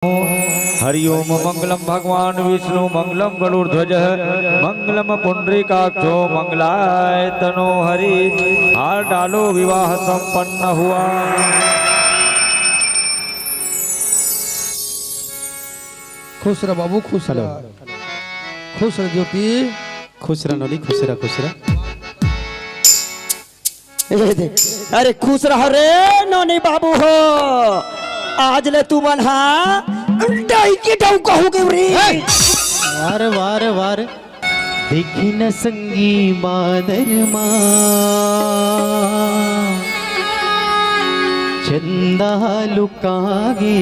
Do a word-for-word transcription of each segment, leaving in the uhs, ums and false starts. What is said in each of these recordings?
हरि ओम। मंगलम भगवान विष्णु, मंगलम गरुड़ ध्वज, मंगलम पुंडरीकाक्षो, मंगलाय तनो हरि। हार डालो, विवाह संपन्न हुआ। खुश रह बाबू, खुश रह। खुश रह ज्योति। खुश रह नोनी, खुश रह, खुश रह। ए दे, अरे खुश रह रे नोनी बाबू हो। आज ले तुमन हा डौकी डौका हो गे रे। वाह रे, वाह रे, वाह रे। देखी न संगी बादर मा, चंदा लुका गे।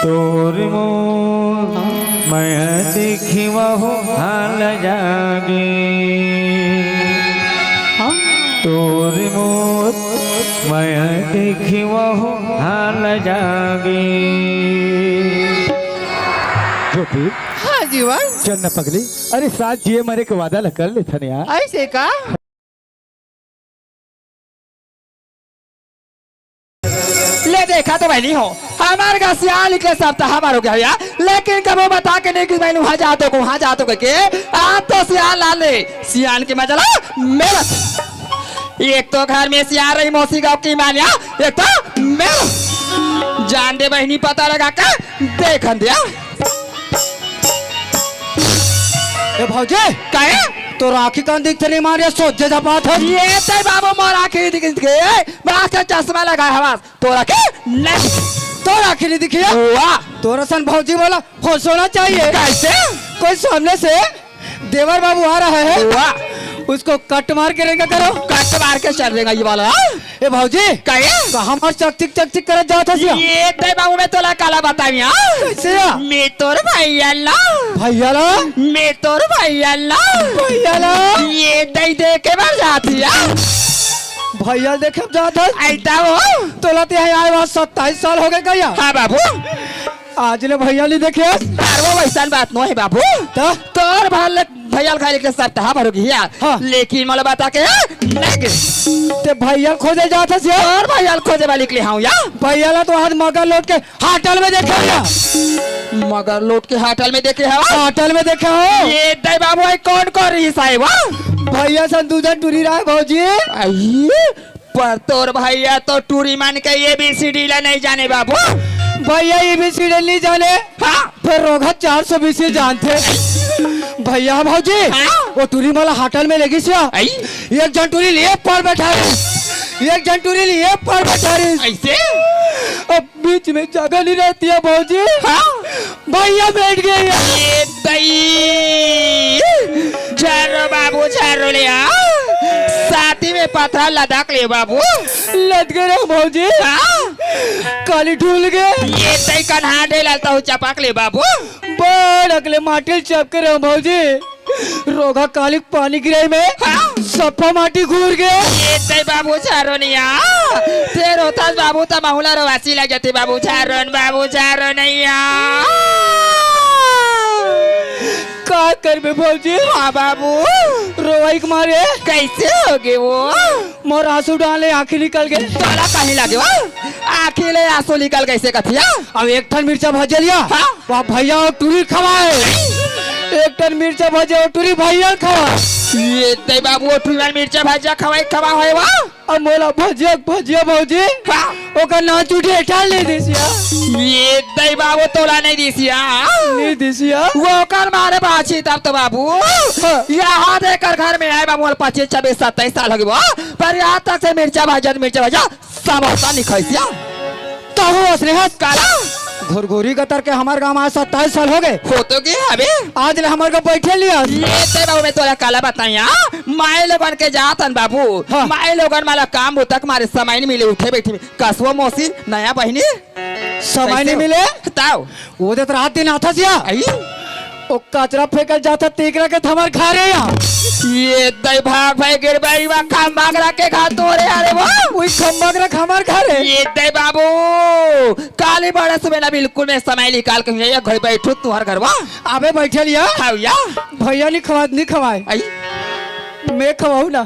तोर मोर मैं देखी वहु हाल जागे। हाँ। तोर मोर मैं देखी वहु हाल जागे। ज्योति। हाँ जीवन। चल न पगली, अरे साथ जिए मरे के वादा ल कर लेथन यार। ऐसे का? ले देखा तो बहिनी हो, हमर घर सियान निकले सप्ताह भर हो गया भैया, लेकिन कबो बता के नहीं कि मैं वहां जातो को, वहां जातो के, के। आज तो सियान ला ले, सियान के मजा ला मेरा। एक तो घर में सियान रही मौसी गाँव की मानिया, एक तो मेरा। जान दे बहिनी, पता लगा के देखन दिया। ए भौजी, काहे? तोर आँखी कान दिखथे नहीं मारे, सोझे झपात हस। ये तय बाबू मोर आँखी दिख, दिख, ए, मैं आज चश्मा लगाए हवस, तोर आँखी नहीं। तोर आँखी नहीं दिखी है? वाह। तोर असन भौजी वाला होश होना चाहिए। कैसे? कोई सामने से देवर बाबू आ रहा है, वाह। उसको कट मार के रेंगा करो। कट मार के चल रेंगा ये वाला, हाँ? ए भौजी, काहे? तो हमार चकचिक चकचिक करत जात हस या? ये तय बाबू मैं तोला काला बताई, हाँ? कैसे या? मैं तोर भैया ला। भैया ला? मैं तोर भैया ला। भैया ला? ये तय देखे बर जात ही, हाँ? भैया देखे बर जात हस? ऐसा हो? तोला ते यहाँ आए वहाँ सत्ताईस साल हो गए का या? हाँ बाबू। आज ले भैया नहीं देखे हस? अरे वो वैसन बात नो है बाबू। तो? तोर भर ले भैया खाए के सप्ताह भर हो गया। हाँ। लेकिन मोला बता के नहीं गे। ते भैया खोजे जात हस या? तोर भैया खोजे वाली के लिए हाँ या। भैया ला तो आज मगर लोट के हाटल में देखे या। मगर लोट के हाटल में देखे हवा? हाटल में देखे हो? ये दई बाबू, आई कौन कर रही साहेब, हाँ? भैया सन दू झन टूरी रहे भौजी। आई, पर तोर भैया तो टूरी मान के एबीसीडी ला नहीं जाने बाबू। भैया एबीसीडी नहीं जाने। हाँ। पर रोगहा चार सौ बीसी जानथे। भैया भौजी, हाँ? वो टूरी मोला हाटल में लेगिस या। आई? एक झन टूरी ले पर बैठा रहिस, एक झन टूरी ले पर बैठा रहिस। ऐसे? अब बीच में जगह नहीं रहती है भौजी। हाँ? भैया बैठ गए या। ये दई। झारो बाबू, झारो ले आ। साथी में पत्थर लदक ले बाबू। लदके रहे भौजी। हाँ? काली ढूल गए। ये दई कन्हा डे ललता हूँ चपक ले बाबू। बड़ अकले माटी चपके रहे भौजी। रोगहा काली पानी गिरे में हाँ? सफा माटी घूर गए। ये दई बाबू झारो नहीं आ। ते रोथस बाबू त महुला रोवासी लग जाती बाबू झारो न बाबू झारो नहीं आ। का करबे भौजी? हाँ बाबू। रोवाई के मारे। कैसे हो गए वो? मोर आंसू डाले आंखी निकल गए। तोला कहीं लगे वो? आंखी ले आंसू निकल कैसे कथिया? अब एक ठन मिर्चा भजे लिया। हाँ? वहाँ भैया और टूरी खवाए। एक ठन मिर्चा भजे और टूरी भैया खवाए। ये दे बाबू, वो टूरी वाला मिर्चा भजिया खवाए, खवा होए वा? अब मोला भजिया, भजिया भौजी। हाँ। ओकर नाचू ढेठा ले दिसिया। ये दे बाबू, तोला नहीं दिसिया। नहीं दिसिया। वो ओकर मारे बाछी तब तो बाबू। हाँ। यहाँ देकर घर में आए बाबू, पच्चीस, छब्बीस, सत्ताईस साल हो गए वो। पर यहाँ तक से मिर्चा भजिया, मिर्चा भजिया समोसा नहीं खाइसिया। तहु असने हस काला? घुरघुरी गतर के हमार गांव आज सत्ताईस साल हो गए। हो तो गए अबे। आज ले हमार का बैठे लिया। ये ते बाबू, मैं तोला काला बताई, हाँ? माई लोगन के जात हन बाबू। हाँ। माई लोगन माला काम बुता के मारे समय नहीं मिले, उठे बैठे में। कसवा मौसी, नया बहिनी। समय नहीं मिले? ताऊ। वो देत रात दिन आथस या। आई? ओ कचरा फेंकल जाता तेकरा के थमर खा रे या। ये दई भाग भाई गिर भाई वा खम्बा के रखे खा तो रे अरे वो। वही खम्बा के रख हमार खा रे। ये दई बाबू, काली बड़ा सुबह ना बिल्कुल मैं समय निकाल के ये घर बैठू तुहर घर वा। अबे बैठल या। खाऊ या। भैया नहीं खवा, नहीं खवाए। आई। मैं खवाऊ ना।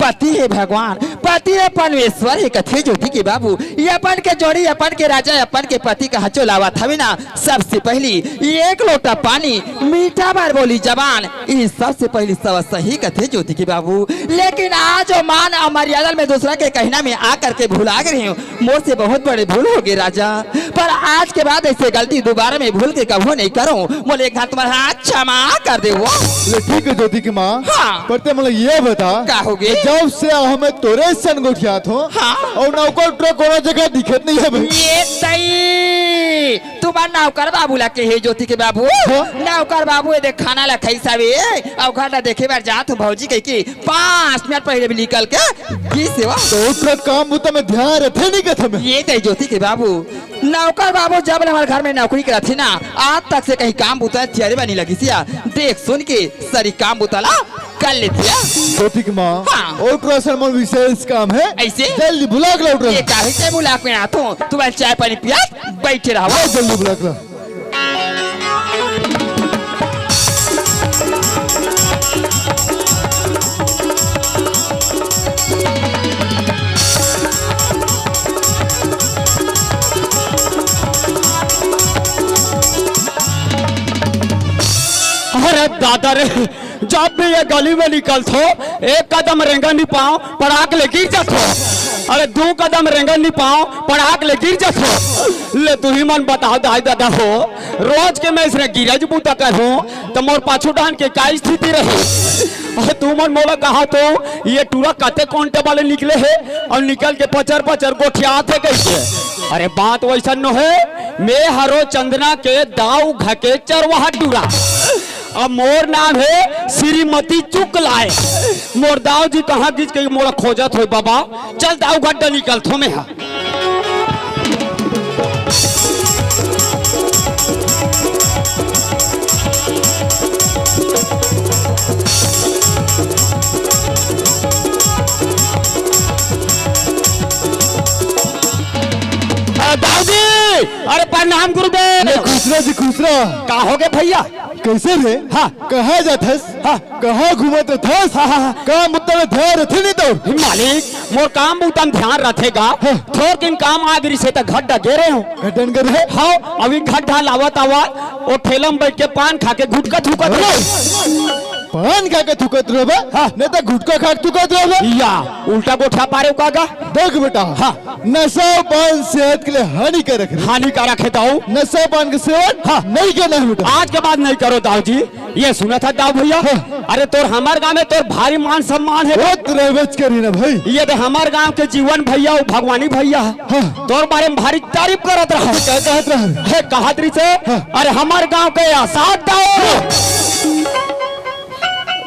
पति हे भगवान, पति हे परमेश्वर हे कथे ज्योति के बाबू। ये अपन के जोड़ी, अपन के राजा, अपन के पति कहाचो लावत हवे ना, सबसे पहली एक लोटा पानी, मीठा भर बोली जबान, ये सबसे पहली सब सही कथे ज्योति के बाबू। लेकिन आज वो मान और मर्यादा में दूसरा के कहना में आकर के भुला गए हूँ, मोर से बहुत बड़े भूल हो गए राजा, पर आज के बाद ऐसे गलती दोबारा में भूल के कभू नहीं करूँ। मोले एक घात तुम्हारा हाथ क्षमा कर दे वो। ले ठीक है ज्योति की माँ। हाँ। पर ते मोला ये बता का होगे? जब से हमें तोरे सन गोठियात हो हाँ। और नौकर टुरा कोनो जगह दिखत नहीं है भाई। ये सही। तुम्हार नौकर बाबू ला के हे ज्योति के बाबू। हाँ। नौकर बाबू ये देख खाना ला खाई सावे और घर ला देखे बार जात हूँ भौजी कह के पाँच मिनट पहले भी निकल के गिस हे वो। तो ओकरा काम बुता में ध्यान रथे नहीं कथे में। ये कही ज्योति के बाबू, नौकर बाबू जब ले हमारे घर में नौकरी करत हे ना, आज तक से कहीं काम बुता तियारी बनी लगी सिया। देख सुन के सरी काम बुता ला कर लेती है। ज्योति के माँ, हाँ। ओकरा से मोर विशेष काम है। ऐसे? जल्दी बुला के ला ओकरा। ये काहे से बुला के आत हूँ? तू बस चाय पानी पिया, बैठे रहो। हाँ, जल्दी बुला के ला। अरे दादा रे, जब भी ये गली में निकलथो, एक कदम रेंगन नहीं पाओ, पड़ाक ले गिर जाथो। अरे दू कदम रेंगन नहीं पाओ, पड़ाक ले गिर जाथो। ले तुही मन बताओ दाई दादा हो, रोज के मैं इसने गिरज बूता करूं तो मोर पाछू डान के का स्थिति रही? अरे तू मन मोला कहा तो ये टूरा कते कोंटे वाले निकले है और निकल के पचर पचर गोठियात है कैसे? अरे बात वैसा नो है, मैं हरो चंदना के दाऊ घके चरवाहा टूरा। अब मोर नाम है श्रीमती चुकलाए। मोर दाऊ जी कहाँ गिस के मोला खोजत होय बाबा। चल दाऊ गड्ढा निकल थो में हा। अ, दाऊ जी, अरे प्रणाम गुरुदेव। ले खुश रह जी, खुश रह। का हो गए भैया? कैसे रे? हाँ। कहाँ जाथस? हाँ। कहाँ घूमत रथस? हाँ, हाँ, हाँ। का मतलब ध्यान रथे नहीं तो? मालिक, मोर काम बुता म ध्यान रथे गा। हाँ। थोर किन काम आ गिरी से त घर डगे रहे हो। घर डन कर रहे? हाँ, अभी घर ढाल आवत आवा, वो ठेला में बैठ के पान खा के गुटखा थूकत रहे। पान खा के थूकत रहे बे? हाँ। नहीं तो गुटखा खा के थूकत रहे बे? या, उल्टा गोठा पारे का गा? देख बेटा। हाँ। नशा पान सेहत के लिए हानिकारक है। हानिकारक है दाऊ। नशा पान के सेवन हाँ। नहीं करना है बेटा। आज के बाद नहीं करो दाऊ जी। ये सुना था दाऊ भैया। हाँ। अरे तोर हमार गांव में तोर भारी मान सम्मान है। वो तो रहबेच करी ना भाई। ये तो हमार गांव के जीवन भैया, वो भगवानी भैया। हाँ। तोर बारे में भारी तारीफ करत रहा। क्या कहत रहा? है कहत रही से। हाँ। अरे हमार गांव के आसाद दाऊ।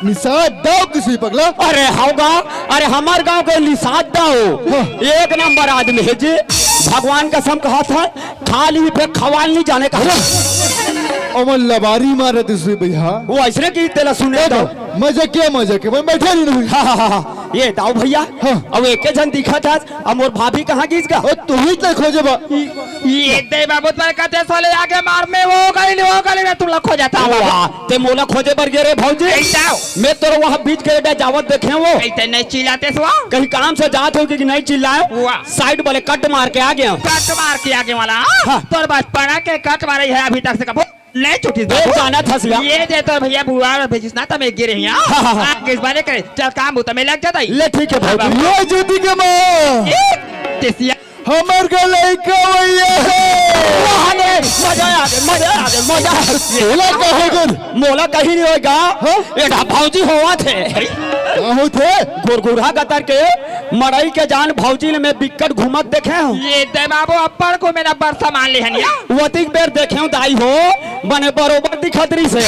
निषाद दाऊ किसी पगला? अरे होगा, अरे हमार गांव के निषाद दाऊ हाँ। एक नंबर आदमी है जी। भगवान कसम कहा था, खाली पे खवाल नहीं जाने का। अमन लबारी मारे दूसरी भैया। वो ऐसने की तेला सुने देखो, तो। मजा क्या मजा के, मैं बैठे नहीं हुई। हाँ, हाँ, हाँ, हाँ। ये दाऊ भैया, हाँ। अब एक जन दिखा था, अब मोर भाभी कहाँ गिस गा? ओ, तू ही तो खोजे बा। ये दे बाबू, पर कते साले आगे मार में वो गली, वो गली में तुम लोग खो जाता है बाबू। वाह, ते मोला खोजे बर गे रे भौजी। ऐसा। मैं तोर वहाँ बीच के एडा जावत देखे वो। ऐसे नहीं चिल्लाते सो। कहीं काम से जात हो कि नहीं चिल्लाए? वाह। साइड वाले कट मार के आ गया। कट मार के आगे वाला। हाँ। तोर बचपना के कट मारे है अभी तक से कबो नहीं छुट्टी एक बाबू। जाना था सिया। ये दे तोर भैया बुआ और भेजिस ना तब एक गिरे यहाँ। हाँ, हाँ, हाँ। आगे इस बारे करे। चल काम बुता में लग जाता ही। ले ठीक है हाँ, भौजी। बाबू। ये ज्योति के माँ। एक ते सिया। हमर का लइका भैया है। वाह रे, मजा आ गया, मजा आ गया, मजा आ गया। बोला कहे कर? मोला कहीं नहीं होगा। हाँ? एडा भौजी होवा थे। का होथे? गुरगुरा गतर के मड़ई के जान भौजी ने मैं बिक्कट घूमत देखे हूँ। ये दे बाबू अब्बड़ को मेरा बरसा मान ले हनिया। वतिक बेर देखे हूँ दाई हो, बने बरोबर दिखत रही से।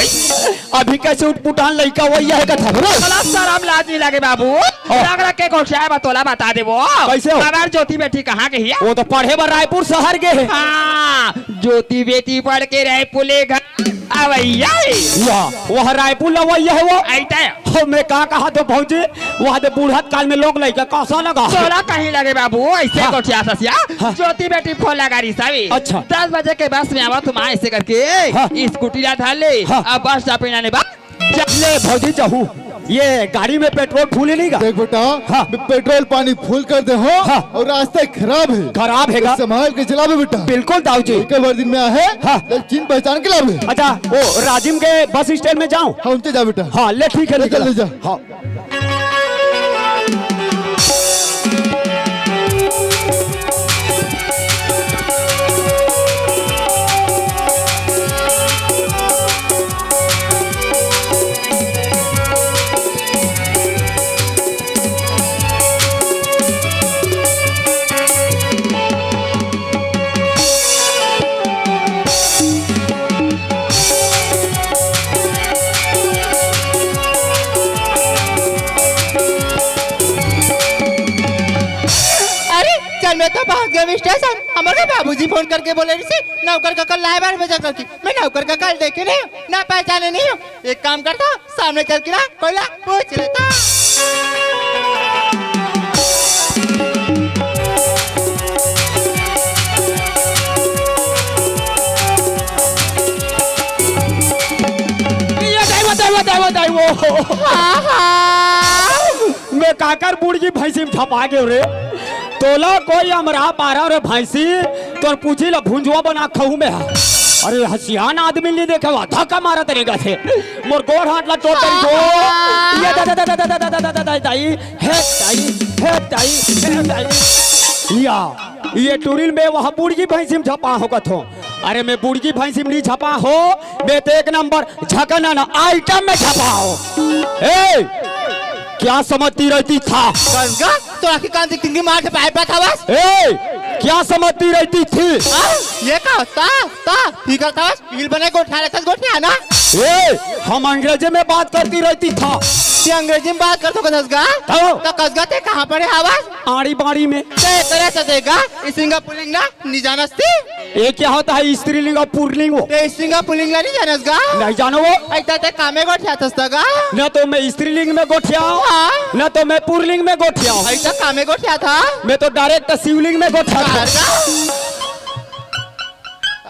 अभी कैसे उठपुटान लइका वही है कथा। साला शरम लाज नहीं लगे बाबू। रग रग के गोठियाए बा तोला बता देबो। कैसे हो? हमार ज्योति बेटी कहाँ गई है? वो तो पढ़े बर रायपुर शहर गे हे। हाँ, ज्योति बेटी पढ़ के रायपुर ले घर अवैया हे। या, वह रायपुर लवैया है वो। ऐसा है। हो, मैं का कहा तो भौजी, वहाँ दे बूढ़त काल में लोग लइका कैसा लगा? तोला कहीं लगे बाबू, ऐसे हाँ। गोठिया ससिया। हाँ। ज्योति बेटी फोन लगा रही सावी। अच्छा। दस बजे के बस में आवा तुम ऐसे करके हाँ। स्कूटी ला धर ले। हाँ। अब बस स्टॉप पे आने बा। ले भौजी जाहू। ये गाड़ी में पेट्रोल फुल ही नहीं गा। देख बेटा, हाँ। मैं पेट्रोल पानी फुल कर दे हो हाँ। और रास्ता खराब है। खराब है गा। संभाल के चलावे बेटा। बिल्कुल दाऊ जी। एक बार दिन में आहे, हाँ। तो चिन्ह पहचान के लावे। अच्छा, वो राजिम के बस स्टैंड में जाऊं? हाँ, उनसे जा बेटा। हाँ, ले ठीक है, ले निकल। चल, ले जा। हाँ। अरे, चल, मैं तो पहुंच गया स्टेशन। हमर का बाबूजी फोन करके बोले रहिसे, "नौकर काका ल लाए बर भेजा" करके। मैं नौकर काका ल देखे नहीं हूँ, ना पहचाने नहीं हूँ। एक काम करता हूँ, सामने चल के ना कोई ला पूछ लेता हूँ। ये दाई वो, दाई वो, दाई वो, दाई वो। हाँ, हाँ। मैं काकर बुड़गी भैंसी में झपा गेंव रे। तोला कोई अमरा पारा रे भैंसी, तोर पूछी ला भुंजुआ बना खाहूं मैं हा। अरे हसियान आदमी नहीं देखे वा, धक्का मारत रे गथे। मोर गोड़ हाथ ला टोट दे। ये दा, दा, दा, दाई, हे दाई, हे दाई, हे दाई। या, ये टूरी ल मैं वहाँ बुड़गी भैंसी में झपा हों कथों। अरे मैं बुड़गी भैंसी में नहीं झपा हों, मैं तो एक नंबर झकना ना आइटम में झपा हों। ए, क्या समझती रहती था? कस गा, तोर आँखी कान दिखती नहीं, मार के पाए पात हवस। ए, क्या समझती रहती थी? हाँ, ये का होता? ता, ही करता हवस, हील बने गोठा रहता गोठिया ना। ए, हम अंग्रेजी में बात करती रहती था। ते अंग्रेजी में बात करथो कस गा? तो? तो कस गा ते कहाँ पढ़े हवस? आड़ी बाड़ी में। ते करे से देगा, इसिंगा पुलिंग ना, नी जानस ती? ये क्या होता है स्त्रीलिंग और पुरलिंग वो? ते इसिंगा पुलिंग ला नी जानस गा? नहीं जानो वो। ऐसा ते कामे गोठिया थस गा? न तो मैं स्त्रीलिंग में गोठिया हूँ, हाँ। न तो मैं पुरलिंग में गोठिया हूँ। ऐसा कामे गोठिया था? मैं तो डायरेक्ट शिवलिंग में गोठिया था। कार गा?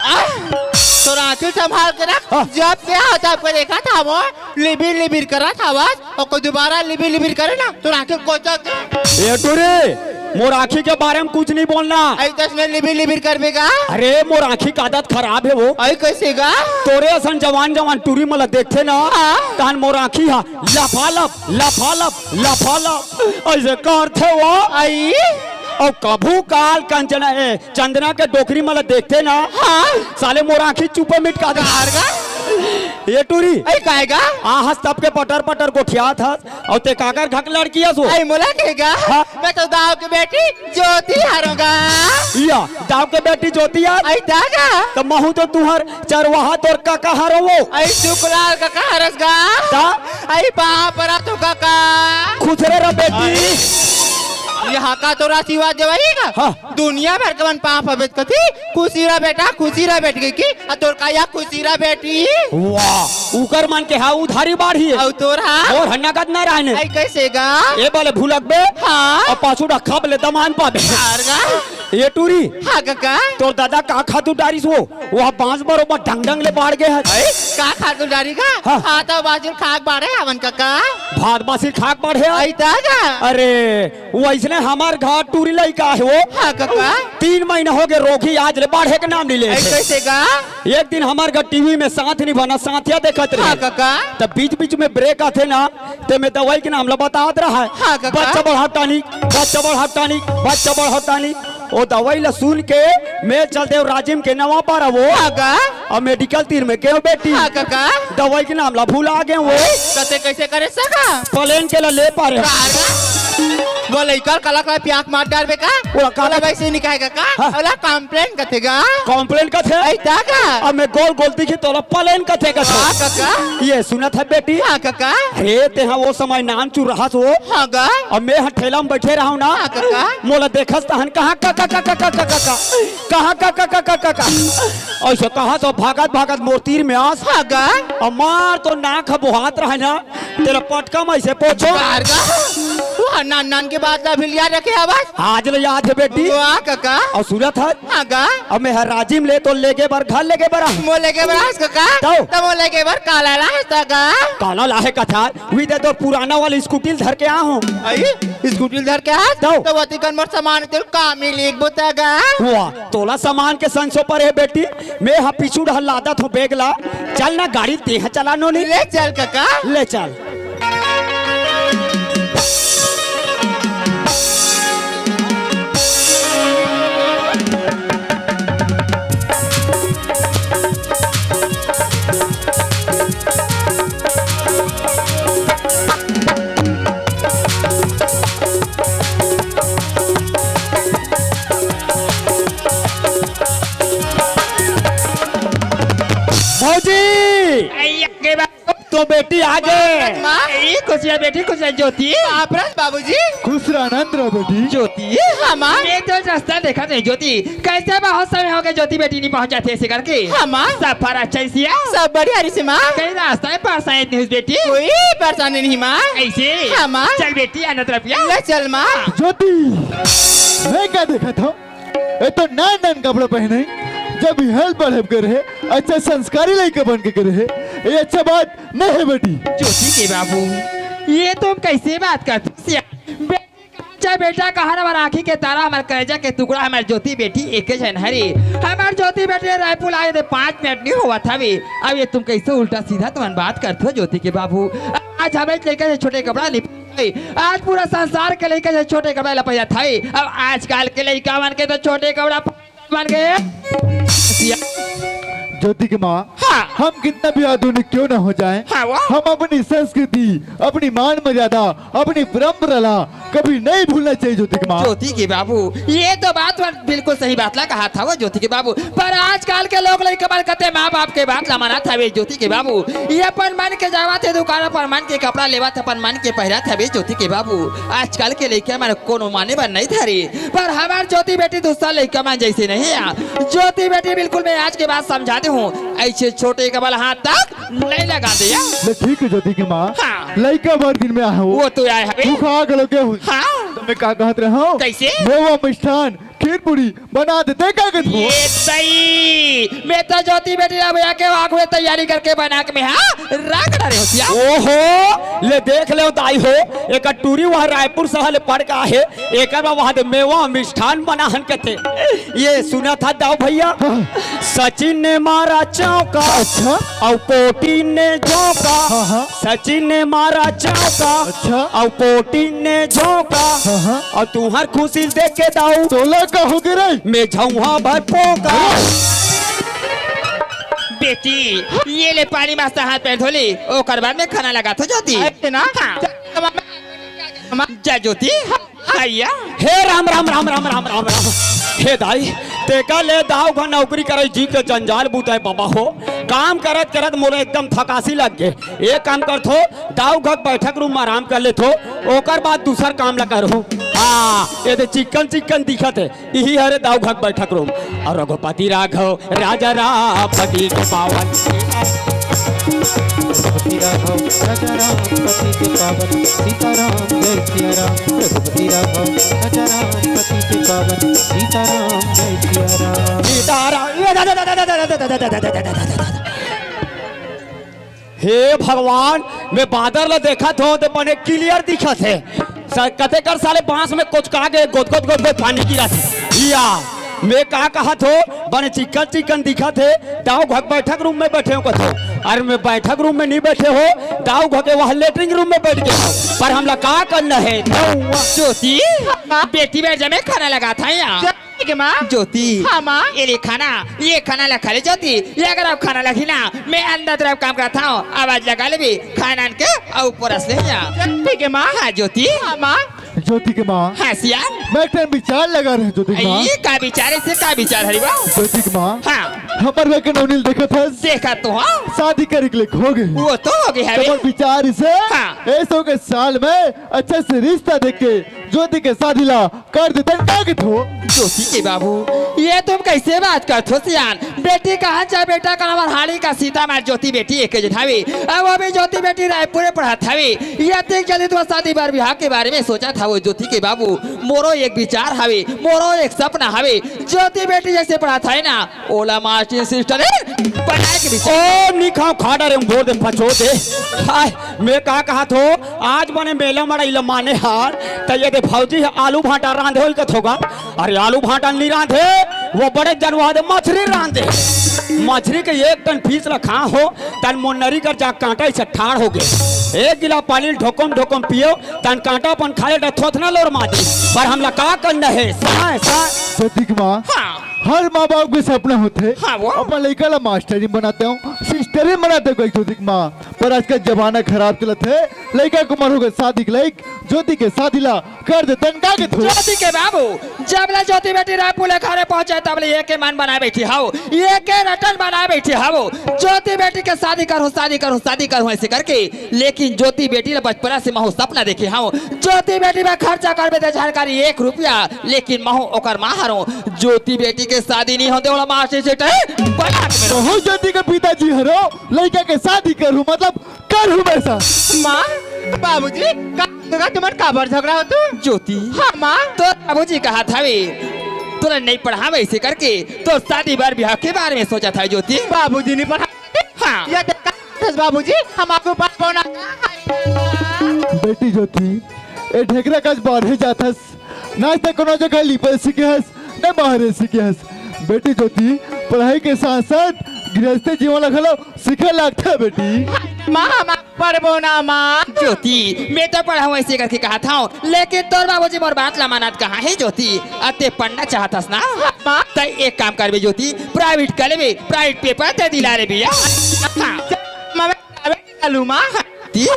आह! तोर आँखी संभाल के रख। हाँ। जब से आओ तब के देखा था वो, लिबिर लिबिर करत हवस, और कोई दोबारा लिबिर लिबिर करे ना, तोर आँखी कोचक। ए टूरी, मोर आँखी के बारे में कुछ नहीं बोलना। ऐ तसने लिबिर लिबिर करबे का? अरे, मोर आँखी का आदत खराब है वो। ऐ कैसे का? तोरे असन जवान जवान टूरी मन ला देखथे ना, हाँ। तहन मोर आँखी हा लफालफ, लफालफ, लफालफ, ऐसे करथे वो। आई? और कभू काल कंचना, ए, चंदना के डोकरी मन ला देखथे ना, हाँ। साले मोर आँखी चुपे मिटका दे। कार गा? ए टूरी। ऐ काय गा? आ हस तब के पटर पटर गोठियात हस, अउ ते काकर घर के लड़की हस वो? ऐ मोला के गा? हाँ। मैं तो दाऊ के बेटी ज्योति हरों गा। या, दाऊ के बेटी ज्योति हस? ऐ दा गा? त महूँ तो तुँहर चरवाहा तोर कका हरों वो। ऐ सुकलाल कका हरस गा? ता? ऐ पाँव परा तो कका। खुसरे रह बेटी। ऐ, ये हा का तोर आशीर्वाद देवई गा? हाँ। दुनिया भर के मन पाँव पबेत कथी, खुशी रह बेटा, खुशी रह बेटी कहिके, अउ तोर का या खुशी रह बेटी? वाह, उकर मन के हा उधारी बाढ़ही। अउ तोर हा? मोर हा नगद नारायण हे। ऐ कैसे गा? ए बले भुलकबे, हाँ। अउ पाछू डा खब ले दमान पाबे। कार गा? ए टूरी, हाँ कका। तोर दादा का खातू डारिस वो? वो बांस बरोबर डंग डंग ले बाढ़ गे हस। ऐ, का खातू डारी गा? हाँ। हाँ, तो बाजुल खाक बाढ़े हवन कका। भात बासी खाक बाढ़े हस? ऐ ता गा? अरे, वो अइसने हमर घर टूरी लइका हे वो। हाँ कका। तीन महीना हो गे रोगही, आज ले बाढ़े के नाम नहीं ले। ऐ कैसे गा? एक दिन हमर घर टीवी में साथ निभाना साथिया देखत रहे। हाँ कका। तब बीच बीच में ब्रेक आथे ना, ते में दवाई के नाम ला बतात रहा है। हाँ कका। बच्चा बढ़ा टानिक, बच्चा बढ़ा टानिक, बच्चा बढ़ा टानिक। ओ दवाई ला सुन के मैं चल देव राजिम के नवा पारा वो। हाँ गा। अब मेडिकल तीर में गेंव बेटी। हाँ कका। दवाई के नाम ला भुला गेंव वो। कते कैसे करे सगा? प्लेन के ला ले पारे। कार गा? वो लइका कला कला प्याक मार डारबे का? ओला का ओला वैसे निकाय का का? हाँ। ओला कंप्लेन कथे गा। कंप्लेन कथे? ऐ ता का? अब मैं गोल गोल दिखी तोला प्लेन कथे कथे। हाँ कका। ये सुनत हे बेटी? हाँ कका। अरे तेहा वो समय नान चुरहस वो। हाँ गा। अब मैं ह ठेला में बैठे रहूं ना। हाँ कका। मोला देखस तहन कहाँ का का का का का का का का। कहाँ का का का का का का। ऐसे कहा तो भागत भागत मोर तीर में आस। हाँ गा। अब मार तो नाक ह बोहात रहे ना। तेला पटका में ऐसे पोछो। कार गा। वो नान नान के बात ला भी याद रखे हवस। आज ले याद हे बेटी। वाह कका। अउ सुनत हस? हाँ गा। अब मैं हर राजिम ले तो लेगे बर घर लेगे बर आहूं। मोर लेगे बर आहस कका? तौ? त मोर लेगे बर काला लाहस त गा। काला लाहे कथस? उही दे तोर पुराना वाला स्कूटी ल धर के आहूं। अई, स्कूटी ल धर के आहस? तौ? त ओती कन मोर सामान तेल का मिली एक बुता गा। वाह, तोला सामान के संसो पर हे बेटी। मैं हा पीछू डहर लादत हों बेग ला। चल ना गाड़ी तेहा चला नोनी। ले चल कका। ले चल। भौजी! अइया के बा-, तो बेटी आ गे। माँ। ए, खुशिया बेटी, खुशिया ज्योति। बाप रे, बाबूजी। खुश रह, आनंद रह बेटी। ज्योति। हाँ, माँ। मैं तो रास्ता देखा नहीं ज्योति। कैसे बहुत समय हो गए ज्योति बेटी नहीं पहुँचा थे इसे करके। हाँ, माँ। सब पर अच्छा ही सिया। सब बढ़िया रिसी माँ। कहीं रास्ता में परेशानी नहीं हुई बेटी। कोई परेशानी नहीं माँ। ऐसे। हाँ, माँ। चल बेटी, आनंद रह पिया। ले चल माँ। ज्योति, मैं क्या देखा था? ए तो नैन नैन कपड़ा पहने, जब हेल पढ़े करे हे, अच्छा संस्कारी लइका बन के करे हे, ये अच्छा बात नहीं है बेटी। ज्योति के बाबू, ये तुम कैसे बात करते हो? सिया-, बेटी कहाँ जाए बेटा, कहाँ हमार आँखी के तारा, हमार कलेजा के टुकड़ा, हमार ज्योति बेटी एक झन हरे। हमार ज्योति बेटी रायपुर आए थे, पाँच मिनट नहीं होवत हवे। अब ये तुम कैसे उल्टा सीधा तुम बात करते हो ज्योति के बाबू? आज हमें लेकर ये छोटे कपड़ा नहीं आज पूरा संसार के लइका जे छोटे कपड़ा ला पहिरत हवे। अब आजकल के लइका मन के तो छोटे कपड़ा मन के। ज्योति के माँ, हाँ। हम कितना भी आधुनिक क्यों ना हो जाए, हाँ, वो। हम अपनी संस्कृति, अपनी मान मर्यादा, अपनी परंपरा ला कभी नहीं भूलना चाहिए ज्योति के माँ। ज्योति के बाबू, ये तो बात बिल्कुल सही बात ला कहा था वो ज्योति के बाबू। पर आजकल के लोग लइका मन कते माँ बाप के बात ला मानत हवे ज्योति के बाबू। ये अपन मन के जावत हे दुकान, अपन मन के कपड़ा लेवत, अपन मन के पहिरत हवे ज्योति के बाबू। आजकल के लइका मन कोनो माने बर नहीं धरे, पर हमार ज्योति बेटी दूसरा लइका मन जैसे नहीं है। ज्योति बेटी बिल्कुल मैं आज के बाद समझा दे हूँ, ऐसे छोटे कपड़ा हाथ तक नहीं लगा दे या। ले ठीक है ज्योति के माँ। हाँ। लइका भर दिन में आए हो। वो तो आए हवे। भूखा गलो के हुई। हाँ। तो मैं का कहत रहा हूँ? कैसे? मेवा मिष्ठान खीर पूरी बना देते का के धो। ये सही। मैं तो ज्योति बेटी ला भैया के आग में तैयारी करके बना के मैं हाँ रख डारे होतिया। ओहो, ले देख ले दाई हो, एक टूरी वहाँ रायपुर शहर ले पढ़ के आहे, एकर बा वहाँ दे मेवा मिष्ठान बना हन कथे। ये सुना था दाऊ भैया, हाँ। सचिन ने मारा चौका, अच्छा। और पोटी ने झोंका। हाँ, हाँ। सचिन ने मारा चौका, अच्छा। और पोटी ने झोंका। हाँ, हाँ। और तुहर खुशी देख के दाऊ तोला का हो गे रे? मैं झौहा भर पोका। बेटी, ये ले पानी मस्त हाथ पैर धो ले, ओकर बाद में खाना लगा तो ज्योति। ऐसे ना? हाँ। जा ज्योति। भैया। हे राम, राम, राम। हे दाई, तेका ले दाऊ घर नौकरी करे जी के जंजाल बूता हे बाबा हो। काम करत करत मोला एकदम थकासी लग गे। एक काम करथो, दाऊ घर बैठक रूम में आराम कर लेथो, ओकर बाद दूसर काम ला करहूँ। हाँ, ये दे चिक्कन चिक्कन दिखत हे, इही हरे दाऊ घर बैठक रूम। और रघुपति राघव राजा रामपति के पावन। रघुपति राघव राजा रामपति के पावन, सीताराम जय सिया राम। रघुपति राघव राजा रामपति के पावन, सीताराम जय सिया राम। सीताराम। हे भगवान, मैं बादर ला देखत हों, ते बने clear दिखत हे। स-, कते कर साले बांस में कोचका गे, गोद गोद गोद गोद पानी गिरत हे। या, मैं का कहत हों, बने चिकन चिकन दिखत हे, दाऊ घर बैठक रूम में बैठे हों कथो। अरे मैं बैठक रूम में नहीं बैठे हों, दाऊ घर के वहाँ लेटरिन रूम में बैठ गे हों। पर हमला का करना हे? ज्योति, बेटी बैठ जा, मैं खाना लगात हों या। ठीक है माँ। ज्योति, हाँ माँ। ये ले खाना, ये खाना ला खा ले ज्योति। ये अगर अब खाना लगी ना, मैं अंदर तरफ काम करत हों, आवाज लगा लेबे, खाना आन के अउ परस ले या। ठीक है माँ। हाँ ज्योति। हाँ माँ। ज्योति के माँ। हाँ सियान। मैं एक ठन विचार लगा रहे ज्योति के माँ। ये का विचार हे, से का विचार हरे बा? ज्योति के माँ। हाँ। हमर घर के नौनी ल देखत हस? देखत तो हों। शादी करे के लायक हो गे। वो तो हो गे हवे। हमर विचार अइसे, हाँ। ए सौ के साल में अच्छा से रिश्ता देख के ज्योति के शादी ला कर देतन, का कथो? ज्योति के बाबू, ये तुम कैसे बात करथो सियान? बेटी कहाँ जा बेटा, कहाँ हमार हाड़ी का सीता मार ज्योति बेटी एक जन हवे। अब वो भी ज्योति बेटी रायपुर में पढ़त हवे। ये अतेक जल्दी तुम्हार शादी बर बिहाव के बारे में सोचत हवो ज्योति के बाबू? मोरो एक विचार हवे, मोरो एक सपना हवे। ज्योति बेटी जैसे पढ़त हवे ना, ओला मास्टर सिस्टर बनाए के विचार। ओ निखाव खाड़ा रे, बोल दे पचो दे। हाय, मैं का कहा थो, आज मने मेला मड़ई ल माने हार, त ये दे भौजी ह आलू भांटा रांधे होई कथो गा। अरे आलू भांटा नी रांधे, वो बड़े जनवा दे मछरी रांधे। मछरी के एक टन पीस ल खा हो, तन मोनरी कर जा कांटा इसे ठाड़ हो गए। एक गिला पानी ल ढोकम ढोकम पियो, तन कांटा अपन खाले डर थोथना लोर मार दे। पर हमला का करना है? साय, साय। ज्योति के माँ, हाँ। हर माँ बाप के सपना होथे, हाँ, वो। अपन लइका ला मास्टरी बनाते हो, सिस्टरी बनाते हो, ज्योति के माँ। पर आजकल जमाना खराब चलत है, लइका के उमर हो गए शादी के लायक, ज्योति के शादी ला कर देतन, का कथो? ज्योति के बाबू, जब ले ज्योति बेटी रायपुर ले घरे पहुंचे, तब ले ये के मन बनाए बैठी हव, ये के रटन बनाए बैठी हव। ज्योति बेटी के शादी करहूं, शादी करहूं, शादी करहूं ऐसे करके। लेकिन ज्योति बेटी ला बचपना से महू सपना देखे हव। ज्योति बेटी बर खर्चा करबे त जानकारी एक रुपया, लेकिन महू ओकर माँ हरव। ज्योति बेटी के शादी नहीं होते, ओला मास्टर से टहे बना के मेरा। कहूं ज्योति के पिताजी हरव, लइका के शादी करहूं, मतलब करहूं मैं सा। माँ, बाबूजी, का, का तुम्हार काबर झगड़ा हो तू? ज्योति। हाँ, माँ। तोर बाबूजी कहत हवे, तोला नहीं पढ़ावे ऐसे करके, तोर शादी बर बिहाव के बारे में सोचत हवे ज्योति। बाबूजी नहीं पढ़ा? हाँ। ये देख, बाबूजी, हम आगू पढ़बो ना। बेटी ज्योति, ए ढेकरा कस बाढ़े जाथस, ना त कोनो जगह लिपे सीखे हस, ना बाहरे सीखे हस। बेटी ज्योति, पढ़ाई के साथ साथ गृहस्थी जीवन ला घलो सीखे लागथे बेटी। माँ, हम पढ़बो ना माँ। ज्योति, मैं तो पढ़ाऊँ ऐसे करके कहा था, लेकिन तोर बाबूजी मोर बात ला मानत कहाँ है ज्योति? अते पढ़ना चाहत हस ना? माँ। त एक काम करबे ज्योति, प्राइवेट कर लेबे, प्राइवेट पेपर दे दिला रे भैया। हाँ। माँ, मैं प्राइवेट कर लूँ माँ। ती?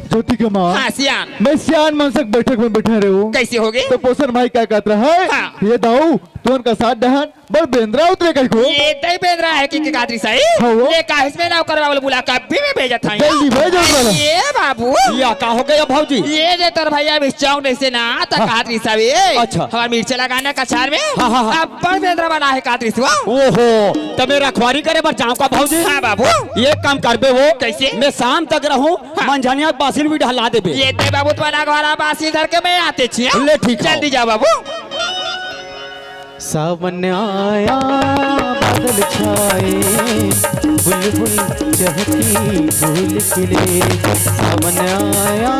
ज्योति के माँ। हाँ, सियान। मैं सियान मनसक बैठक में बैठे रहूँ। कैसे हो गए? तो पोषण भाई क्या कहत रहा है? हाँ। ये दाऊ, तुमन का साथ डहन बड़ बेंदरा उतरे कहिको। ये तई बेंदरा है कि, कि कादरी साई? हाँ, वो। ले काहे से मैं नाव करवा बोले बुला, कभी मैं भेजत हूँ। जल्दी भेजो बोलो। ये बाबू। या का हो गया भौजी? ये जे तोर भैया बिस्चाऊ नहीं से ना, त हाँ। कादरी साई। अच्छा। हमार मिर्चा लगाना कछार में। हाँ, हाँ, हाँ। अब बड़ बेंदरा बना है कादरी साई। ओहो, त मैं रखवारी करे बर जाऊँ का भौजी? हाँ बाबू। ये काम करबे वो। कैसे? मैं शाम तक रहूँ, हाँ। मंझनिया बासिल भी ढला देबे। ये ते बाबू तुम्हारा घरा बासिल धर के मैं आते छिया। ले ठीक है। जल्दी जाओ बाबू। सावन आया, बादल छाए, बुलबुल चहकी फूल खिले। सावन आया,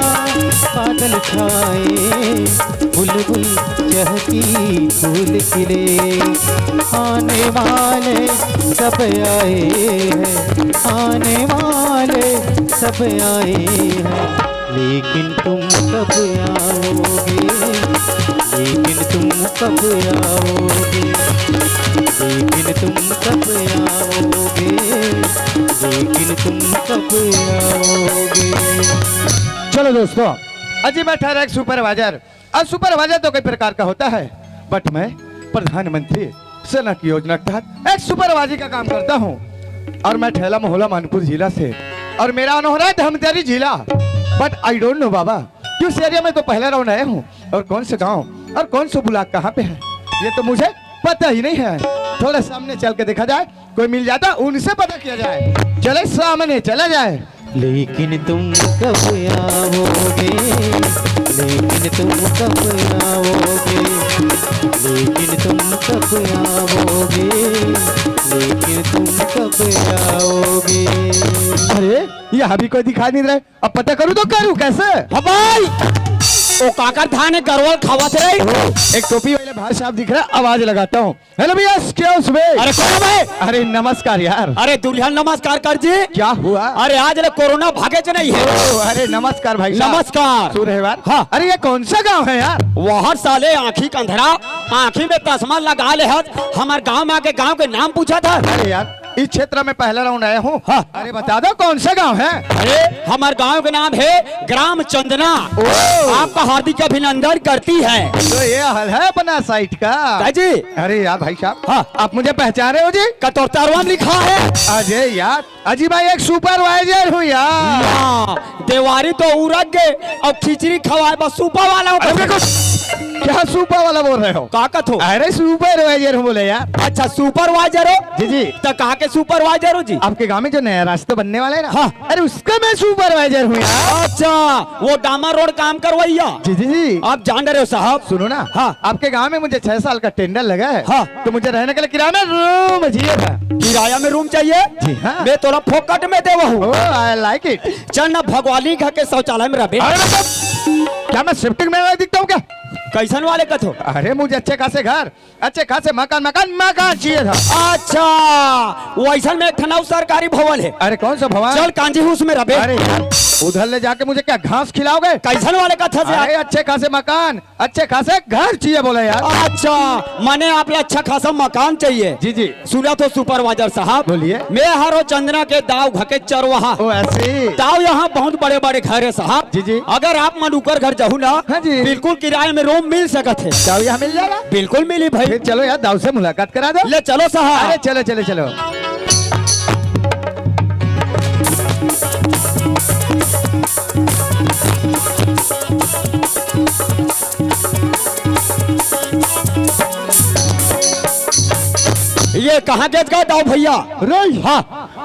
बादल छाए, बुलबुल चहकी फूल खिले। आने वाले सब आए हैं, आने वाले सब आए हैं, लेकिन तुम कब आओगे? लेकिन तुम कब आओगे? लेकिन तुम कब आओगे? लेकिन तुम कब आओगे? चलो दोस्तों, अजी मैं ठहरा एक सुपरवाइजर। अब सुपरवाइजर तो कई प्रकार का होता है, बट मैं प्रधानमंत्री सनक योजना के तहत एक सुपरवाइजर का काम करता हूँ। और मैं ठेला मोहला मानपुर जिला से, और मेरा ओनोहरा है धमतरी जिला। बट आई डोंट नो बाबा, कि उस एरिया में तो पहला राउंड आया हूँ, और कौन से गांव और कौन से ब्लॉक कहाँ पे है, ये तो मुझे पता ही नहीं है। थोड़ा सामने चल के देखा जाए, कोई मिल जाता, उनसे पता किया जाए। चले सामने चला जाए। लेकिन तुम कब आओगे? लेकिन तुम कब आओगे? लेकिन तुम कब आओगे? लेकिन तुम कब आओगे? अरे, यहाँ भी कोई दिखाई नहीं दे रहा है। अब पता करूँ तो करूँ कैसे? हाँ भाई, ओ काकर धान है, गरवा ल खावत रही। एक टोपी वाले भाई साहब दिख रहा है, आवाज लगाता हूँ। हेलो भैया, excuse me। अरे कौन है भाई? अरे नमस्कार यार। अरे दुरिहा नमस्कार कर जी। क्या हुआ? अरे आज ले कोरोना भागे च नहीं है। ओ, अरे नमस्कार भाई साहब। नमस्कार। सुन रहे बात? हाँ। अरे ये कौन सा गांव है यार? वहर साले आँखी के अंधरा, आँखी में चश्मा लगा ले हस, हमार गांव में आके गांव के नाम पूछत हस। अरे यार, इस क्षेत्र में पहला राउंड आया हूँ। हाँ। अरे बता दो कौन सा गांव है? अरे हमारे गांव का नाम है ग्राम चंदना। ओ। आपका हार्दिक अभिनंदन करती है। तो ये हाल है अपना साइट का। का जी? अरे यार भाई साहब, हाँ। आप मुझे पहचान रहे हो जी? कतौरतारवा में लिखा है। अरे यार, अजी भाई एक सुपरवाइजर हूँ यार। हाँ, देवारी तो उरग गए और खिचड़ी खवाए बस सूपा वाला हो। अरे देखो, क्या सूपा वाला बोल रहे हो? का कथो? अरे सुपरवाइजर हूँ बोले यार। अच्छा सुपरवाइजर हो? जी जी। तो कहाँ के सुपरवाइजर हो जी? आपके गांव में जो नया रास्ता बनने वाला है ना, हाँ। अरे उसका मैं सुपरवाइजर हूँ यार। अच्छा, वो डामर रोड काम करवैया। जी जी जी। आप जान रहे हो साहब? सुनो ना, हाँ। आपके गांव में मुझे छह साल का टेंडर लगा है। हाँ। तो मुझे रहने के लिए किराया में रूम चाहिए था। किराया में रूम चाहिए? जी हाँ। मैं तोला फोकट में देवा हूँ। Oh, I like it। चल ना भगवाली घर के शौचालय में रहे। अरे मतलब, क्या मैं सेप्टिक में दिखता हूँ क्या? कैसन वाले कथो? अरे मुझे अच्छे खासे घर, अच्छे खासे मकान, मकान, मकान चाहिए था। अच्छा, वैसन में एक ठन अउ सरकारी भवन है। अरे कौन सा भवन? चल कांजी हूस में रहे। अरे यार, उधर ले जाके मुझे क्या घास खिलाओगे? कैसन वाले कथो से यार? अरे अच्छे खासे मकान, अच्छे खासे घर चाहिए बोला यार। अच्छा, माने आप ला अच्छा खासा मकान चाहिए। जी जी। सुना तो सुपरवाइजर साहब, बोलिए। मैं हरो चंदना के दाऊ घर के चरवाहा। ओ ऐसे। दाऊ यहाँ बहुत बड़े बड़े घर है साहब। जी जी। अगर आप मन उकर घर जाहू ना, हाँ जी। बिल्कुल किराए में रूम मिल सकत है। दाऊ यहाँ मिल जाएगा? बिल्कुल मिली भाई। फिर चलो यार, दाऊ से मुलाकात करा दो। ले चलो साहब। अरे चलो चलो चलो। ये कहाँ गेस गा दाऊ भैया? रे, हाँ।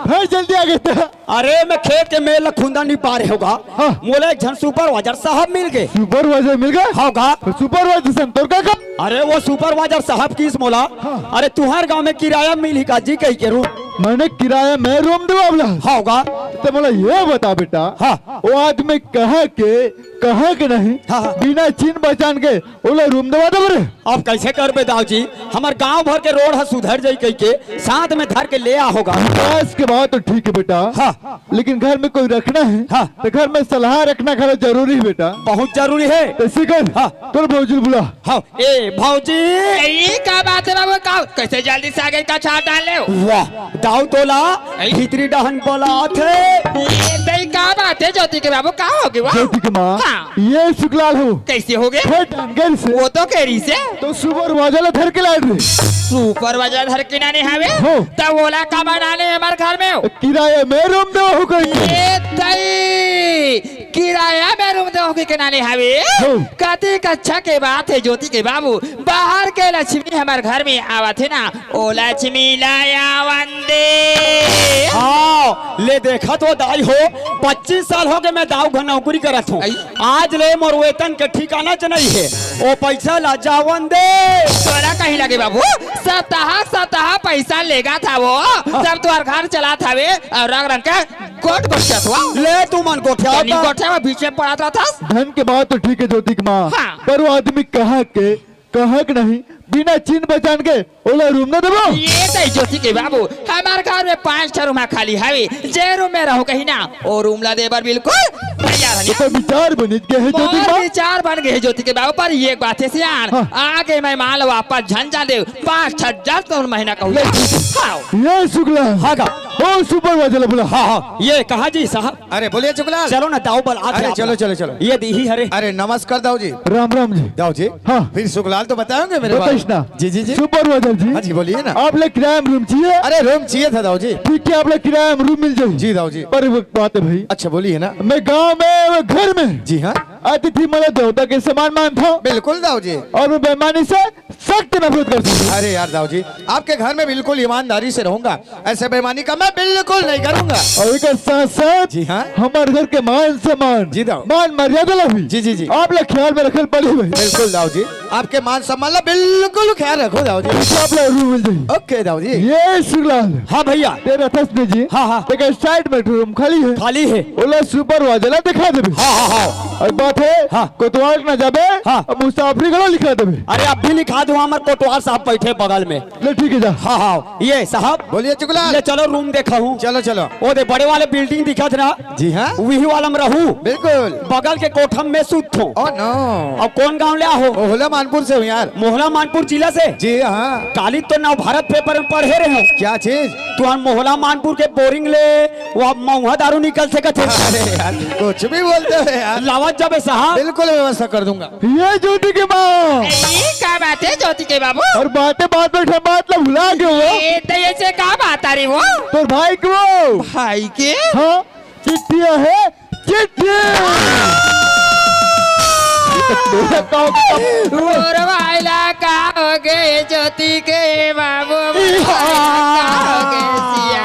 भाई जल्दी आ गए थे। अरे मैं खेत के मेल ला खुंदा नहीं पा रहे होगा। हाँ। मोला एक झन सुपरवाइजर साहब मिल गए। सुपरवाइजर मिल गए? हाँ गा। तो सुपरवाइजर संतोर का का? अरे वो सुपरवाइजर साहब किस मोला? हाँ। अरे तुहार गांव में किराया मिलही का जी कही के रूम। मैंने किराया में रूम देवा बोला। हाँ गा। तो बोला ये बता बेटा। हाँ। वो आदमी कहाँ के, कहाँ के नहीं? हाँ, हाँ। बिना चिन पहचान के ओला रूम देवा दे रे। अब कैसे करबे दाऊ जी? हमार गांव भर के रोड ह सुधर जाई कही के साथ में धर के ले आ होगा। विकास के बात तो ठीक है बेटा। हाँ। लेकिन घर में कोई रखना है हाँ। तो घर में सलाह रखना खरा जरूरी है बेटा। बहुत जरूरी है। तो इसी कर हाँ। तोर भौजी ल बुला। हाँ, ए भौजी। ए, का बात है बाबू? का, कैसे जल्दी से आगे का छाप डाल ले? वाह, दाऊ तोला ए? भीतरी डहन बोलात हे। ए, दई का बात है ज्योति के बाबू, का हो गया? ज्योति के माँ, हाँ। ये सुखलाल हो। कैसे हो गए? हे डंगर से। वो तो कह रही से। तो सुपरवाइजर ला धर के लाए रे। सुपरवाइजर धर के नाने हवे? हो। तब ओला का बनाने हमार घर में हो? किराए में रूम दो हो गई। ए दई, किराया में रूम दो हो गई के नाने हवे? हो। कतिक अच्छा के बात है ज्योति के बाबू, बाहर के लक्ष्मी हमार घर में आवत है ना, ओ लक्ष्मी लाया वंदे। हाँ, ले देखत हो दाई हो, पच्चीस साल हो गए मैं दाऊ घर नौकरी करत हूँ। आई। आज ले मोर वेतन के ठिकाना च नहीं है। ओ पैसा ला जावन दे। तोला कहीं लगे बाबू, सप्ताह सप्ताह पैसा लेगा था वो, जब तोर घर चलात हवे और रंग रंग के गोठ गोठियात हुआ। ले तू मन गोठिया तनी होता। गोठिया में बीच में पड़त रहत हस। धन के बात तो ठीक है ज्योति के माँ, हाँ। पर वो आदमी कहाँ के, कहाँ के नहीं, बिना चिन पहचान के ओला रूम न देबो? ये तो ज्योति के बाबू, हमार घर में पांच ठो रूम खाली हवे, जे रूम में रहो कहीं ना, ओ रूम ला देबर बिल्कुल तैयार हन। तो विचार बनित गए है ज्योति के मोर बाबू? विचार बन गए है ज्योति के बाबू, पर ये एक बात है सियान, हाँ। आगे मैं मान लो वापस झन जा दे, पाँच हजार तो महीना कहूँ। ले। हाँ। ये शुक्ला। हाँ का? ओ सुपरवाइजर बोला। हाँ, हाँ, ये कहा जी साहब? अरे बोलिए जुगलाल। चलो ना दाऊ बल, आज अरे आप चलो, ना। चलो, चलो। ये दी ही हरे। अरे नमस्कार दाऊ जी। राम राम जी। दाऊ जी। हाँ। फिर सुखलाल तो बताएंगे मेरे बारे में। बताइस ना। जी, जी, जी। सुपरवाइजर जी। हाँ जी, बोलिए ना। आप ले किराया में रूम चाहिए? अरे रूम चाहिए था दाऊ जी। ठीक है, आप ले किराया में रूम मिल जाए। जी दाऊ जी। पर वो बात है भाई। अच्छा बोलिए ना। मैं गांव में, वो घर में जी हाँ। अतिथि मतलब देवता के समान मानता हूँ। बिल्कुल दाऊ जी। और मैं बेईमानी से सख्त नफरत करता हूँ। अरे यार दाऊ जी, आपके घर में बिल्कुल ईमानदारी से रहूंगा, ऐसे बेईमानी का मैं बिल्कुल नहीं करूंगा। और एक साथ साथ जी हाँ। हमारे घर के मान सम्मान, जी दाऊ। मान मर्यादा ला भी जी, जी, जी। आप लोग ख्याल में रखल पड़ी भाई। बिल्कुल दाऊ जी, आपके मान सम्मान ला बिल्कुल ख्याल रखो दाऊ जी। आप लोग रूम मिल जाइए। ओके दाऊ जी। ये सुखलाल। हाँ भैया। तेरा थस ने जी। हाँ, हाँ। एक साइड में रूम खाली है। खाली है। ओला सुपरवाइजर ला दिखा देबे। हाँ, हाँ, हाँ। और बात है, हाँ। कोतवाल ना जाबे, हाँ। अब मुसाफरी घलो लिखा देबे। अरे, अब भी लिखा दूं, हमार कोतवाल साहब बैठे बगल में। ले, ठीक है, जा। हाँ, हाँ, ये साहब। बोलिए चुगलाल। ले चलो, रूम देखा हूँ। चलो, चलो। ओ दे, बड़े वाले बिल्डिंग दिखत ना? जी हाँ। वही वाला में रहूँ। बिल्कुल। बगल के कोठम में सुत हूँ। Oh no। अब कौन गाँव ले हो? ओ, होला मानपुर से हूँ यार। मोहला मानपुर जिला से? जी हाँ। काली तो नवभारत पेपर में पढ़े रहे। क्या चीज? तुहर मोहला मानपुर के बोरिंग ले वो महुआ दारू निकल सकत हे। अरे यार, कुछ भी बोलते हो यार। लावत जाबे साहब। बिल्कुल व्यवस्था कर दूंगा। ये ज्योति के माँ। ये का बात है ज्योति के बाबू? और बातें बात में ठे बात ला भुला गए हो। ये तो ऐसे का बात आ रही हो? तोर भाई के वो। भाई के? हाँ, चिट्ठी है, चिट्ठी। ये तो तोरा का होता? मोर भाई ला का हो गए ज्योति के बाबू? मोर भाई ला का हो गए सिया?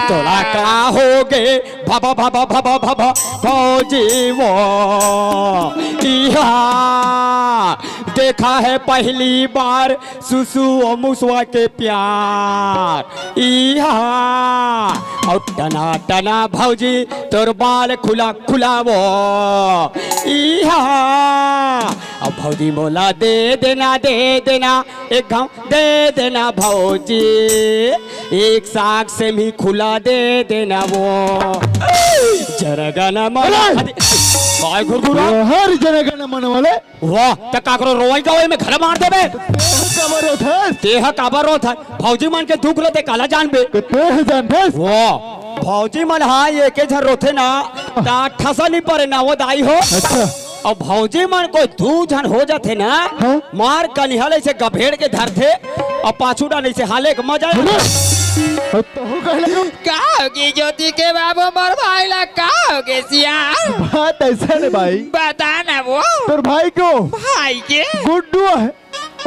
तोला का हो गए भबा भबा भबा भबा भौजी वो? इहा देखा है पहली बार सुसु और मुसवा के प्यार। इहा और टना टना भौजी तोर बाल खुला खुला वो। इहा अब भौजी मोला दे देना, दे देना, एक घाव दे देना भौजी, एक साग से भी खुला दे देना वो। जनगण मन अरे! अधि-, काय घुरघुरा? हर जनगण मन वाले। वाह, त काकरो रोवई गवई में घला मार देबे। तेह काबर रोथस? तेह काबर रोथस? भौजी मन के दुख ल ते काला जानबे? तेह जानथस? वाह, भौजी मन हा एके झन रोथे ना, त ठसा नी परे ना वो दाई हो। अच्छा। अउ भौजी मन कोई दू झन हो जाथे ना, हाँ? मार कनिहा ले से गभेड़ के धरथे, अउ पाछू डाले से हाले के मजा। अरे! अब तहु कहले। का होगे ज्योति के बाबू मोर भाई ला, का होगे सिया? बात ऐसा ने भाई। बता ना वो। तोर भाई को। भाई के। गुड्डू है।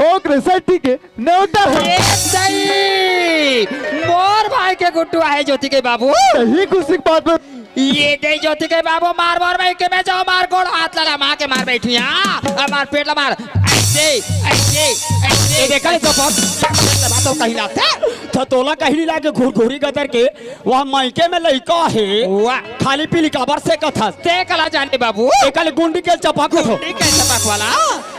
ओकरे सट्ठी के नेवता है। ए सही। मोर भाई के गुड्डू आहे ज्योति के बाबू। सही खुशी की बात है। ये दे ज्योति के बाबू, मार मार भाई के मैं जाओ, मार गोड़ हाथ लगा, मार के मार बैठी, हाँ, अब मार पेट ला मार, ऐसे, ऐसे, ऐसे। ये देखा, ये तो बहुत बात तो कहीं लाते। तो तोला कहीं नी लागे घुरघुरी गदर के, वह मायके में लइका हे। वाह। खाली पीली काबर से कथस? ते कला जाने बाबू। ते कल गुंडी के चपक हो। गुंडी के चपक वाला।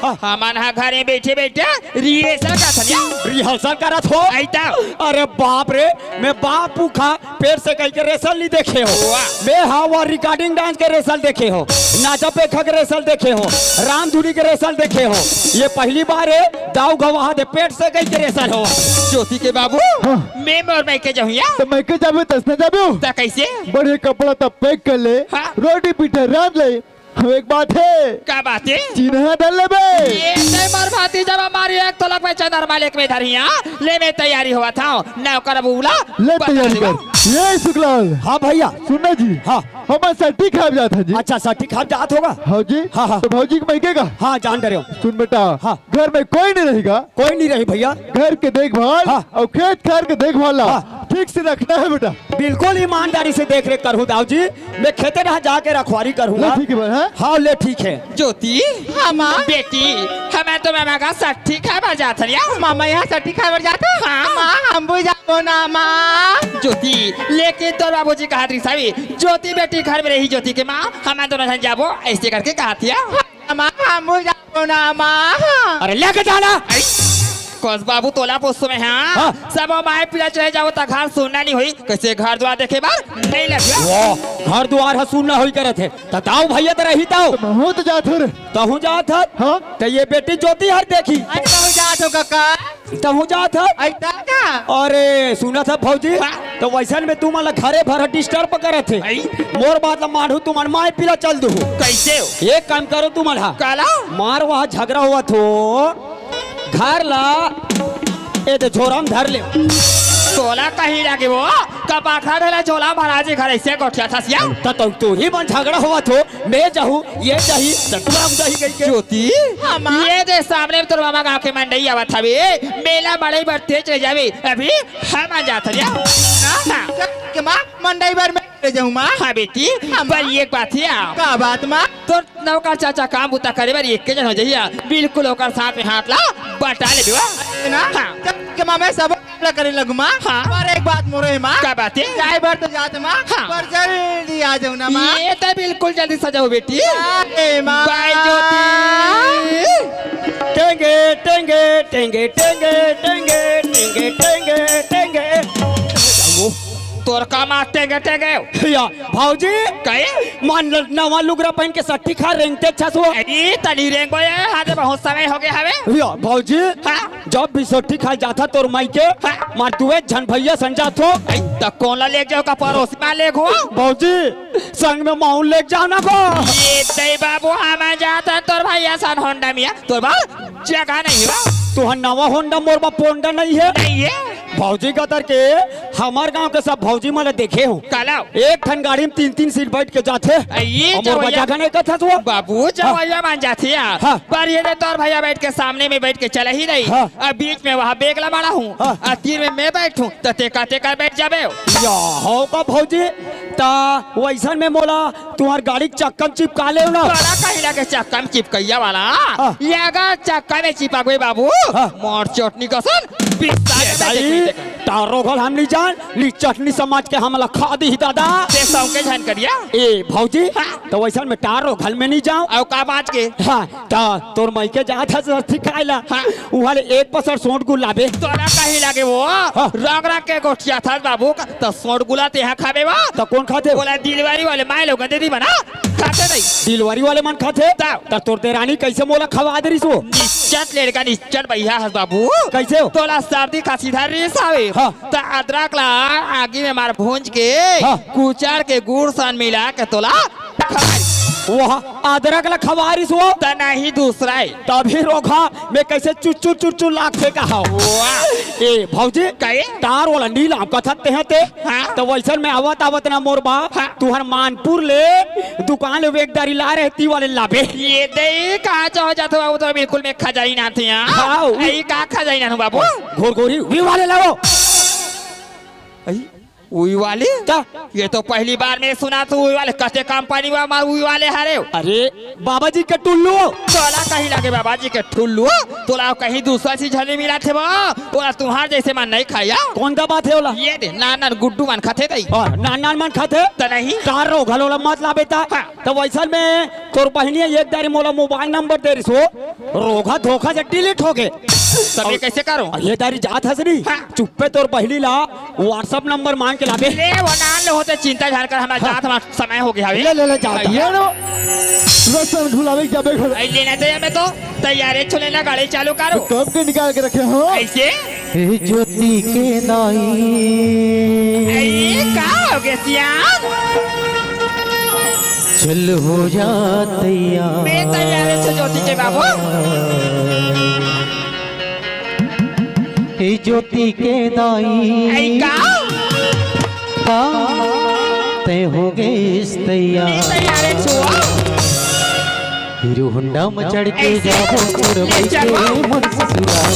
हाँ। हमन हा घरे बैठे बैठे rehearsal करत हन। Rehearsal करत हो? आई त। अरे बाप रे, मैं बाप भूखा पेट से कहीं के rehearsal नहीं देखे हो। वाह। मैं हाँ, वह recording dance के rehearsal देखे हो, नाचा पेखा के rehearsal देखे हो, रामधुनी के rehearsal देखे हो। ये पहली बार है, दाऊ गवाह दे पेट से कहीं के rehearsal हो। ज्योति के बाबू, हाँ। मैं मोर मायके जाहूँ या? त मायके जाबे तइसने जाबे हो? त कैसे? बढ़िया कपड़ा त pack कर ले, हाँ। रोटी पीठा रांध ले। हम एक बात है। का बात है? चिन्हा डाल लेबे। ये नहीं मोर भाती, जब हमारी एक तोलक में चंदर मालिक में धरिया, ले मैं तैयारी होवत हूँ। नौकर बूला, ले बता तैयारी देबो। कर। ये सुखलाल। हाँ भैया। सुन ना जी। हाँ। हम सट्ठी खाब जात हन जी। अच्छा, सट्ठी खाब जात होगा? हाँ जी। हाँ, हाँ। त भौजी के मायके का? हाँ, जान डरे हो। सुन बेटा। हाँ। घर में कोई नहीं रहेगा। कोई नहीं रही भैया। घर के देखभाल हाँ। अउ खेत खार के देखभाल ला हाँ। ठीक से रखना है बेटा। बिल्कुल ईमानदारी से देख रेख करहूँ दाऊ जी। मैं खेते रहा जाके रखवारी करहूँ। ले ठीक है भाई, हाँ? हाँ, ले ठीक है। ज्योति। हाँ, माँ। बेटी, हमें तो मामा का सट्ठी खाए बर जात हन या। मामा यहाँ सट्ठी खाए बर जात हो? हाँ। माँ, हम भी जाबो ना, माँ। ज्योति, लेकिन तोर बाबूजी कहा रिसावी, ज्योति बेटी घर में रही, ज्योति के माँ, हम दोनों झन जाबो, ऐसे करके कहा थिया। माँ, हम जाबो ना, माँ। अरे, लेके जाना। आई, कस बाबू तोला पोसो में, हाँ? हाँ। सब माय पीला चले जाबो, त घर सुनना नहीं होई। कैसे घर द्वार देखे बार? नहीं लगे। वो घर द्वार ह सुनना होई करत है। त ताऊ भैया त रही ताऊ। त महूँ त जात हूँ रे। तहूँ जात हस? हाँ। त ये बेटी ज्योति हर देखी। अरे, तहूँ जात हो काका। तहूँ जात हस? अरे, दादा। अरे, सुनत हस भौजी? हाँ। त वैसन में तुमन ला घरे भर disturb करत हे। आई। मोर बात ला मानहू, तुमन माय पीला चल दूहू। कैसे हो? एक काम करो तुमन हा। काला? मार वहाँ झगड़ा होवत हो। घर ला ए दे झोरा में धर ले। तोला कहीं लगे वो, कपाखा ढला झोला महाराज जी घर ऐसे गोठिया था सिया। त, त, तू ही मन झगड़ा होवत हो। मैं जाहूँ, ये जाही, त तू हम जाही कही के। ज्योति, हाँ, माँ। ये दे सामने में तोर मामा गाँव के मंडई आवत हवे, मेला मड़ई बर तेज रह जावे, अभी हम आ जात हन या। हाँ। के माँ, मंडई बर मैं ले जाहूँ माँ। हाँ बेटी, हाँ, माँ। पर एक बात है। का बात माँ? तोर नौकर चाचा काम बुता करे बर एक के जन हो जहिया, बिल्कुल ओकर साथ में हाथ ला बटा ले दुआ। ना? हाँ। के माँ, मैं सब ला करे लगू माँ। हाँ। पर एक बात मोरो हे माँ। का बात है? जाए बर तो जात माँ। हाँ। पर जल्दी आ जाओ ना माँ। ये तो बिल्कुल जल्दी सजाओ बेटी। अरे माँ। बाय ज्योति। टेंगे, टेंगे, टेंगे, टेंगे, टेंगे, टेंगे, टेंगे, टेंगे। तोर का मार टेंगे टेंगे? या, भौजी। कहे? मान ल-, नवा लुगरा पहिन के सट्ठी खा रेंगते छस वो। अरे, तनी रेंगो ये, हाथे बहुत समय हो गया हवे। या, भौजी। हाँ। जब भी सट्ठी खाए जाथा तोर माई के, हाँ। मार दुए झन भैया सन जाथो। अई, त कोन ला लेग जाओ का परोस में लेग हो? भौजी, संग में माउन लेग जाओ ना गो। ये दई बाबू, हम जाता तोर भैया सन होंडा मिया, तोर बार जगह नहीं बा। तुहर नवा होंडा, मोर बा पोंडा नहीं है। नहीं है। भौजी कतर के हमर गांव के सब भौजी मन ल देखे हो। काला? एक ठन गाड़ी में तीन तीन सीट बैठ के जाथे। आ, ये अउ मोर बा जवैया जगह नहीं कथा तू। बाबू, हाँ। जवैया मान जाथे यार। हाँ। पर ये दे तोर भैया बैठ के सामने में बैठ के चला ही नहीं। हाँ। अब बीच में वहाँ बेग ला मारा हूँ। हाँ। आ तीर में मैं बैठूं, त तेका तेकर बैठ जाबे। या, हो का भौजी? त वैसन में मोला तुहर गाड़ी के चक्का में चिपका लेव ना। तोला कहिला के चक्का में चिपकैया वाला। हाँ। ये अगर चक्का में चिपक गई बाबू, हाँ। मोर चटनी कसन पिस्ता ये के दाई, बेटे के। तारो घल हम नहीं जान, नी चटनी समझ के हमला खा दी दादा। ते सौंके झन करिया। ए भौजी, हाँ। त वैसन में तारो घल में नहीं जाओ। अउ का बात के? हाँ, त तोर माई के जात हस रथी खाए ला। हाँ। उहाँ ले एक पसर सोंठ गुल लाबे। तोला कहीं लागे वो? हाँ। रंग रंग के गोठिया था बाबू का, त सोंठ गुला तेहा खाबे वो? त कोन खाथे? बोला डिलीवरी वाले माय लोग दे दी बना, खाथे नहीं। डिलीवरी वाले मन खाथे? त? त तोर देरानी कैसे मोला खवा दे रिस वो? निश्चत लड़का निश्चत भैया हस बाबू। कैसे हो? तोला सर्दी खांसी धर रिस हवे। हाँ। त अदरक ला आगी में मार भूंज के, हाँ। कुचर के गुड़ सन मिला के तोला खवाई। वह अदरक ला खवारिस वो? त नहीं दूसरा है। तभी रोघा में कैसे चुरचुर चुरचुर लागथे का हो। वाह। ए भौजी, कहे? तार वाला नील आम कथत ते हैं ते। हाँ। त वैसन में आवत आवत ना मोर बा, हाँ। तुहर मानपुर ले दुकान ले एक दारी ला रहे ती वाले लाबे। ये दे कहाँ चाहो जाते बाबू, तो बिल्कुल में खजाई ना थे यहाँ। हाँ, उ- यही का खजाई ना हूँ बाबू। घोरघोरी वी वाले लाओ। अई? उई वाले? का? ये तो पहली बार मैं सुना तू उई वाले। कते कंपनी वा मार उई वाले हरे? अरे, बाबा जी के टुल्लू। तोला कहीं लगे बाबा जी के टुल्लू? तोला कहीं दूसरा चीज हले मिला थे बा? ओला तुम्हार जैसे मन नहीं खाया। कौन का बात है ओला? ये दे, नान नान गुड्डू मन खाते दई। और नान नान मन खाते? त नहीं। तार रो घलो ला मत ला बेटा। हाँ। त वैसन में तोर बहिनी एक दारी मोला मोबाइल नंबर दे रिस हो, रोघा धोखा से डिलीट हो गे। तब ये कैसे करो? ये दारी जात हस नी, हाँ। चुप्पे तोर बहिनी ला WhatsApp नंबर मांग के लाबे। ले वो नान ले होते, चिंता झन कर, हमारा हाँ। जात हमारा समय हो गया हवे। ले, ले, ले, जात भैया। है ना? रसन घुलावे के जाबे घर। आई लेना चाहिए मैं तो। तैयार है, छोले ना गाड़ी चालू करो। कब के निकाल के रखे हो? ऐसे? हे ज्योति के दाई। ए, का हो गया सियान? चल हो जा तैयार। मैं तैयार है, ज्योति के बाबू। हे ज्योति के दाई। ए, का? का? तय हो गइस तैयार। मैं तैयार है, छुआ। हीरो होंडा में चढ़ के जाबो तोर बइठे मोर ससुराल।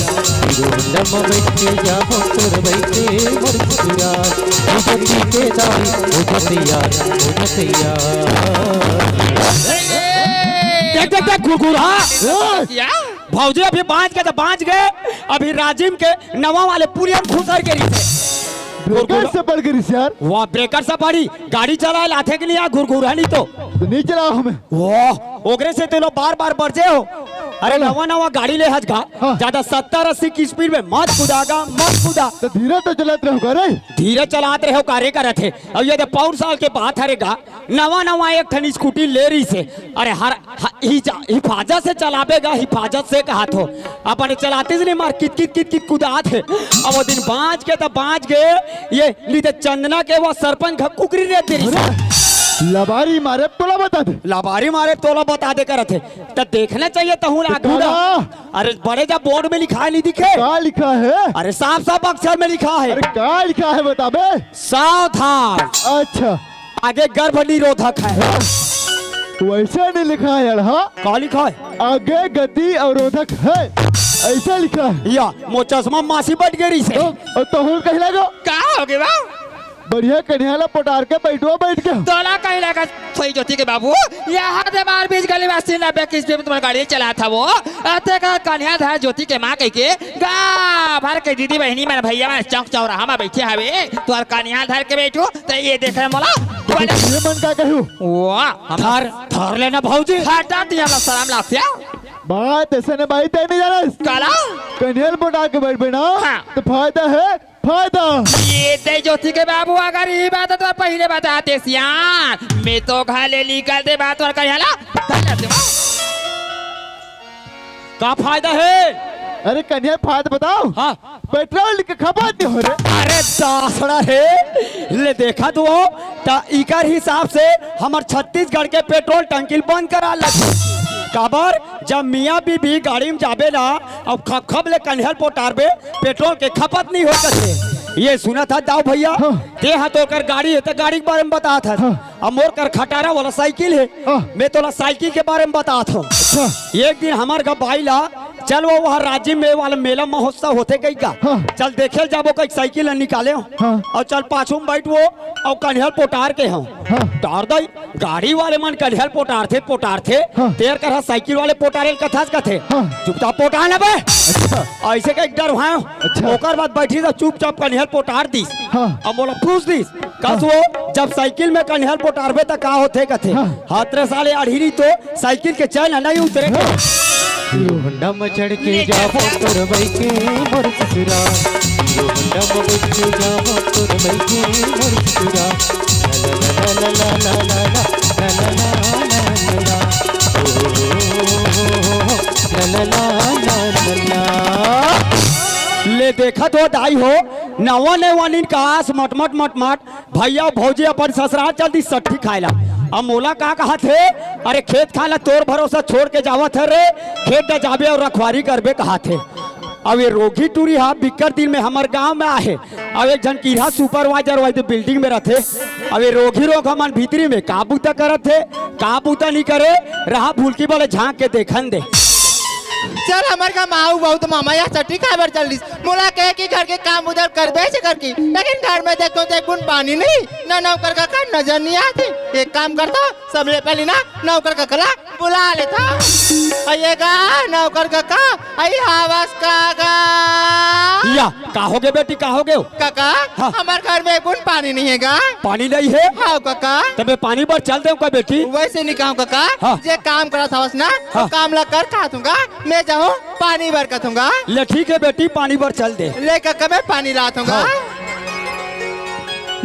हीरो होंडा में बइठ के जाबो तोर बइठे मोर ससुराल। ओ बच्ची के दाई, ओ बतिया, ओ बतिया। देख, देख, देख, घुरघुरा। ए! भौजी अभी बांच गे त बांच गे, अभी राजिम के नवा वाले पुलिया में घुसर गे रिहिसे। ब्रेकर से पड़ गे रिहिस यार। वाह, ब्रेकर से पड़ी। गाड़ी चलाए ल आथे कि नहीं यार, घुरघुरा नहीं तो। तो नहीं चलाओ हमें। वाह, ओकरे से तो लोग बार बार बरजे हो। अरे, नवा नवा गाड़ी ले हज गा, हाँ। ज्यादा सत्तर अस्सी की स्पीड में मत कुदा गा, मत कुदा। तो धीरे तो चलात रहो गा रे। धीरे चलात रहो, कार्य करत हे। अब ये तो पौर साल के बात हरे गा, नवा नवा एक ठन स्कूटी ले रिहिसे। अरे हर, ह-, हिजा-, हिफाजत से चलाबे गा, हिफाजत से कहत हो। अपन चलाते से नहीं मार कित कित कित कित कुदात हे। अब वो दिन बांच गे त बांच गे, ये नी त चंदना के वो सरपंच घर कुकरी रेंग दे रिहिसे। अरे, लबारी मारे तोला बता दे। लबारी मारे तोला बता दे करत हे। त देखना चाहिए तहूँ ला तो आगू ला। काला? अरे बड़े जा बोर्ड में लिखा है, नहीं दिखे? का लिखा है? अरे साफ साफ अक्षर में लिखा है। अरे का लिखा है बताबे? सावधान। अच्छा। आगे गर्भ निरोधक है। वैसे नहीं लिखा है यार, हाँ? का लिखा है? आगे गति अवरोधक है, ऐसा लिखा है। या, मोर चश्मा मासी बट गे रिहिसे। तो, और तहूँ कहीं लगो? का हो गया बा? बढ़िया कन्या ला पटार के बैठो, बैठ के। तोला कहीं लगा सही ज्योति के बाबू, यहाँ से मार बीच गली में अस्सी नब्बे की स्पीड में तुम्हारी गाड़ी चलात हवो। अते का कन्या धर ज्योति के माँ कह के गा भर के दीदी बहिनी मन भैया मन चौक चौराहा में बैठे हवे, तुम्हार कन्या धर के बैठो, त ये देख रहे मोला। ये मन का कहू? वाह, हम थार, थार लेना भौजी। हटा दिया ला सलाम लाफिया। बात ऐसे ने भाई तय नहीं जाना। काला? कन्या ला पटार के बैठ बैठा। हाँ। तो फायदा है। फायदा। ये दे ज्योति के बाबू, अगर ये बात तो पहले बताते सियान, मैं तो घर ले निकल दे बात और कहीं ला। का फायदा है? अरे कन्हैया, फायदा बताओ। हाँ। पेट्रोल के खपत नहीं हो रे। अरे दासड़ा रे, ले देखा तू हो, त इकर हिसाब से हमर छत्तीसगढ़ के पेट्रोल टंकी ल बंद करा लगे। काबर, जब मियाँ बीबी गाड़ी में जाबे ना, अब खप खप ले कन्हैया ल पोटारबे, पेट्रोल के खपत नहीं हो कथे। ये सुना था दाऊ भैया, हाँ। ते हा तो ओकर गाड़ी है, त गाड़ी के बारे में बता था। हाँ। अब मोर कर खटारा वाला साइकिल है, हाँ। मैं तोला साइकिल के बारे में बतात हूँ। अच्छा। एक दिन हमार घर भाई ला, चल वो वहाँ राजिम में वाला मेला महोत्सव होथे कही का, हाँ। चल देखे ल जाबो कही साइकिल ला निकाले हो। हाँ। और चल पाछू में बैठ वो, और कन्हैया ल पोटार के हो। हाँ। टार दई, गाड़ी वाले मन कन्हैया ल पोटारथे, पोटारथे, हाँ। तेर कर साइकिल वाले पोटारे ल कथस कथे। हाँ। चुपचाप पोटार ना बे। अच्छा। ऐसे का एक डर वहाँ। अच्छा। ओकर बाद बैठी तो चुपचाप कन्हैया ल पोटार दिस। हाँ। अब मोला पूछ दिस, कस हाँ। वो जब साइकिल में कन्हैया ल पोटारबे त का होथे कथे? हाँ। हाथ रे साले अढ़ीरी तो साइकिल के चैन ह नहीं उतरे। हाँ। हीरो होंडा में चढ़ के ले जाबो चल। तोर बई के मोर ससुरा। हीरो होंडा में बैठ के जाबो तोर बई के मोर ससुरा। ला ला ला ला ला ला ला ला ला ला ला ला। ओ, ला ला ला ला ला ला। ले देखत हो दाई हो, नवा नवा नीन कास मटमट मटमट भैया भौजी अपन ससुराल चल दी सट्ठी खाए ला। अब मोला का कहत हे, अरे खेत खाए ला तोर भरोसा छोड़ के जावत हे रे, खेत न जाबे और रखवारी करबे कहत हे। अब ये रोगी टूरी हा बिक्कर दिन में हमर गांव में आहे। अब एक झन कीरा सुपरवाइजर वाइज बिल्डिंग में रथे। अब ये रोगी रोग हमन भीतरी में का बूता करत हे, का बूता नहीं करे, रहा भूलकी वाले झांक के देखन दे। चल हमर का माऊ बहुत मामा या सट्ठी खाए बर चल दिस। मोला कहे कि घर के काम उधर कर दे से करके, लेकिन घर में देखो तो एक बूंद पानी नहीं, ना नौकर काका नजर नहीं आते। एक काम करता, सबले पहले ना नौकर काका ला बुला लेता। अये गा नौकर काका, अये हवस का गा। या, का हो गे बेटी, का हो गे? काका, हाँ। हमर घर में एक बूंद पानी नहीं है गा। पानी नहीं है? हाँ काका। तबे पानी बर चल देव का बेटी? वैसे नहीं कहूँ काका, हाँ। जे काम करत हवस ना, हाँ। वो काम ला कर खात हूँ गा, मैं जाहूँ पानी बर कथूंगा। ले ठीक है बेटी, पानी बर चल दे। ले कका मैं पानी लात हूंगा। हाँ।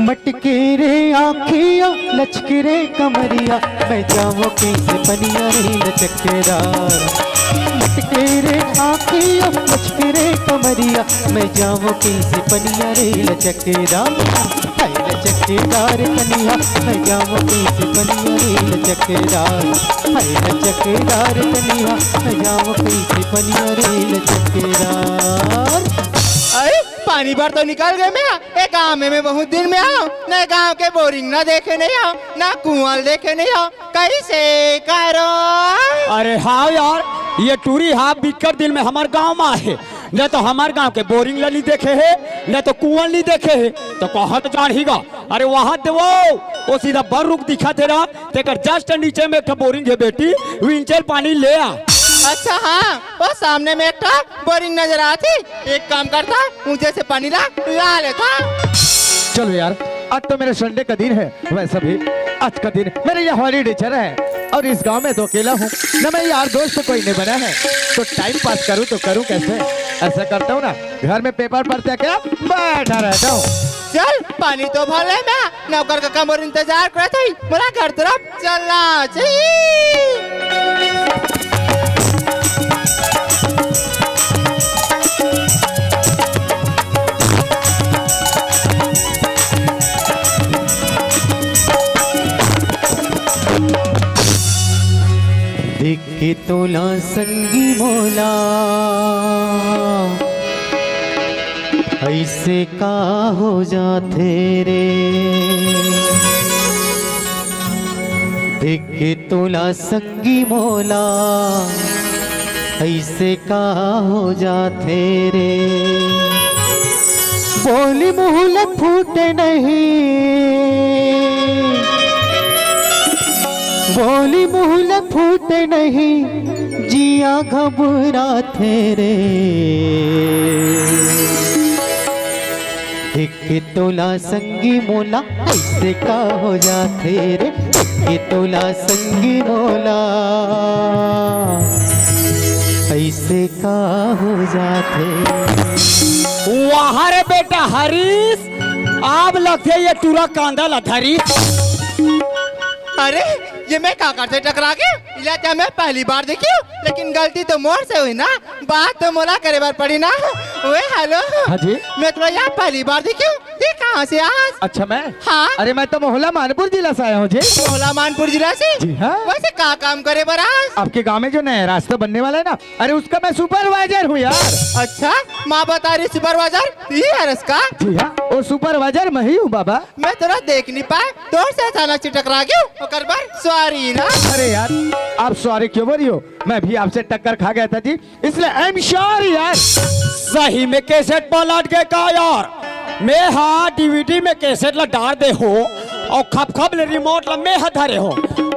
मटके रे आँखिया, लचके रे कमरिया, मैं जाऊँ कैसे पनिया रे लचकदार। मटके रे आँखिया, लचके रे कमरिया, मैं जाऊँ कैसे पनिया रे लचकदार। हाय लचकदार कनिया, मैं जाऊँ कैसे पनिया रे लचकदार। हाय लचकदार कनिया, मैं जाऊँ कैसे पनिया रे लचकदार। अरे, पानी बर तो निकल गए मैं। ए गाँव में मैं बहुत दिन में आऊँ, न गाँव के बोरिंग न देखे नहीं आऊँ, न कुआं देखे नहीं आऊँ, कैसे करो? अरे हाँ यार, ये टूरी हा बिक्कर दिन में हमर गाँव में आहे, न तो हमर गाँव के बोरिंग ला नहीं देखे है, न तो कुआं नहीं देखे है, तो कहाँ तो जान ही गा। अरे वहाँ देवो, वो सीधा बर रुख दिखत हे ना, तेकर just नीचे में एक ठो बोरिंग है बेटी, विंचेल पानी ले आ। अच्छा हाँ, वो सामने में एक ठो बोरिंग नजर आत हे। एक काम करता, ऊंचे से पानी ला, ला लेता। चलो यार, आज तो मेरा संडे का दिन है, वैसे भी आज का दिन मेरे लिए हॉलीडे चल रहा है और इस गांव में तो अकेला हूँ, न मैं यार दोस्त कोई नहीं बना है, तो टाइम पास करूँ तो करूँ कैसे? ऐसा करता हूँ ना, घर में पेपर पढ़ते क्या बैठा रहता हूँ। चल, पानी तो भर ले मैं, नौकर काका मोर इंतजार करत हई, मोला घर तरफ चलना चाहिए। देख के तोला संगी मोला, ऐसे का हो जाथे रे। देख के तोला संगी मोला, ऐसे का हो जाथे रे। बोली मुँह ले फूटे नहीं, बोली मुँह ले फूटे नहीं, जिया घबराथे रे। एक तोला संगी मोला, ऐसे का हो जाथे रे। एक तोला संगी मोला, ऐसे का हो जाथे? वाह रे बेटा हरीश, अब लगथे ये टूरा कांदा ला धरिस। अरे, ये मैं का करथे टकरा के? इला तो मैं पहली बार देखियो, लेकिन गलती तो मोर से हुई ना, बात तो मोला करे बर पड़ी ना। ओए हेलो। हाँ जी। मैं तोला यहाँ पहली बार देखियो, ये कहाँ से आस? अच्छा मैं? हाँ। अरे मैं तो मोहला मानपुर जिला से आया हूँ जी। मोहला मानपुर जिला से? जी हाँ। वैसे का काम करे बर आस? आपके गांव में जो नया रास्ता बनने वाला है ना, अरे उसका मैं सुपरवाइजर हूँ यार। अच्छा, माँ बता रही सुपरवाइजर ये हरस का? जी हाँ, वो सुपरवाइजर मैं ही हूँ बाबा। मैं तोला देख नहीं पाए, तोर से अचानक से टकरा गयो, ओकर बर सॉरी ना। अरे यार, आप सॉरी क्यों बोल रही हो? मैं भी आपसे टक्कर खा गया था जी, इसलिए आई एम सॉरी यार। सही में कैसेट पलट के का यार? मैं हा डीवीडी में कैसेट ला डाल दे हो और खप खप ले रिमोट ला मैं हा धरे हो,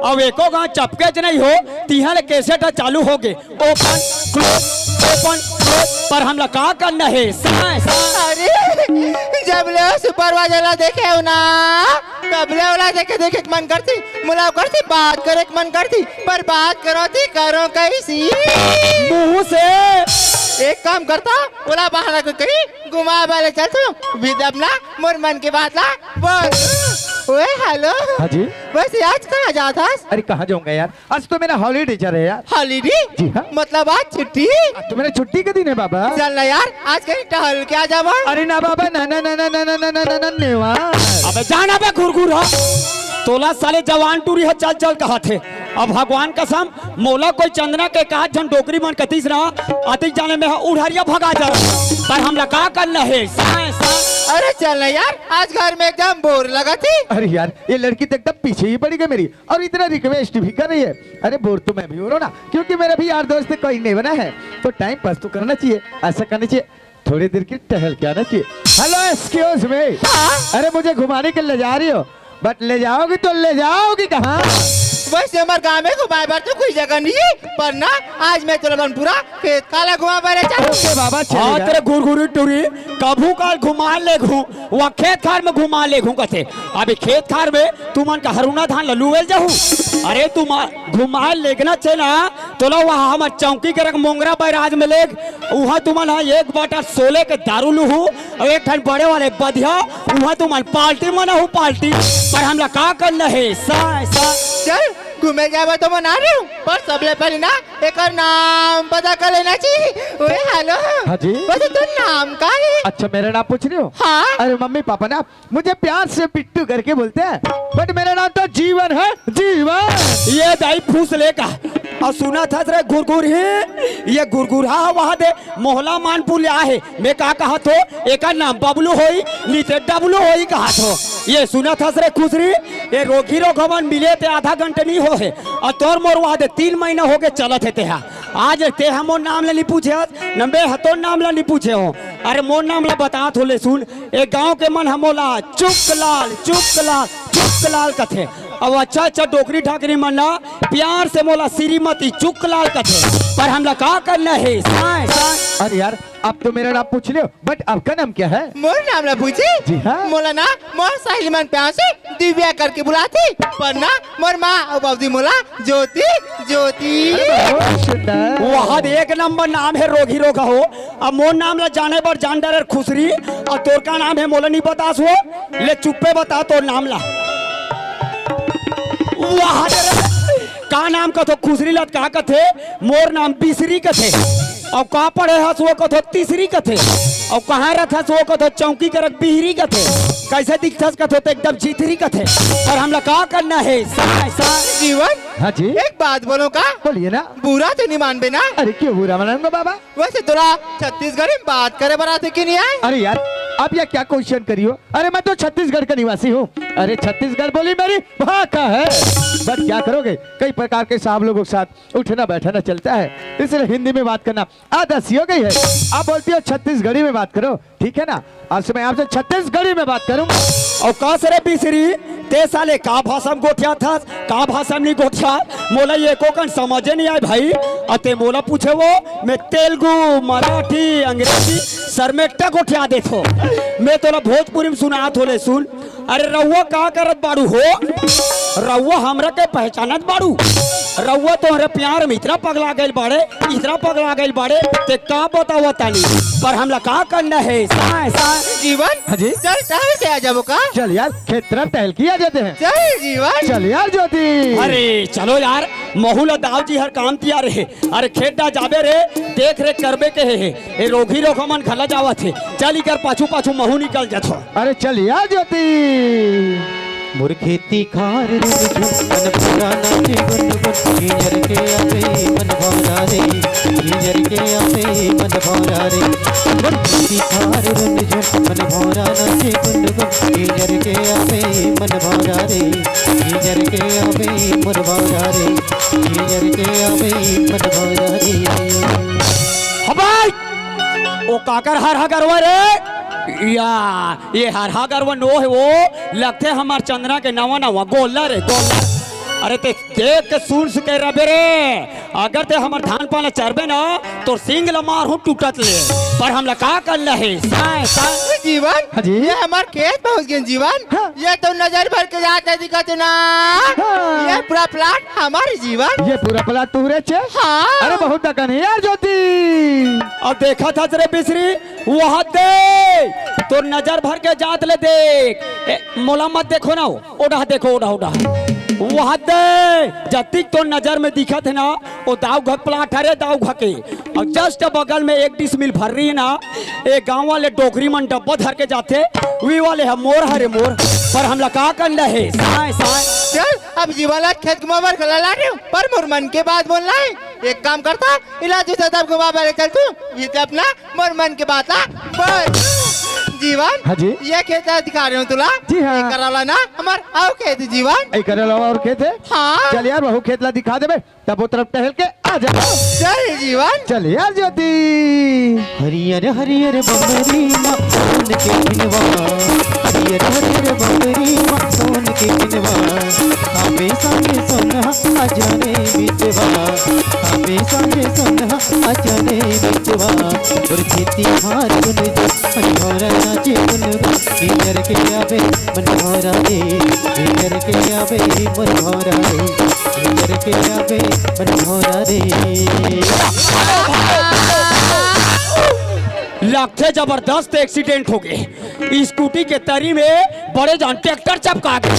अब एको गांव चपकेच नहीं हो, तिहा ले कैसेट हा चालू हो गे। ओपन क्लोज, ओपन क्लोज, पर हमला का करना है? साय, साय। अरे, जब ले सुपरवाइजर ला देखे हो ना, तब ले ओला देखे देखे के मन करती, मोला ओकर से बात करे के मन करती, पर बात करो थी, करो कैसी? मुंह से। एक काम करता, ओला बहाना को कहीं घुमा वाले चल तू, विदम ना, मोर मन के बात ला बोल। ओए हेलो। हाँ जी। वैसे आज कहाँ जात हस? अरे कहाँ जाऊंगा यार, आज तो मेरा हॉलीडे चल रहा है यार। हॉलीडे? जी हाँ। मतलब आज छुट्टी? आज तो मेरा छुट्टी का दिन है बाबा। चल ना यार, आज कहीं टहल के आ जावा। अरे ना बाबा, ना ना ना ना ना ना ना ना ना ना नेवा। अबे जाना बे घुरघुर हा। तोला साले जवान टूरी हा चल चल कहा थे। अब भगवान कसम, मोला कोई चंदना के कहा झन डोकरी मन कतीस ना, अतिक जाने में हा उढ़रिया भगा जा। पर हमला का करना है? साय, साय। अरे चल ना यार, आज घर में एकदम बोर लगा थी। अरे यार, ये लड़की तो एकदम पीछे ही पड़ी गई मेरी। और इतना रिक्वेस्ट भी कर रही है। अरे बोर तो मैं भी हो रहा हूँ ना, क्योंकि मेरा भी यार दोस्त कोई नहीं बना है, तो टाइम पास तो करना चाहिए, ऐसा करना चाहिए, थोड़ी देर की टहल के आना चाहिए। Hello, excuse me. हाँ? अरे मुझे घुमाने के ले जा रही हो, बट ले जाओगी तो ले जाओगी कहाँ? वैसे हमारे गांव में घुमाए बर तो कोई जगह नहीं है, पर ना आज मैं तोला मन पूरा खेत खार ला घुमा बर चल। ओके बाबा, हाँ चलेगा। तेरे घुरघुरी टूरी, कभू काल घुमा ले घू, वहाँ खेत खार में घुमा ले घू कथे। अभी खेत खार में तुमन का हरूना धान ला लुवेल जाहू। अरे तुम घुमा लेगना छे ना, तोला वहाँ हमर चौकी करक मोंगरा बैराज में लेग, उहाँ तुमन हा एक बाटा सोले के दारू लुहू, और एक ठन बड़े वाले बधिया, उहाँ तुमन पार्टी मनाहू पार्टी। पर हमला का करना है? साय, साय। चल, घूमे जाबे तो मना रही हूँ, पर सबले पहले ना एकर नाम पता कर लेना चाहिए। ओए हेलो। हाँ जी। वैसे तोर नाम का है? अच्छा, मेरा नाम पूछ रही हो? हाँ। अरे मम्मी पापा ना मुझे प्यार से बिट्टू करके बोलते हैं, बट मेरा नाम तो जीवन है, जीवन। ये दाई फूस लेगा। और सुना था रे घुरघुर ही, ये घुरघुर हा वहाँ दे मोहला मानपुर ले आहे। मैं का कहा थो, एका नाम बबलू होई, नी ते डबलू होई कहा थो। ये सुना था रे खुसरी, ये रोगी रोगवन मिले ते आधा घंटे नहीं हो है। और तोर मोर वहाँ दे तीन महीना हो गए चलत है तेहा। आज तेहा मोर नाम ला नहीं पूछे हस, न मैं ह तोर नाम ला नहीं पूछे हो। अरे मोर नाम ला बता थो ले सुन, ए गांव के मन ह मोला चुकलाल, चुकलाल, चुकलाल कथे। अब अच्छा अच्छा डोकरी ठाकरी मन ला प्यार से मोला श्रीमती चुकलाल कथे। पर हमला का करना है? साय, साय। अरे यार, अब तो मेरा नाम पूछ लियो, बट आपका नाम क्या है? मोर नाम ला पूछे? जी हाँ। मोला ना मोर सहेली मन प्यार से दिव्या करके बुलाथे, पर ना मोर माँ और बाबूजी मोला ज्योति, ज्योति। अरे बहुत सुंदर। वहाँ एक नंबर नाम है रोगी रोगा हो। अब मोर नाम ला जाने बर जान डरे खुसरी, और तोर का नाम है मोला नहीं बतास हो, ले चुप्पे बता तोर नाम ला। वाह रे। का नाम कथो खुसरी ला का कथे? मोर नाम बिसरी कथे। अउ का पढ़े हस वो कथो तीसरी कथे। अउ कहाँ रथस वो कथो चौकी करक बिहरी कथे। कैसे दिखथस कथो तो एकदम चिथरी कथे। पर हमला का करना है? साय, साय। जीवन, हाँ जी। एक बात बोलो का? बोलिए ना। बुरा तो नहीं मानबे ना? अरे क्यों बुरा मानूंगा बाबा? वैसे तोला छत्तीसगढ़ी में बात करे बर आथे कि नहीं आए? अरे यार, आप यह क्या क्वेश्चन करियो? अरे मैं तो छत्तीसगढ़ का निवासी हूँ। अरे छत्तीसगढ़ बोली मेरी भाखा है। बट क्या करोगे, कई प्रकार के साहब लोगों के साथ उठना बैठना चलता है, इसलिए हिंदी में बात करना आदत सी हो गई है। आप बोलती हो छत्तीसगढ़ी में बात करो, ठीक है ना? आज से मैं आपसे छत्तीसगढ़ी में बात करूंगा। अउ का सरे बिसरी, ते साले का भाषा में गोठियाथस, का भाषा में नहीं गोठियाथस, मोला ये एको कन समझे नहीं आए भाई। अउ ते मोला पूछे वो, मैं तेलुगु, मराठी, अंग्रेजी सर में एकटा गोठिया देथो। मैं तोला भोजपुरी में सुनात हो ले सुन। अरे रउआ का करत बाड़ू हो? रउआ हमरा के पहचानत बाड़ू? रउआ तो हमरे प्यार में इतना पगला गइल बाड़े, इतना पगला गइल बाड़े, ते का बतावा तानी, पर हमला का करना है? साय, साय। जीवन, हाँ जी? चल टहल के आ जाबो का? चल यार, खेत तरफ टहल के आ जाते हैं। चल जीवन। चल यार ज्योति। अरे चलो यार, महू ला दाऊ जी हर काम तियार हे। अरे खेत डा जाबे रे, देख रेख करबे के हे। ए रोगी रोग मन घला जावत हे। चल इकर पाछू पाछू महू निकल जाथो। अरे चल यार ज्योति। मोर खेती खार रुन झुन, मन भौरा नाचे गुन गुन, गिंजर के आवे मन भौरा रे, गिंजर के आवे मन भौरा रे। मोर खेती खार रुन झुन, मन भौरा नाचे गुन गुन, गिंजर के आवे मन भौरा रे, गिंजर के आवे मन भौरा रे, गिंजर के आवे मन भौरा रे। हबाई! ओ काकर हरहा गरवा रे? या, ये हरहा गरवा नो हे वो, लगथे हमर चंदना के नवा नवा गोल्लर हे, गोल्लर। अरे ते देख के सुन सुके रबे रे, अगर ते हमर धान पान ल चरबे ना, तोर सींग ल मारहूं टूटत ले, पर हमला का करना हे? साय, साय। जीवन, हाँ जी? ये हमर खेत पहुंच गे जीवन। हाँ। ये तो नजर भर के जात हे दिखत हे ना। हाँ। ये पूरा प्लाट हमर जीवन। ये पूरा प्लाट तुहरे चे? हाँ। अरे बहुत दकन हे यार ज्योति। अब देखत हस रे बिसरी, वहां दे, तोर नजर भर के जात ले देख। ए, मोला मत देखो ना, ओ डहा देखो, ओ डहा, ओ डहा। वहां दे, जतिक तोर नजर में दिखत हे ना, ओ दाऊ घक प्लाट हरे, दाऊ घके। अउ just बगल में एक डिसमिल भर्री हे ना, ए गांव वाले डोकरी मन डब्बा धर के जाथे, वी वाले ह मोर हरे मोर, पर हमला का करना हे? साय, साय। चल, अब जीवन ला खेत घुमाबर घला ला रहे हो, पर मोर मन के बात बोलना हे। एक काम करता, इला जूता तब घुमा बर चल तू, ये तो अपना मोर मन के बात ला बोल। जीवन, हाँ जी। ये खेत ला दिखा रहे हो तुला। जी हाँ। ये करला ना, हमर अउ खेत जीवन। ए करला अउ खेत हे? हाँ। चल यार, वहू खेत ला दिखा देबे, तब वो तरफ टहल के आ जा। चल जीवन। चल यार ज्योति। हरियर हरियर बमरी मा सोन के पिनवा, हरियर हरियर बमरी मा सोन के पिनवा, आवे संगे सोनहा अजने मितवा, आवे संगे सोनहा अजने मितवा। और खेती हार गुन मन भौरा नाचे गुन गुन, गिंजर के आवे मन भौरा रे, गिंजर के आवे मन भौरा रे, गिंजर के आवे मन भौरा रे। लगथे जबरदस्त एक्सीडेंट हो गे। स्कूटी के तरी में बड़े जान ट्रैक्टर चपका गे।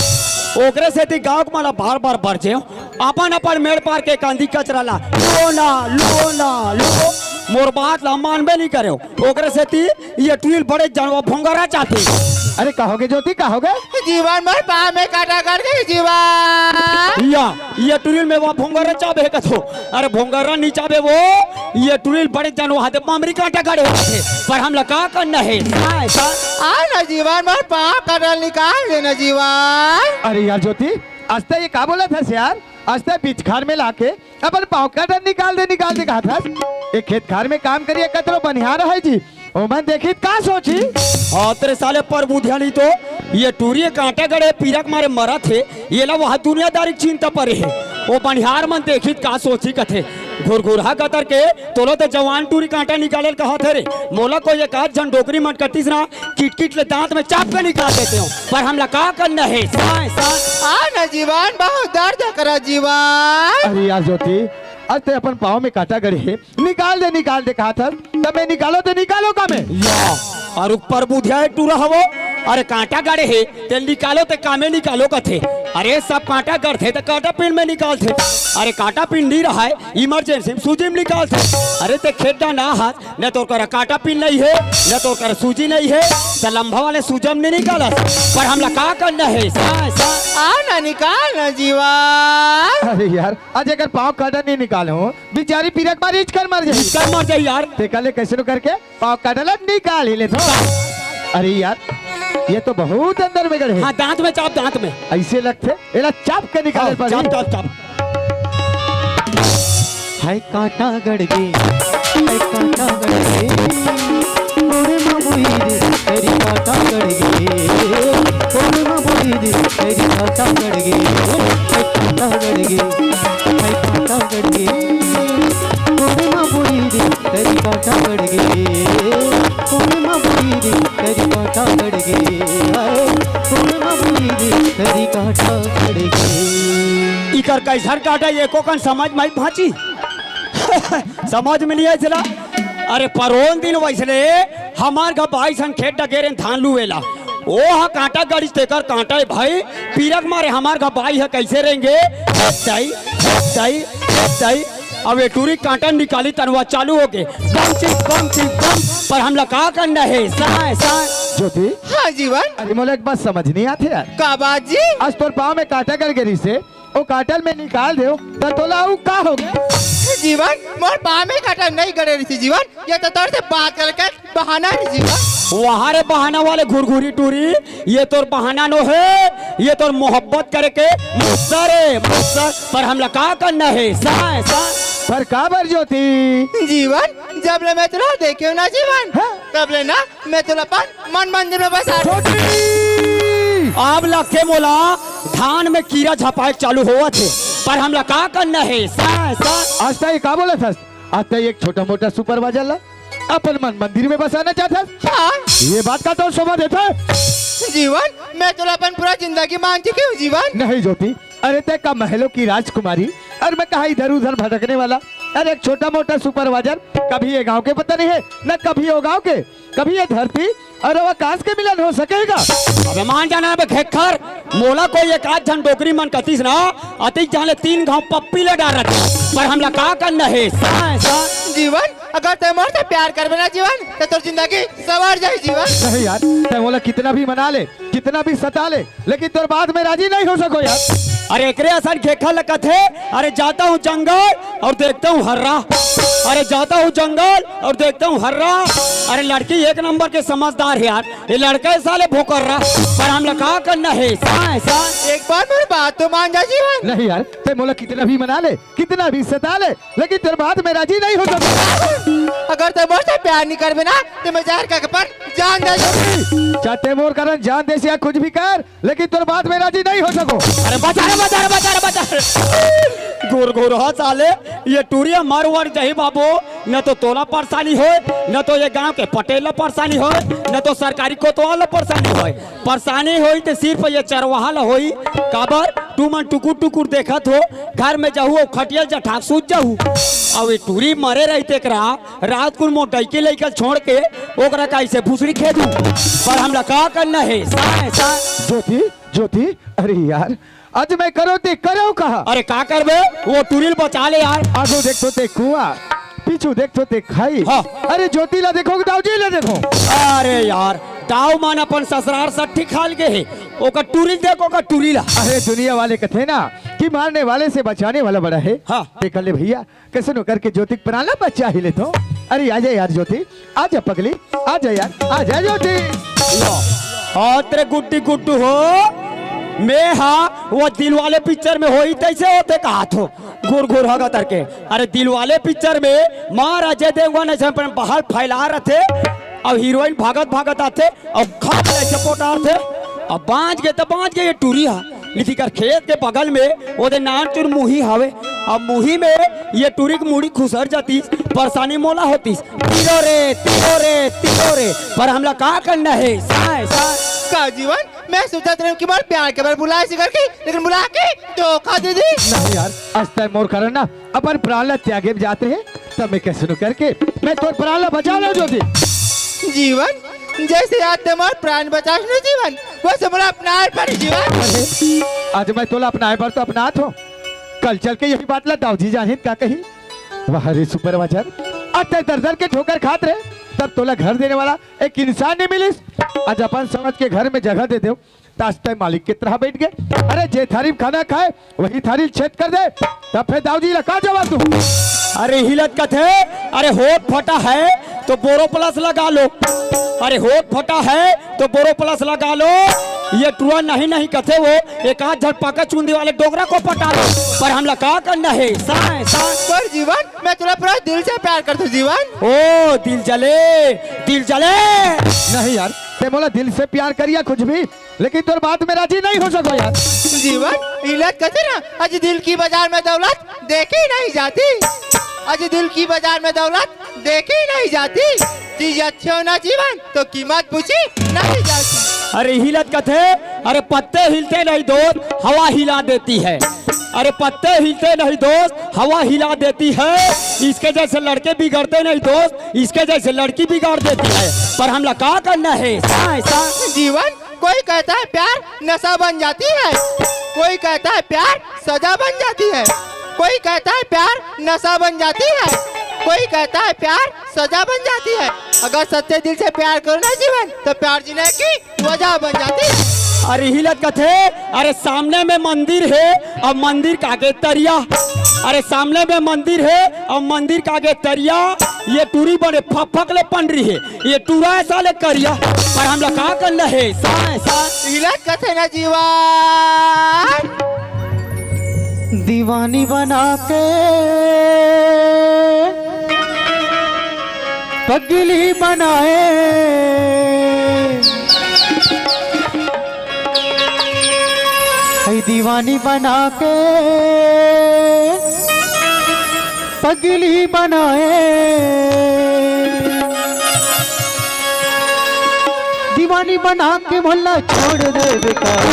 ओकरे सेती गांव के मन ला बार बार बरजेंव, अपन अपन मेड़ पार के कांदी कचरा ला लो ना, लो ना, लो। मोर बात ला मानबे नहीं करे। ओकरे सेती ये टुरी ल बड़े जान वो भोंगरा चाहते। अरे का हो गे ज्योति, का हो गे? जीवन मोर पाँव में कांटा गड़ गे जीवन। या, ये टुरी ल में वो भोंगरा चाबे कथो। अरे भोंगरा नहीं चाबे वो, ये टुरी ल बड़े जान वो हाथे मामरी कांटा गड़े होथे। पर हमला का करना हे? साय, साय। आ ना जीवन, मोर पाँव कांटा निकाल देना जीवन। अरे यार ज्योति, आज तक ये का बोलत हस यार? आज तक बीच खार में लाके अपन पाँव कांटा निकाल दे, निकाल दे कहत हस। ये खेत खार में काम करिए, कतरो बनिहार हे जी, ओमन देखी त का सोची? हाँ, तेरे साले परबुधिया नहीं तो, ये टुरी कांटा गड़े पीरा के मारे मरत हे, ये ला वहाँ दुनियादारी के चिंता परे हे। वो बनिहार मन देखी त का सोची कथे। घुरघुरहा गतर के, तोला तो जवान टुरी कांटा निकाले ल कहत हे रे। मोला कोई एक आध झन डोकरी मन कतिस ना, किटकिट ले दांत में चाप के निकाल देते हो। पर हमला का करना हे? साय, साय। आ ना जीवन, बहुत दर्द करा जीवन। अरे यार ज्योति, आज ते अपन पाँव में कांटा गड़े हे, निकाल दे, निकाल दे कहत हस, त में निकालों ते निकालों का में? या, अउ ऊपर बुधिया हे टूरा हवो, अरे कांटा गड़े हे, ते निकालों ते का में निकालों कथे। अरे सब कांटा गड़थे त कांटा पिन में निकालथे। अरे कांटा पिन नहीं रहय, इमरजेंसी में सूजी में निकालथे। अरे ते खेत डा ना हस, न तोर करा कांटा पिन नहीं हे, न तोर करा सूजी नहीं हे, त लंबा वाले सूजा में नहीं निकालस। पर हमला का करना हे? साय, साय। आ ना निकाल ना जीवन। अरे यार, आज अगर पाँव कांटा नहीं निकालों, बिचारी पीरा के मारे इचकर मर जाही। इचकर मर जाही यार। ते कहले कैसनो करके पाँव कांटा ला निकाल ही लेथों। अरे यार, ये तो बहुत अंदर में गड़े हे। हाँ, दांत में चाप, दांत में। ऐसे लगथे, एला चाप के निकाले हाँ, पड़ी। चाप, चाप, चाप। हाय कांटा गड़ गे, हाय कांटा गड़ गे, गोड़ म बोई रे, तेरी कांटा गड़ गे, गोड़ म बोई रे, तेरी कांटा गड़ गे, हाय कांटा गड़ गे, हाय कांटा गड़ गे, गोड़ म बोई रे, तेरी कांटा गड़ गे, गोड़ म बोई रे, तेरी कांटा गड़ गे, हाय, गोड़ म बोई रे, तेरी कांटा गड़ गे। इकर कइसन काटा, एको कन समझ म आइस भांची? समझ म नइ आइस ला। अरे परोन दिन वइसने हमार घर बाईस हन खेत डगेरे धान लुएला, ओ ह कांटा गड़िस तेकर कांटा ए भाई, पीरा के मारे हमार घर बाई ह कइसे रेंगे, दई, दई, दई। अब ए टूरी कांटा निकाली तनवा चालू होगे, बम चिक, बम चिक, बम। पर हमला का करना हे, साय, साय। ज्योति, हाँ जीवन। अरे मोला एक बात समझ नइ आत हे यार। का बात जी? आज तोर पाँव में कांटा गड़ गे रिहिसे, ओ कांटा ल मैं निकाल देंव, त तोला अउ का होगे? जीवन, मोर पाँव में कांटा नइ गड़े रिहिसे जीवन, ये तो तोर से बात करे के बहाना हे जीवन। वाह रे बहाना वाले घुरघुरी टूरी, ये तोर बहाना नो हे, ये तोर मोहब्बत करे के मुस्सा रे, मुस्सा। पर हमला का करना हे, साय, साय। पर काबर ज्योति? जीवन, जब ले मैं तोला देखेंव ना जीवन, हाँ? तब ले ना मैं तोला अपन मन मंदिर में बसा ज्योति! अब लगथे मोला धान में कीरा झपाए के चालू होवत हे, पर हमला का करना हे, साय, साय। आज तैं का बोलत हस? आज तैं एक छोटा मोटा सुपरवाइजर ला अपन मन मंदिर में बसाना चाहत हस? हाँ। ये बात का तोर शोभा देथे? जीवन, मैं तोला अपन पूरा जिंदगी मान चुके हूँ जीवन। नहीं ज्योति, अरे तैं का महलों की राजकुमारी और मैं कहा इधर उधर भटकने वाला, अरे एक छोटा मोटा सुपरवाइजर, कभी ये गांव के पता नहीं है, न कभी वो गांव के, कभी ये धरती और आकाश के मिलन हो सकेगा? अबे मान जाना बे घेक्खर, मोला कोई एक आध झन डोकरी मन कतिस ना, अतिक जाने तीन घांव पप्पी ले डारत, पर हमला का करना हे, साय, साय। जीवन, अगर तैं मोर से प्यार करबे ना जीवन, त तोर जिंदगी सवर जाही जीवन। नहीं यार, तैं मोला कितना भी मना ले, कितना भी सता ले, लेकिन तोर बात में राजी नहीं हो सकों यार। अरे एकरे असन घेक्खर ल कथे, अरे जाता हूँ जंगल और देखता हूँ हर्रा, अरे जाता हूँ जंगल और देखता हूँ हर्रा। अरे लड़की एक नंबर के समझदार हे यार, ये लड़का ए साले भोकर्रा, पर हमला का करना हे, साय, साय। एक बार मोर बात तो मान जा जीवन। नहीं यार, तैं मोला कितना भी मना ले, कितना भी सता ले, लेकिन तोर बात में राजी नहीं हो सकों। अगर तैं मोर से प्यार नहीं करबे ना, त मैं जहर खा के अपन जान दे दूँ। चाहे तैं मोर कारण जान दे या कुछ भी कर, लेकिन तोर बात में राजी नहीं हो सकों। अरे बचा रे, बचा रे, बचा रे, बचा रे। घुरघुरहा साले, ये टूरी ह मर वर जाही बाबू, न तो तोला परेशानी होय, न तो ये गांव के पटेल ला परेशानी होय, न तो सरकारी कोतवाल ला परेशानी होय। परेशानी होई त सिर्फ ये चरवाहा ला होई। काबर? तुमन टुकुर टुकुर देखत हो, घर में जाहू अउ खटिया ल जठाक सूत जाहू। अउ ये टूरी मरे रही तेकरा, रात कुन मोर डइकी लइका ल छोड़ के ओकरा कइसे भुसड़ी खेदहू? पर हमला का करना हे, साय, साय। ज्योति, ज्योति, अरे यार, आज मैं करों ते करों कहा। अरे का करबे? वो टूरी ल बचा ले यार। आगू देख तो ते कुआं, पीछू देख तो ते खाई। हाँ। अरे ज्योति ला देखो कि दाऊ जी ला देखो? अरे यार, दाऊ मन अपन ससुरार सट्ठी खा ल गे हे, ओकर टूरी ल देख, ओकर टूरी ला। अरे दुनिया वाले कथे ना कि मारने वाले से बचाने वाला बड़ा है। हाँ। देख ले भैया, कइसनो करके ज्योति के प्राण ला बचा ही लेथों। अरे आजा यार ज्योति, आजा पगली, आजा यार, आजा ज्योति। लो, हाँ तेरे गुड्डी गुड्डू हो, मैं हा वो दिलवाले पिक्चर में होही तइसे होथे कहाथों, घुरघुरहा गतर के। अरे दिलवाले पिक्चर में मार अजय देवगन अइसे अपन बाल फैलाय रथे, अउ हीरोइन भागत भागत आथे, अउ खप ले चपोटारथे। अब बांच गे त बांच गे ये टूरी हा। लेकिन एकर खेत के बगल में ओदे नानचुन मुही हवे। अब मुही में ये टूरी के मुड़ी खुसर जातिस, परेशानी मोला होतिस। तिरो रे, तिरो रे, तिरो रे। पर हमला का करना हे? साय, साय। का जीवन? मैं सोचत रहेंव कि मोर प्यार के बर बुलाय सिकर के, लेकिन बुला के धोखा दे दिस। नहीं यार, आज तैं मोर कारण ना अपन प्राण ला त्यागे बर जात रहे, तब मैं कइसनो करके मैं तोर प्राण ला बचा लेंव ज्योति। जीवन, जइसे आज तैं मोर प्राण बचास ना जीवन, वइसे मोला अपनाय बर जीवन। अरे, आज मैं तोला अपनाय बर तो अपनात हों, कल चल के यही बात ला दाऊ जी जानही त का कही? वाह रे सुपरवाइजर, आज तैं दर दर के ठोकर खात रहे, तब तोला घर देने वाला एक इंसान नइ मिलिस। आज अपन समझ के घर में जगह दे देंव, त आज तैं मालिक के तरह बइठ गे। अरे जे थारी में खाना खाय, वही थारी ल छेद कर दे, तब फेर दाऊ जी ला का जवाब दूँ? अरे इही ल त कथे, अरे होठ फटा है तो बोरोप्लस लगा लो, अरे होठ फटा है तो बोरोप्लस लगा लो। ये टूरा नहीं नहीं कथे वो, एक आध झन पाका चुंदी वाले डोकरा को पटा लो, पर हमला का करना हे? साय, साय। पर जीवन, मैं तोला पूरा दिल से प्यार करथों जीवन। ओ दिल जले, दिल जले। नहीं यार, तैं मोला दिल से प्यार कर या कुछ भी, लेकिन तोर बात में राजी नहीं हो सकों यार। जीवन, इही ल त कथे ना, आज दिल की बाजार में दौलत देखी नहीं जाती, आज दिल की बाजार में दौलत देखी नहीं जाती। चीज अच्छी हो ना जीवन, तो कीमत पूछी नहीं जाती। अरे इही ल त कथे, अरे पत्ते हिलते नहीं दोस्त, हवा हिला देती है। अरे पत्ते हिलते नहीं दोस्त, हवा हिला देती है। इसके जैसे लड़के बिगड़ते नहीं दोस्त, इसके जैसे लड़की बिगाड़ देती है। पर हमला का करना है? साए, साए। जीवन, कोई कहता है प्यार नशा बन जाती है, कोई कहता है प्यार सजा बन जाती है, कोई कहता है प्यार नशा बन जाती है, कोई कहता है प्यार सजा बन जाती है। अगर सच्चे दिल से प्यार करो ना जीवन, तो प्यार जीने की वजह बन जाती है। अरे हिलत कथे, अरे सामने में मंदिर है और मंदिर का आगे तरिया। अरे सामने में मंदिर है और मंदिर का आगे तरिया। ये टूरी बने फफक ले पंडरी है, ये टूरा है साले करिया। पर हमला का करना है? साए, साए। हिलत कथे ना जीवन। दीवानी बना के पगली बनाए, है दीवानी बना के पगली बनाए, दीवानी बना के मोला छोड़ दे बेकार।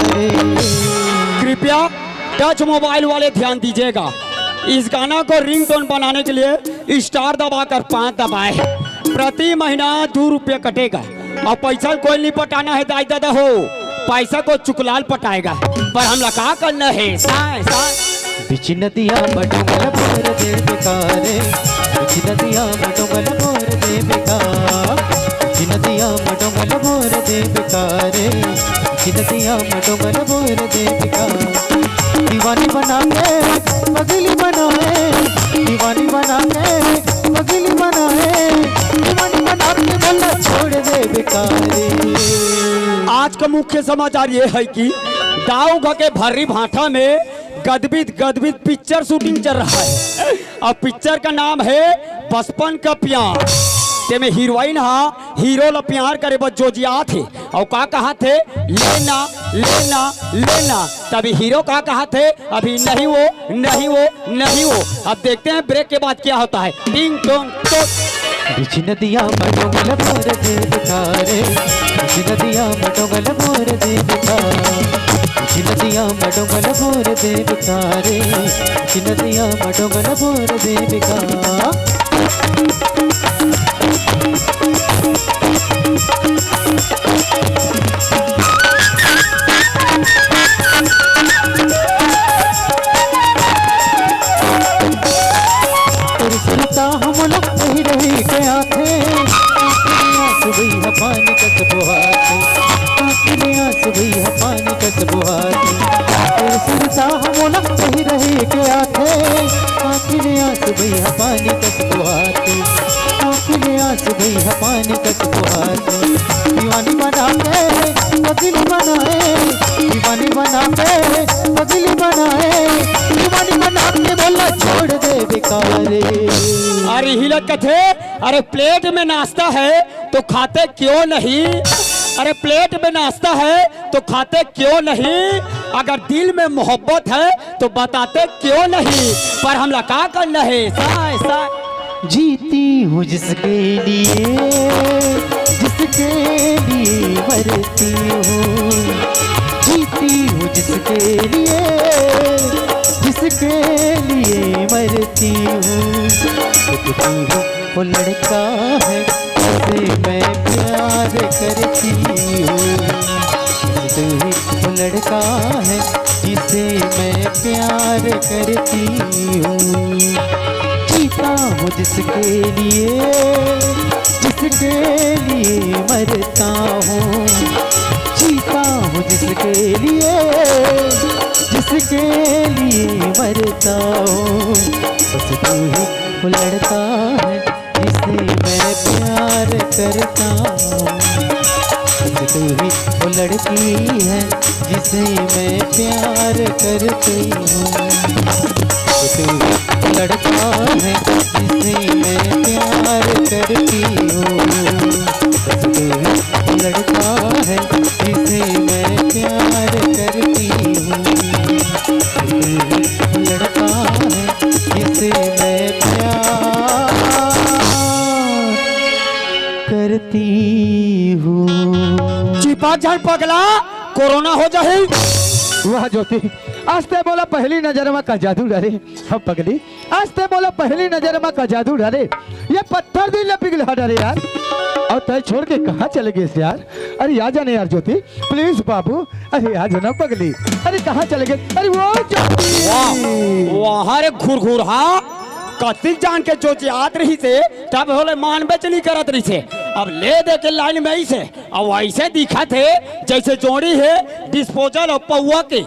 कृपया टच मोबाइल वाले ध्यान दीजिएगा, इस गाना को रिंगटोन बनाने के लिए स्टार दबाकर पाँच दबाए हैं। प्रति महीना दो रुपये कटेगा और पैसा कोई नहीं पटाना है दाई दादा हो, पैसा को चुकलाल पटाएगा। पर हमला का करना है? साए, साए। बिच नदिया म डोंगल बोर दे बेकारे, बिच नदिया म डोंगल बोर दे बेकार, बिच नदिया म डोंगल बोर दे बेकारे, बिच नदिया म डोंगल बोर दे बेकार। दीवानी बना के पगली बनाए, दीवानी बना के पगली बनाए, दीवानी बना के मोला छोड़ दे बेकारे। आज का मुख्य समाचार ये है कि गाँव घर के भर्री भाठा में गदबिद गदबिद पिक्चर शूटिंग चल रहा है। अब पिक्चर का नाम है बचपन का प्यार। तेमे हीरोइन हा हीरो ला प्यार करे बर जोजियात हे। अउ का कहा थे? लेना, लेना, लेना। तभी हीरो का कहा थे? अभी नहीं वो, नहीं वो, नहीं वो। अब देखते हैं ब्रेक के बाद क्या होता है। टिंग टोंग टोक। बिच नदिया म डोंगल बोर दे बेकारे, बिच नदिया म डोंगल बोर दे बेकार, बिच नदिया म डोंगल बोर दे बेकारे, बिच नदिया म डोंगल बोर दे बेकार। तोर सुरता हमला रही रही के आथे, आँखी में आंसू बही ह पानी कस बोहाथे, आँखी में आंसू बही ह पानी कस बोहाथे। तोर सुरता हमला रही रही के आथे, आँखी में आंसू बही ह पानी कस बोहाथे, आँखी में आंसू बही ह पानी कस बोहाथे। दीवानी बना के पगली बनाए, दीवानी बना के पगली बनाए, दीवानी बना के मोला छोड़ दे बेकारे। अरे हिलत कथे, अरे प्लेट में नाश्ता है तो खाते क्यों नहीं? अरे प्लेट में नाश्ता है तो खाते क्यों नहीं? अगर दिल में मोहब्बत है तो बताते क्यों नहीं? पर हमला का करना है? साए, साए। जीती हूँ जिसके लिए, जिसके लिए मरती हूँ, जीती हूँ जिसके लिए, जिसके लिए मरती हूँ। एक तू ही वो लड़का है जिसे मैं प्यार करती हूँ, एक तू ही वो लड़का है जिसे मैं प्यार करती हूँ। जीता हूँ जिसके लिए, जिसके लिए मरता हूँ, जीता हूँ जिसके लिए, जिसके लिए मरता हूँ। बस तू ही वो लड़का है जिसे मैं प्यार करता हूँ, बस तू ही वो लड़की है जिसे मैं प्यार करती हूँ। तू लड़का है जिसे मैं प्यार करती हूँ, तू लड़का है जिसे मैं प्यार करती हूँ, तू लड़का है जिसे मैं प्यार करती हूँ। चिपक झन पगला, कोरोना हो जाही। वाह ज्योति, आज ते मोला पहली नजर मा का जादू डारे। हाँ पगली, आज ते मोला पहली नजर मा का जादू डारे। ये पत्थर दिल ला पिघला डारे यार। अउ तैं छोड़ के कहाँ चले गेस यार? अरे आ जाने यार ज्योति, please बाबू। अरे आ जाना पगली। अरे कहाँ चले गेस? अरे वो ज्योति। वाह, वाह रे घुरघुरहा, कतिक जान के जोतियात रहिसे, तब होले मान बेचनी करत रहिसे। अब ले दे के लाइन में ही से अब वैसे दिखत हे जैसे जोड़ी हे डिस्पोजल अउ पौवा के,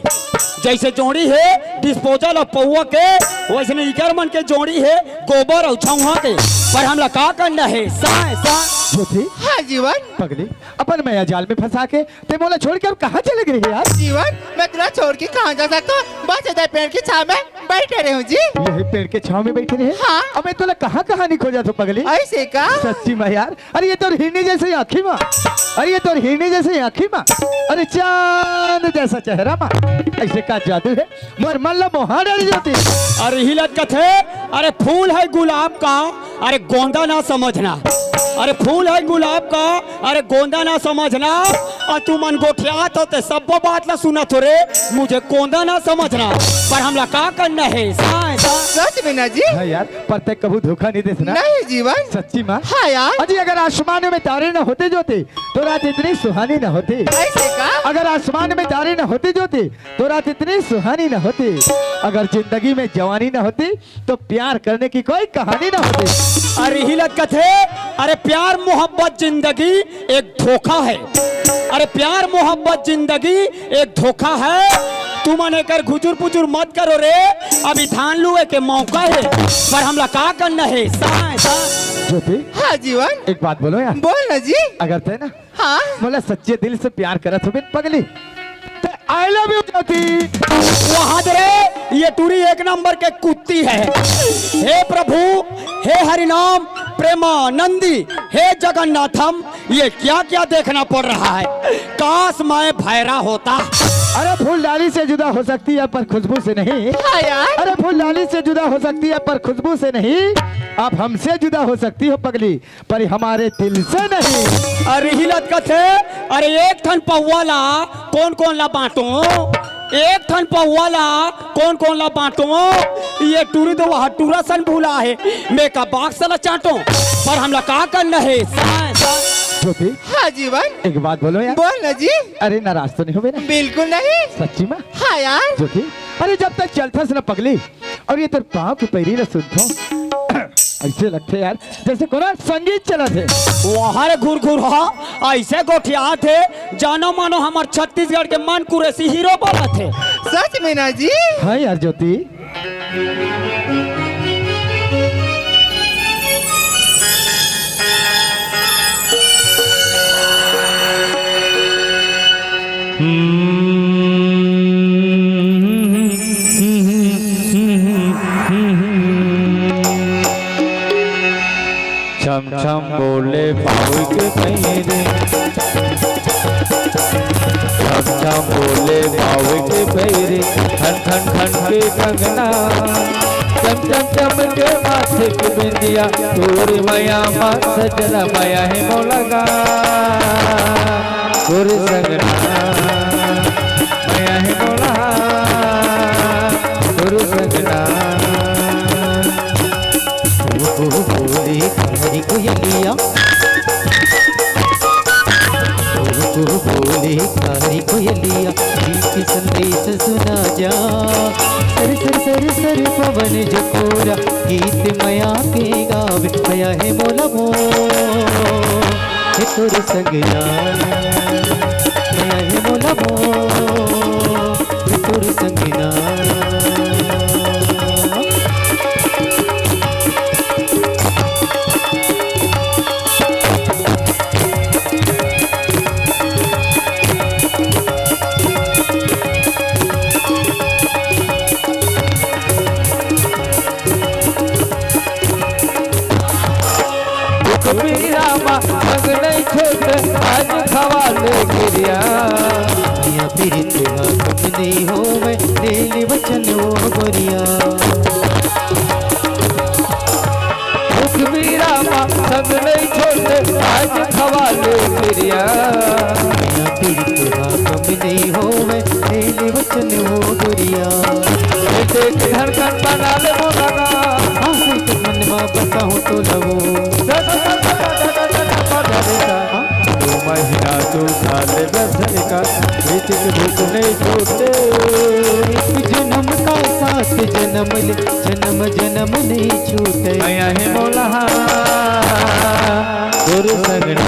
जैसे जोड़ी हे डिस्पोजल अउ पौवा के, वैसने इकर मन के जोड़ी हे गोबर अउ छौहा के। पर हमला का करना हे? साय, साय। ज्योति, हाँ जीवन। पगली, अपन मया जाल में फंसा के ते मोला छोड़ के अब कहाँ चले गे रहे यार? जीवन, मैं तुला छोड़ के कहाँ जा सकता हूँ? बस इधर पेड़ की छाँव में बैठे रहे हूँ जी। यही पेड़ के छाँव में बैठे रहे? हाँ। अब मैं तुला कहाँ कहाँ नहीं खोजा था पगली। ऐसे का? सच्ची में यार, अरे ये तो हिरनी जैसे आँखी मा, अरे ये तो हिरनी जैसे आँखी मा, अरे चांद जैसा चेहरा मा, ऐसे का जादू हे, मोर मन ला मोहा डारे ज्योति। अरे हिलत कथे, अरे फूल है गुलाब का, अरे गोंदा ना समझना, अरे फूल है गुलाब का, अरे गोंदा ना समझना। अउ तुमन गोठियात हो ते सब्बो बात ला सुनत हो रे, मुझे कोंदा ना समझना, पर हमला का करना हे? साय, साय। सच में ना जी? हाँ यार, पर ते कभू धोखा नहीं देस ना। नहीं जीवन। सच्ची मा? हाँ यार। अजी अगर आसमान में तारे न होते ज्योति, तो रात इतनी सुहानी न होती। ऐसे का? अगर आसमान में तारे न होते ज्योति, तो रात इतनी सुहानी न होती। अगर जिंदगी में जवानी न होती, तो प्यार करने की कोई कहानी न होती। अरे हिलत कथे, अरे प्यार मोहब्बत जिंदगी एक धोखा है। अरे प्यार मोहब्बत जिंदगी एक धोखा है। तुमन एकर घुजुर पुजुर मत करो रे, अभी धान लुए के मौका है। पर हमला का करना हे? साय, साय। ज्योति, हाँ जीवन। एक बात बोलो यार। बोल ना जी। अगर ते ना हाँ। मोला सच्चे दिल से प्यार करत होबे पगली, ते I love you ज्योति। वाह रे, ये टूरी एक नंबर के कुत्ती है। हे प्रभु, हे हरिनाम प्रेमानंदी, हे जगन्नाथम, ये क्या क्या देखना पड़ रहा है? काश मैं भैरा होता। अरे फूलडाली से जुदा हो सकती है पर खुशबू से नहीं। हाँ यार। अरे फूलडाली से जुदा हो सकती है पर खुशबू से नहीं। आप हमसे जुदा हो सकती हो पगली, पर हमारे दिल से नहीं। अरे हिलत कथे, अरे एक ठन पौवा ला कोन कोन ला बांटो? एक ठन पौवा ला कोन कोन ला बांटो? ये टूरी तो वहाँ टूरा सन भूला है, मैं का बाक्स ला चाटो, पर हमला का करना है? साय, साय। ज्योति, हाँ जीवन। एक बात बोलो यार। बोल ना जी। अरे नाराज तो नहीं होबे ना? बिल्कुल नहीं। सच्ची में? हाँ यार। ज्योति, अरे जब तक चलथस ना पगली, अउ ये तोर पाँव के पैरी ला सुनथों, अइसे लगथे यार, जइसे कोनो संगीत चलत हे। वाह रे घुरघुरहा, अइसे गोठियात हे, जानो मानो हमर छत्तीसगढ़ के मन कुरेसी हीरो बनत हे। सच में ना जी? हाँ यार ज्योति। छम छम बोले पाँव के पैरी, छम छम बोले पाँव के पैरी, खन खन खन के कंगना, चम चम चम के माथे के बिंदिया, तोर मया मा सजना मया हे मोला गा। तोर संगना मया हे मोला, तोर संगना। कुहू कुहू बोले कारी कोयलिया, कुहू कुहू बोले कारी कोयलिया, प्रीत के संदेश सुना जा। सर सर सर सर पवन झकोरा, गीत मया के गावे, मया हे मोला मोर। हे तोर संगना, मया हे मोला मोर, हे तोर संगना। पीरा मा मंगनई खेत आज खवा ले गिरिया। या पीरित हा कम नहीं हो मैं, ले ले वचन ओ गोरिया। दुख कबीरा माँ संग नहीं छोड़ते, आज खवा ले पिरिया। मैया पीर के हाकम नहीं होवे, तेरे वचन वो दुरिया। ये देख धड़कन बना ले मोला। हाँ, देख मन मा बसा हो तो लवो। दो महीना तू साल बसर का, बीच में भूख नहीं छूटे। जन्म का साथ जन्म ले, जन्म जन्म नहीं छूटे। मैया हे मोला, तोर संगना,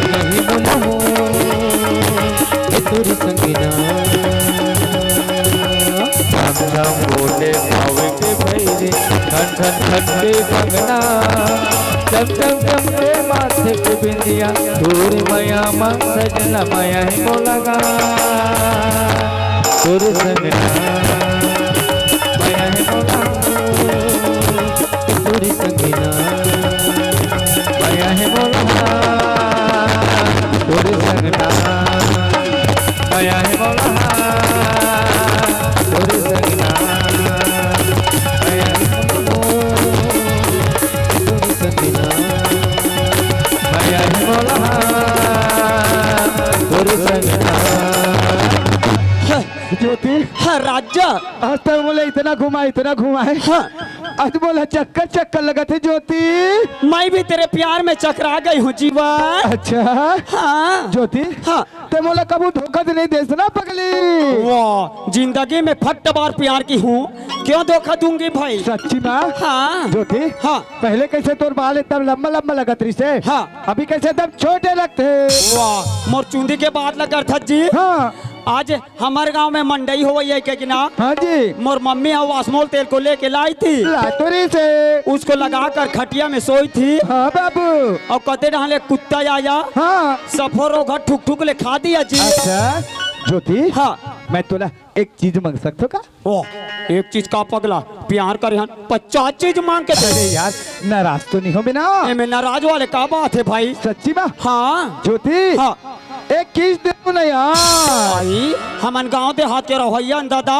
नहीं मोला हो, ये तोर संगना। राम राम बोले पावे के भैरी, खन खन खन के कंगना, चम चम चम के माथे के बिंदिया, तोर मया मा सजना मया हे मोला गा। तोर संगना मया हे मोला, तोर संगना मया हे मोला, तोर संगना मया हे मोला, तोर संगना मया हे मोला। ज्योति, हाँ राजा। आज तक बोले इतना घुमा, इतना घुमा है। हाँ। आज बोला चक्कर चक्कर लगत हे ज्योति। मैं भी तेरे प्यार में चकरा गई हूँ जीवन। अच्छा। हाँ। ज्योति। हाँ। ते मोला कभू धोखा तो नहीं देस ना पगली। वाह, जिंदगी में फट बार प्यार की हूँ, क्यों धोखा दूंगी भाई? सच्ची माँ? हाँ। ज्योति। हाँ। पहले कैसे तोर बाल एकदम लंबा लंबा लगत रहिसे? हाँ। अभी कैसे एकदम छोटे लगथे? वाह, मोर चुंदी के बाल लगत रहिसे जी। हाँ। आज हमर गांव में मंडई होवई हे के ना? हाँ जी। मोर मम्मी ह वासमोल तेल को लेके लाई थी। लातुरी से। उसको लगाकर खटिया में सोई थी। हाँ बाबू। अउ कते डहन ले कुत्ता आया। हाँ। सफो रोघा ठुक ठुक ले खा दिया जी। अच्छा, ज्योति। हाँ। मैं तोला एक चीज मांग सकथो का? ओ, एक चीज का पगला, प्यार करे हन, पचास चीज मांग के दे। अरे यार, नाराज तो नहीं हो बिना? एमे नाराज वाले का बात हे भाई? सच्ची बा? हाँ। ज्योति, हाँ। एक किस दे ना यार। भाई, हमन गांव देहात के रहइया न दादा,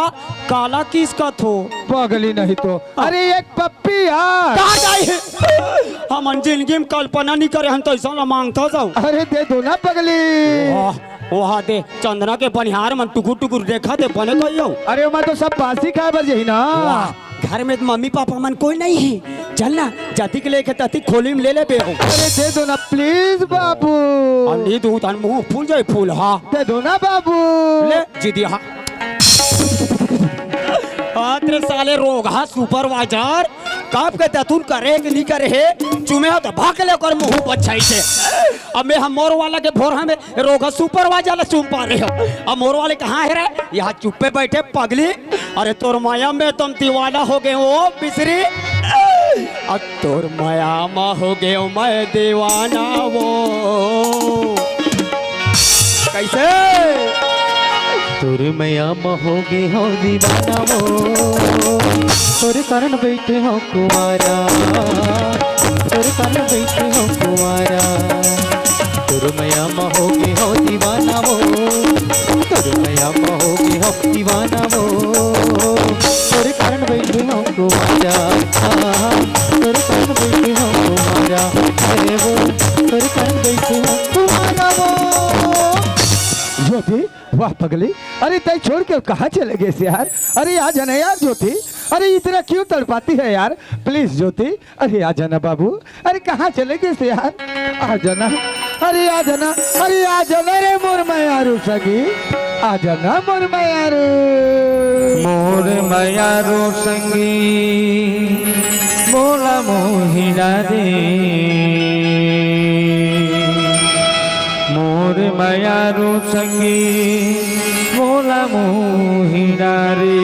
काला किस कथो? पगली नहीं तो। हाँ। अरे एक पप्पी यार। कहाँ जाई? हमन जिंदगी में कल्पना नहीं करे हन, तो ऐसा ला मांगता जाओ। अरे दे दो ना पगली। वाह, वहा दे, चंदना के बनिहार मन टुकुर टुकुर देखत हे, बने कहियो। अरे ओमा तो सब बासी खाए बर जही ना। वाह, घर में तो मम्मी पापा मन कोई नहीं हे। चल ना, जतिक लेके ततिक खोली में ले लेबे हो। अरे दे दो ना please बाबू। अरे दूध अन मुंह फूल जाए फूल, हाँ। दे दो ना बाबू। ले, जिदिया। हाँ, तेरे साले रोगहा supervisor, कब के दतुन करे कि नहीं करे हे, चुमे हो तो भाग ले ओकर मुंह बछाई से। अब मैं हम मोर वाला के भोर हमें रोगहा supervisor ला चुम पा रहे हो। अब मोर वाले कहाँ हे रे? यहाँ चुप्पे बैठे पगली। अरे तोर माया में तुम दीवाना हो गए हो बिसरी। अब तोर माया मा हो गए हो मैं दीवाना वो। कैसे? तोर मया म होगे हो दीवाना वो, तोर कारण बैठे हो कुंवारा, तोर कारण बैठे हो कुंवारा। तोर मया म होगे हो दीवाना वो, तोर मया म होगे हो दीवाना वो, तोर कारण बैठे हो कुंवारा, तोर कारण बैठे हो कुंवारा, अरे वो, तोर कारण बैठे हो कुंवारा वो। ज्योति, वाह पगली, अरे तय छोड़ के कहाँ चले गए से यार? अरे आ जाना यार ज्योति, अरे इतना क्यों तड़पाती है यार? प्लीज ज्योति, अरे आ जाना बाबू, अरे कहाँ चले गए से यार? आ जाना, अरे आ जाना, अरे आ जाना रे मोर मयारू सगी, आ जाना मोर मयारू। मोर मयारू संगी मोला मोहिना रे, मोर मयारू संगी मोला मोहिना रे।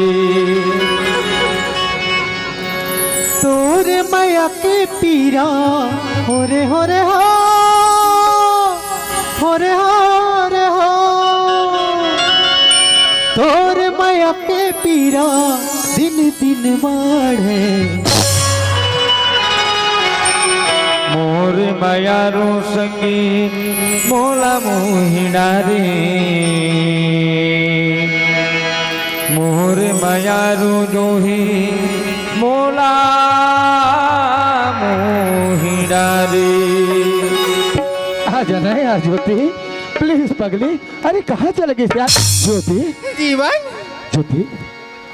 तोर मया के पीरा, हो रे हो रे हो, हो रे हो रे हो। तोर मया के पीरा दिन दिन बाढ़े। मोर मयारू संगी मोला मोहिना रे। मोर मयारू दोही मोला मोही डारे। आ जाना यार ज्योति, प्लीज पगली। अरे कहाँ चले गए यार ज्योति? जीवन। ज्योति,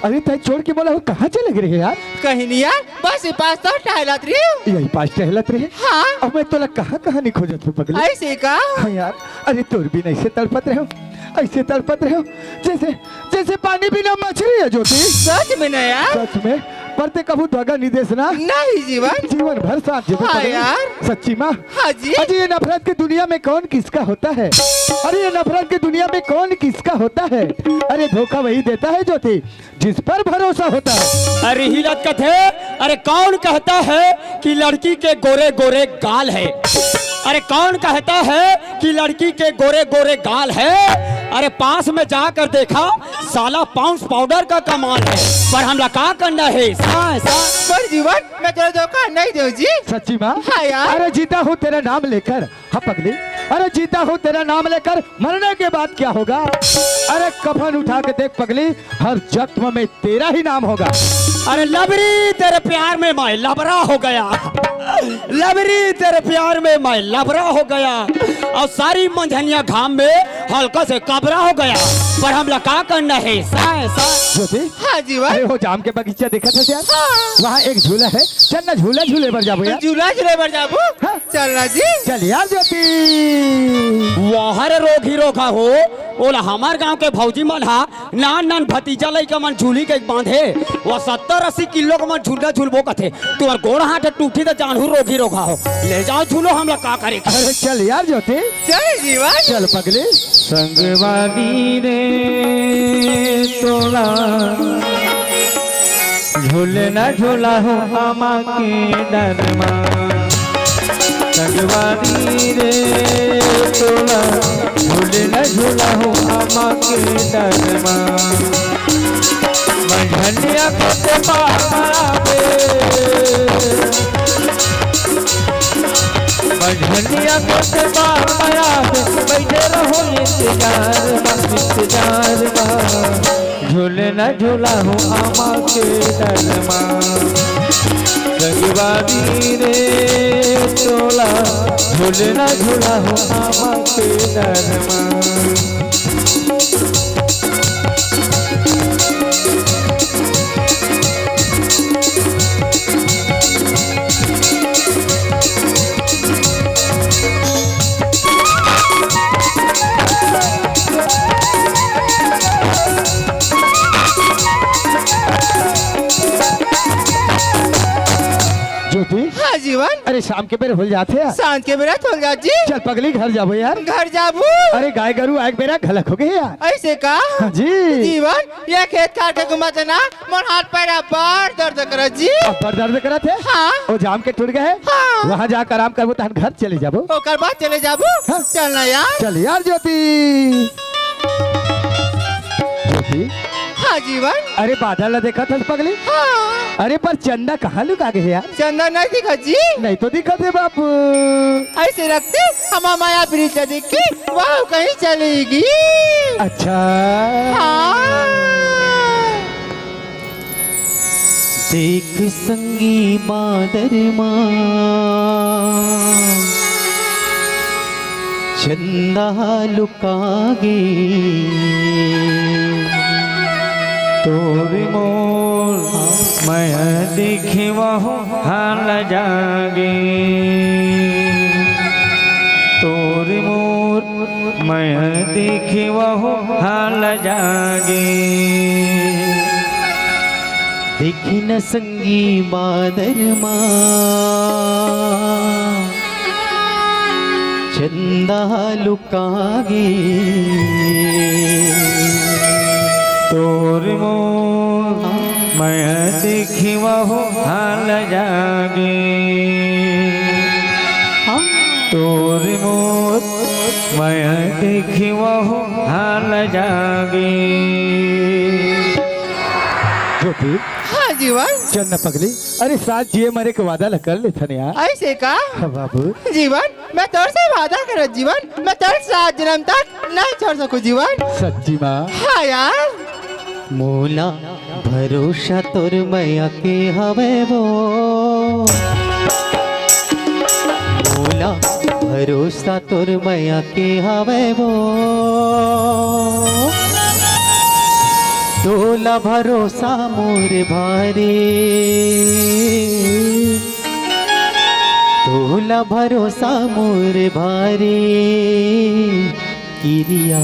अरे तैं छोड़ के मोला कहाँ चले गए यार? कहीं नहीं यार, बस ये पास तो टहलत रही हूँ। यही पास टहलत रहे? हाँ। अब मैं तोला कहाँ कहाँ नहीं खोजत हूँ पगली। ऐसे का? हाँ यार, अरे तोर बिन ऐसे तड़पत रहे हो, ऐसे तड़पत रहे हो जैसे, जैसे पानी बिना मछली है ज्योति। सच में ना यार? सच में। पर तैं कभू धागा नहीं देस ना? नहीं जीवन। जीवन भर साथ जीबे हाँ पगली। यार। सच्ची माँ। हाँ जी। अजी ये नफरत की दुनिया में कौन किसका होता है? अरे ये नफरत की दुनिया में कौन किसका होता है? अरे धोखा वही देता है ज्योति, जिस पर भरोसा होता है। अरे हिलत कथे, अरे कौन कहता है कि लड़की के गोरे गोरे गाल है? अरे कौन कहता है कि लड़की के गोरे गोरे गाल है? अरे पास में जाकर देखा, साला पाउंड्स पाउडर का कमाल है। पर हमला का करना है? सा, सा। पर जीवन, मैं तोला धोखा नहीं देव जी। सच्ची माँ? हाँ यार। अरे जीता हूँ तेरा नाम लेकर, हाँ पगली, अरे जीता हूँ तेरा नाम लेकर, मरने के बाद क्या होगा? अरे कफन उठा के देख पगली, हर जख्म में तेरा ही नाम होगा। अरे लबरी तेरे प्यार में मैं लबरा हो गया, लबरी तेरे प्यार में मैं लबरा हो गया, और सारी मंझनिया घाम में हल्का से कबरा हो गया। पर हमला का करना है? सा, सा। ज्योति, हाँ जीवन। अरे वो जाम के बगीचा देखा था यार? हाँ। वहाँ एक झूला है, चल ना झूला झूले बर जाबो यार। झूला झूले बर जाबो? हाँ। चल ना जी। चल यार ज्योति। वाह रे रोगी रोगा हो, ओला हमर गांव के भौजी मन हा नान नान भतीजा लइका मन झूली के बांधे, वो सत्तर अस्सी किलो के मन झूलना झूलबो कथे। तुहर गोड़ हाथ टूटी त जानहू रोगी रोगा हो। ले जाओ झूलो, हमला का करे के? अरे चल यार ज्योति। चल जीवन। चल पगली। संगवारी रे तोला झूलना झूला हो आमा के डरमा। संगवारी रे तोला झूलना झूला हो आमा के डरमा। मंझनिया के बाबा बे, मंझनिया के बाबा बे, बैठे रहो इंतजार मा, इंतजार मा। झूलना झूला हो आमा के डरमा। संगवारी रे तोला झूलना झूला हो आमा के डरमा। ज्योति। हाँ जीवन। अरे शाम के बेर होल जाथे यार। सांझ के बेरा होल जात जी। चल पगली घर जाबो यार। घर जाबो। अरे गाय गरू आए के बेरा घलक हो गए यार। ऐसे का? हाँ जी। जीवन, ये खेत खार के घुमाते ना मोर हाथ पैर अब्बड़ दर्द करत जी। अब्बड़ दर्द करत हे? हाँ। वो जाम के टूट गए हे? हाँ। वहाँ जाकर आराम करबो, तहन घर चले जाबो। ओकर बाद चले जाबो? हाँ। चल ना यार। चल यार ज्योति। ज्योति। हाँ जीवन। अरे बादल ला देखत हस पगली? हाँ। अरे पर चंदा कहाँ लुका गए हे यार? चंदा नहीं दिखत जी। नहीं तो दिखत हे बाबू। ऐसे रखते हमार माया प्रीत देख के वो कहीं चली गई। अच्छा। हाँ। देख संगी बादर मा चंदा लुका गे। तोर मोर मया देखे वहू हाल जागे। तोर मोर मया देखे वहू हाल जागे। देखी न संगी बादर मा चंदा लुका गे। तोर मोर मया देखी वहू हाल जागे। तोर मोर मया देखी वहू हाल जागे। ज्योति। हाँ जीवन। चल न पगली, अरे साथ जिए मरे के वादा ल कर लेथन यार। ऐसे का? हाँ बाबू। जीवन, मैं तोर से वादा करत जीवन, मैं तोर सात जन्म तक नहीं छोड़ सकूं जीवन। सच्ची माँ? हाँ यार। मोला भरोसा तोर मया के हवे वो, मोला भरोसा तोर मया के हवे वो, तोला भरोसा मोर भारी, तोला भरोसा मोर भारी। किरिया,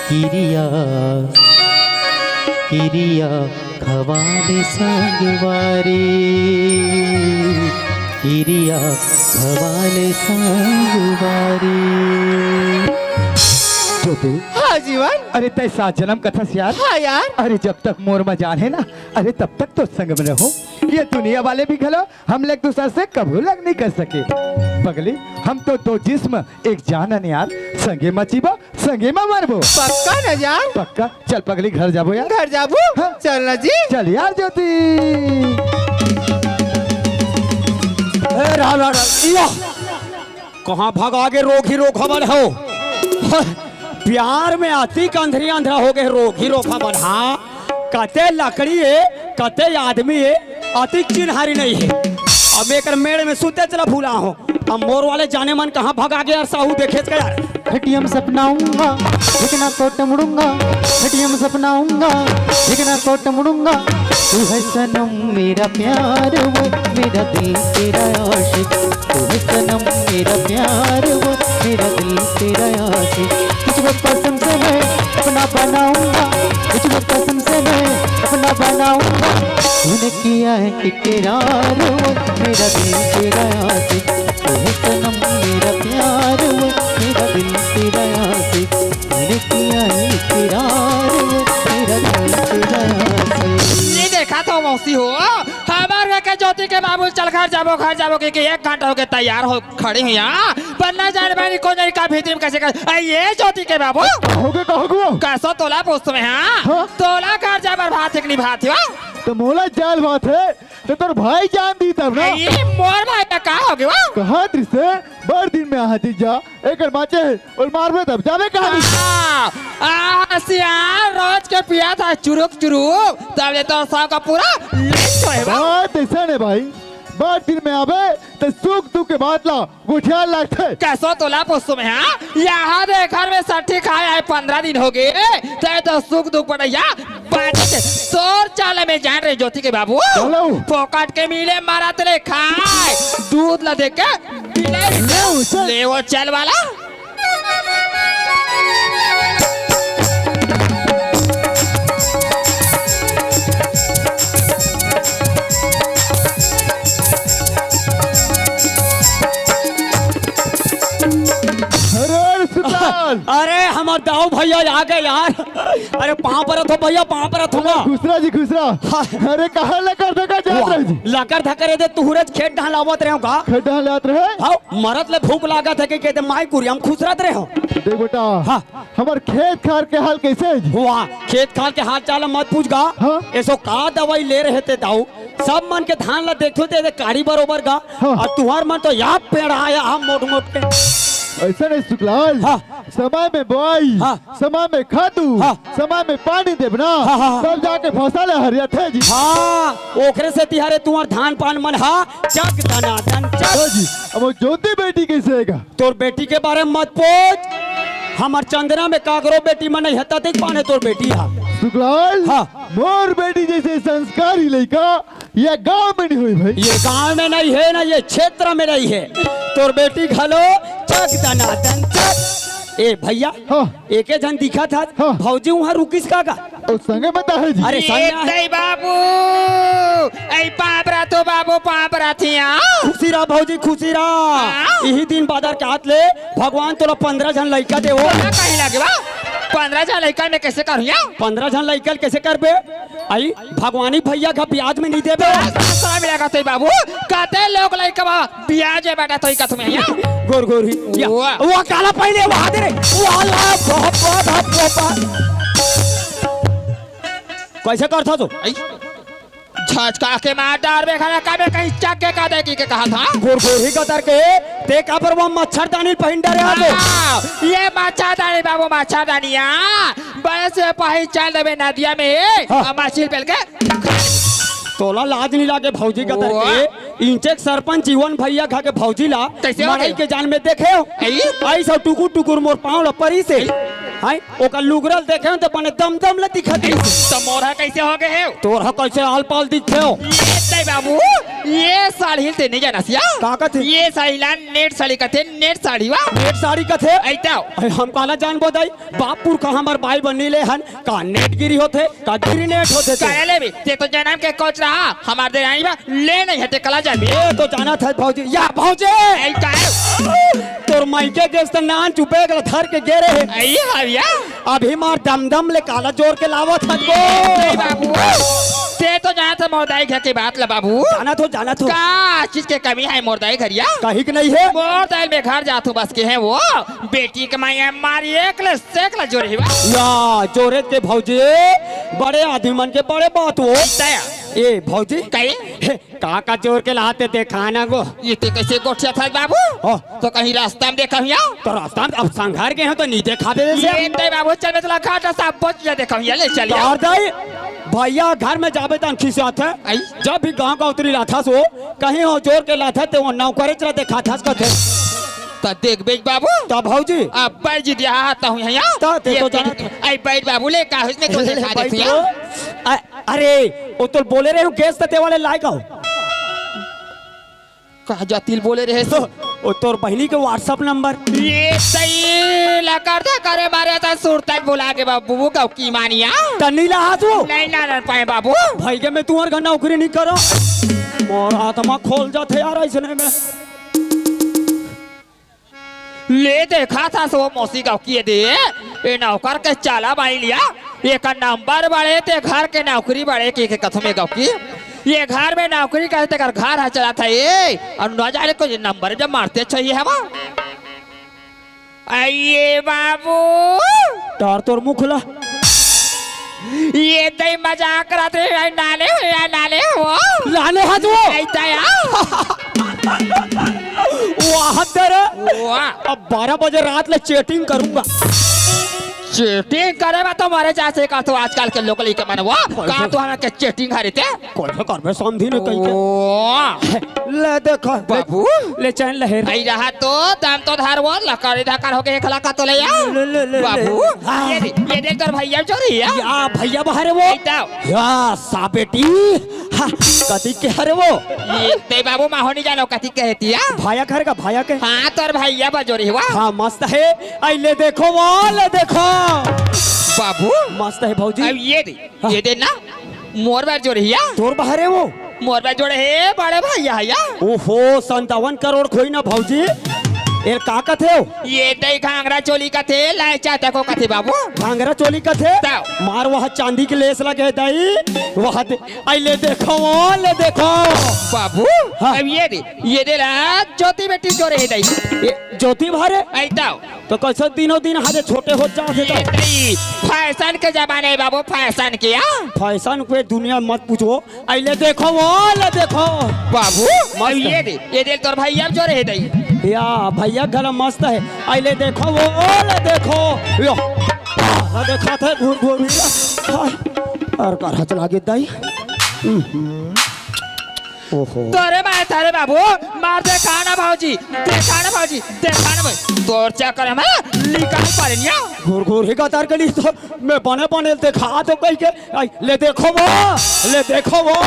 किरिया, किरिया खवाले संगवारी, किरिया खवाले संगवारी। ज्योति। हाँ जीवन। अरे तय सात जन्म कथस यार। हाँ यार। अरे जब तक मोर मा जान है ना, अरे तब तक तो संग में रहो। ये दुनिया वाले भी घलो हमला एक दूसर से कभू अलग नहीं कर सके। पगली, हम तो दो जिस्म एक जान अन यार, संगे मा जीबो, संगे मा मरबो। पक्का न यार? पक्का। चल पगली, घर जाबो यार। घर जाबो? हाँ। चल ना जी। चल यार ज्योति। ए, राम, राम, राम। या। कहाँ भगा गे रोगही रोगहा मन हो? प्यार में अतिक अंधरी अंधरा हो गे रोगही रोगहा मन। हाँ, कते लकड़ी हे, कते आदमी हे, अतिक चिन्हारी नहीं हे। अब एकर मेड़ में सुते चला भूला हो। अब मोर वाले जाने मन कहाँ भगा गे यार साहू, देखेच का यार। खटिया में सपनाऊंगा, देखना कोट मुड़ूंगा। खटिया में सपनाऊंगा, देखना कोट मुड़ूंगा। तू है सनम मेरा प्यार वो, मेरा दिल तेरा आशिक। तू है सनम मेरा प्यार वो, मेरा दिल तेरा आशिक। तुझको कसम से मैं अपना बनाऊंगा, तुझको कसम से मैं अपना बनाऊंगा। तूने किया है इकरार वो, मेरा दिल तेरा आशिक। तू है सनम मेरा प्यार वो, मेरा दिल तेरा आशिक। तूने किया है इकरार वो, मेरा दिल तेरा आशिक। ये देखा तो मौसी हो, हमार घर के ज्योति के बाबू चल घर जाबो, घर जाबो के, के एक घंटा हो गया तैयार हो खड़ी हुई। हाँ, पर ना जाने भाई कौन जाने का भीतरी में कैसे कर। अरे ये ज्योति के बाबू। कहोगे, कहोगे वो? कैसो तोला पूछत हँव, हाँ? हाँ? तोला घर जाए बर भात एक निभात हो। तो मोला जाल भात है, तो तोर भाई जान दी तब ना। अरे ये मोर भाई का, का हो गया वो? कहा दृश्य, बड़ दिन में आहा जीजा, एकर बाचे है, और मारबे तब जाबे कहाँ दी? हाँ, आ, सियार रोज के पिया था चुरुक चुरुक, तब ले तो सब का पूरा लिस्ट होए बा। बात ऐसा नहीं भाई, बड़ दिन में आबे, तो सुख दुख के बात ला गोठियाल लागथे। कैसो तोला पूछत हँव, हाँ? यहाँ दे घर में सट्ठी खाए आए पंद्रह दिन हो गए, तय तो सुख दुख पड़ैया बाटे के। तोर चाल में जान रहे ज्योति के बाबू। चलो। फोकट के मिले मरत ले खाए, दूध ला दे के पिलाई। ले उसे। ले वो चल वाला। अरे सुल्तान। अरे हमर दाऊ भैया आ गए यार। अरे पाँव परत हँव भैया, पाँव परत हँव। खुसरा जी, खुसरा। हाँ। अरे कहाँ लकर धकर जात वाह, रहे जी? लकर धकर ए दे तुहरेच खेत डहन आवत रहे हँव का? खेत डहन आवत रहे? हाँ, मरत ले भूख लागत हे कि कहते माई कुरिया म खुसरत रहे हँव। देख बेटा, हाँ। हमर खेत खार के हाल कैसे हे जी? वाह, खेत खार के हाल चाल मत पूछ गा। हाँ। एसो का दवाई ले रहे ते दाऊ? सब मन के धान ला देखथो ते, ते कारी बरोबर गा। हाँ। अउ तुँहर मन तो या पेड़ आया हम मोट मोट के। ऐसा नहीं सुखलाल। हाँ। समय में बोआई, हाँ। समय में खातू, हाँ। समय में पानी देबे ना, हाँ, हाँ, हाँ। तब जाके फसल ह हरियाथे जी। हाँ, ओकरे सेती हरे तुँहर धान पान मन हा चक दना दन चक। हाँ जी, अब वो ज्योति बेटी कैसे हे गा? तोर बेटी के बारे में मत पूछ, हमर चंदना में काकरो बेटी मन नहीं हे, ततिक पाने तोर बेटी हा। सुखलाल, हाँ। मोर बेटी जैसे संस्कारी लइका ये गांव में नहीं होही भाई। ये गांव में नहीं हे ना, ये क्षेत्र में नहीं हे। तोर बेटी घलो चक दना दन चक। ए भैया, हाँ। एके झन दिखत हस, हाँ। भौजी उहाँ रुकिस का गा? ओ संगे बता हे जी। अरे संगे ए आ- दई बाबू, ए पाँव परत हँव बाबू, पाँव परत हँव। खुशी रह भौजी, खुशी रह। हाँ। इही दिन बादर के हाथ ले भगवान तोला पंद्रह झन लइका देवो। तोला कहीं लगे बा? पंद्रह झन लइका में कैसे करूँ या? पंद्रह झन लइका ल कैसे करबे? आई भगवानी भैया का ब्याज में नहीं देबे। तोला सासरा में लगा तो बाबू, कते लोग लइका बा ब्याज में बैठा तो का तुम्हें या? गोर गोर ही, या। वाह। वो काला पहले वहाँ दे रे। वो अल्लाह, बाप, बाप, बाप, बाप। कैसे करथा तो? आई। झटका के मार डारबे खाना का में कहीं चक के का दे की के कहा था? गोर गोर ही कतर के, ते काबर वो मच्छरदानी पहिन डारे हा तो? हाँ, ये मच्छरदानी बाबू, मच्छरदानी, हाँ। बड़े से पहचान लेबे नदिया में, ए, हाँ। अमासिल पेल के। तोला लाज नहीं लागे भौजी का तरके? इंचेक सरपंच जीवन भैया खा के भौजी ला कैसे हो मड़ई गए? के जान में देखे हो? आई? आई सब टुकुर टुकुर मोर पाँव ला परी से। आई? हाय, ओकर लुगरल देखे हो तो बने दम दम ले दिखत हे। तो मोरहा कैसे हो गए हो? तोरहा कैसे आल पाल दिखे हो? ये तय बाबू, ये साड़ी ते नहीं जाना सिया। का कथे? ये साड़ी ला नेट साड़ी कथे, नेट साड़ी वा। नेट साड़ी कथे? ऐता। अरे हम काला जानबो दाई, बाप पुरखा हमर बाई बनी ले हन, का नेट गिरी होथे, का गिरी नेट होथे ते? काहे ले भी, ते तो जनम के कोच रहा, हमार दे आई बा, ले नहीं हटे कला जाबी। ए तो जाना था भौजी, या भौजी। ऐ का है? तोर माई के गेस त नान चुपे गला धर के गेरे है। आई हविया। अभी मार दम दम ले काला जोर के लावत हन वो। नहीं बाबू, ते तो जाना था मोरदाई घर के बात ला बाबू। जाना थो, जाना थो। का चीज के कमी है मोरदाई घरिया? कहीं के नहीं है। मोरदाई में घर जाथू बस के है वो। बेटी के माई है, मारी एक ले सेक ले जोर ही बा। या, जोरे के भौजी, बड़े आदमी मन के बड़े बात हो। तया। ए भौजी। कहे? हे, का का जोर के लाते देखा ना गो। ये ते कैसे गोठिया था बाबू? हो। तो कहीं रास्ता में देखा हुआ? तो रास्ता में अब संघार के हैं तो नहीं देखा दे से। ये ते बाबू चल मैं तोला घाटा साहब बच जा देखा हुआ ले चल यार। और दाई, भैया घर में जाबे तन खिसियात है। आई? जब भी गांव का उतरी लाथा सो, कहीं हो जोर के लाथा ते वो नौकरे चला देखा था कथे। त देख बेच बाबू। त भौजी। अब बैठ जी दिया हाथ हूँ यहाँ। त ते ये तो देख, जाना। आई बैठ बाबू ले का इसमें तो देखा बैठ देती लो। है। अ-, अरे, वो तो बोले रहे हूँ गैस त ते वाले लायक हो। का जातिल बोले रहे सो? ओ तोर बहिनी के WhatsApp नंबर। ये सही लकर था करे मारे था सुरता बुला के बाबू का की मानिया। त नहीं ला हाथ वो। नहीं ला ना पाए बाबू। भाई के मैं तुम्हारे घर नौकरी नहीं करो। मोर आत्मा खोल जाथे यार ऐसने में। ले देखा था सो मौसी गाँव की दे। ए नौकर के चाला बाई लिया। एक नंबर बड़े ते घर के नौकरी बड़े के, के कथमे गाँव की। ये घर में नौकरी करे ते कर घर हा चला था ये। और न जाने को ये नंबर जब मारते चाहिए हवा। आइए बाबू। तार तोर मुखला। ये तई मजाक करत रहे, नाले हो या नाले हो। लाने हाथ वो। ऐसा या। वाह तेरे। वाह। अब बारह बजे रात ले चैटिंग करूंगा। चैटिंग करे बा तो मारे जैसे का तो आजकल के लोग लइके मन वो। का तो हमें के चैटिंग हरे ते? कोई से करबे समझी नहीं कहीं के। वाह। ले देखो, ले, बाबू। ले चैन लहेर। आई रहा तो दम तो धार वो लकड़ी धकार होके एक लाख तो ले आ। ले, ले, ले, ले। बाबू, हाँ। ये दे, ये देख तोर भैया चोरी है। या भैया बाहर है वो। एकदम। या सा बेटी। हाँ, कथी के हरे वो? ये ते बाबू माहो नहीं जानो कथी कहती है। भाया घर का भाया के। हाँ, तोर भैया बजोरी हुआ। हाँ, मस्त है। आई ले देखो वो, ले देखो। बाबू। मस्त है भौजी। अब ये दे। हाँ। ये दे ना, मोर बर जोड़े हिया। तोर बर हे वो? मोर बर जोड़े हे, बड़े भैया हिया। ओहो, संतावन करोड़ खोई ना भौजी। ए का कथे हो? ये दई घाघरा चोली कथे, लाए चाहता को कथे बाबू। घाघरा चोली कथे? तब। मार वह चांदी के लेस लगे दई, वह दे, आई ले देखो वो, ले देखो। बाबू, हाँ। अब ये दे, ये दे ला, ज्योति बेटी जोड़े हे दई। ए, ज्योति भरे? आई तब। तो कैसे दिनों दिन हरे छोटे हो जाते तो? ये दई, फैशन के जमाने हे बाबू, फैशन के, हाँ? फैशन पे दुनिया मत पूछो। आई ले देखो वो, ले देखो। बाबू, मस्त। अब ये दे, ये दे तोर भैया जोड़े हे दई। या, भैया गला मस्त है। आई ले देखो वो, ले देखो। यो। हाँ, देखा था घूर घूर भी। हाँ। और कर हच लागे दई। हम्म। ओहो। तोरे माय थारे बाबू, मार देखा ना भौजी, देखा ना भौजी, देखा ना भाई। तोर चक्कर में निकाल पारे निया। घूर घूर ही गतार के लिए तो मैं बने बने देखा तो कहीं के, आई, ले देखो वो, ले देखो वो।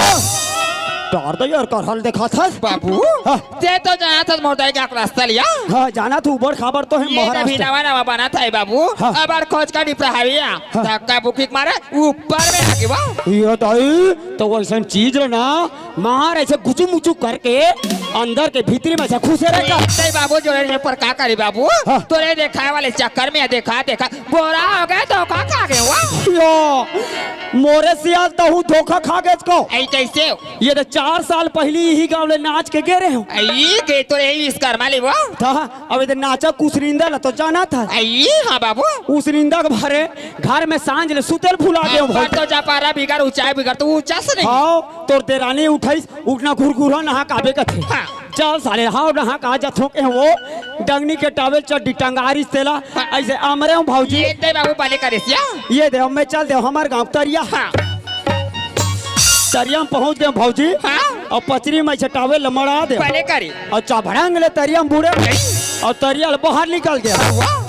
डार दे यार, करहल देखा था। बाबू, हाँ। ते तो जाना था मोर दाई का रास्ता लिया। हाँ, जाना था, उबड़ खाबड़ तो है ये महाराष्ट्र। अभी नवा नवा बना था बाबू। हाँ। अब खोज का डिपरा हावी है। हाँ। धक्का बुकी मारे ऊपर में आगे वो। ये दाई, तो वैसन चीज रे ना, मार ऐसे गुचु मुचु करके अंदर के भीतरी में से खुसे रहेगा। नहीं बाबू, जोड़े नहीं पर का करी बाबू? हाँ। तोरे देखाए वाले चक्कर में देखा, देखा, बोरा हो गए, धोखा खा गए हुआ। यो, मोरे सियाल तहु धोखा खा गए इसको। ऐ कैसे हो? ये तो चार साल पहली यही गाँव ले नाच के गे रहे हो। ऐ गए तो यही विश्वकर्मा ले वो। था, अब ये तो नाचा कुसरिंदा ला तो जाना था। ऐ हाँ बाबू। कुसरिंदा के भरे घर में सांझ ले सुतेल भुला दे हाँ, भाई। तो जा पारा बिगर ऊंचाई बिगर तो ऊंचा से नहीं। हाँ, तोर देरानी उठाइस, उठना घुरघुरा नहा काबे कथे। हाँ। चल साले, हाव डहा कहाँ जाथो के वो डंगनी के टावेल चड्डी टंगारिस तेला। हाँ। अइसे अमरे हूँ भौजी। ये दे बाबू, बने करेस या। ये दे, मैं चल दे हमर गाँव तरिया। हाँ। तरिया में पहुँच गए भौजी। हाँ। अउ पचरी में अइसे टावेल ल मड़ा दे। बने करे। अउ चभड़ंग ले तरिया में बूड़े। नहीं। अउ तरिया ले बाहर निकल गए। वाह।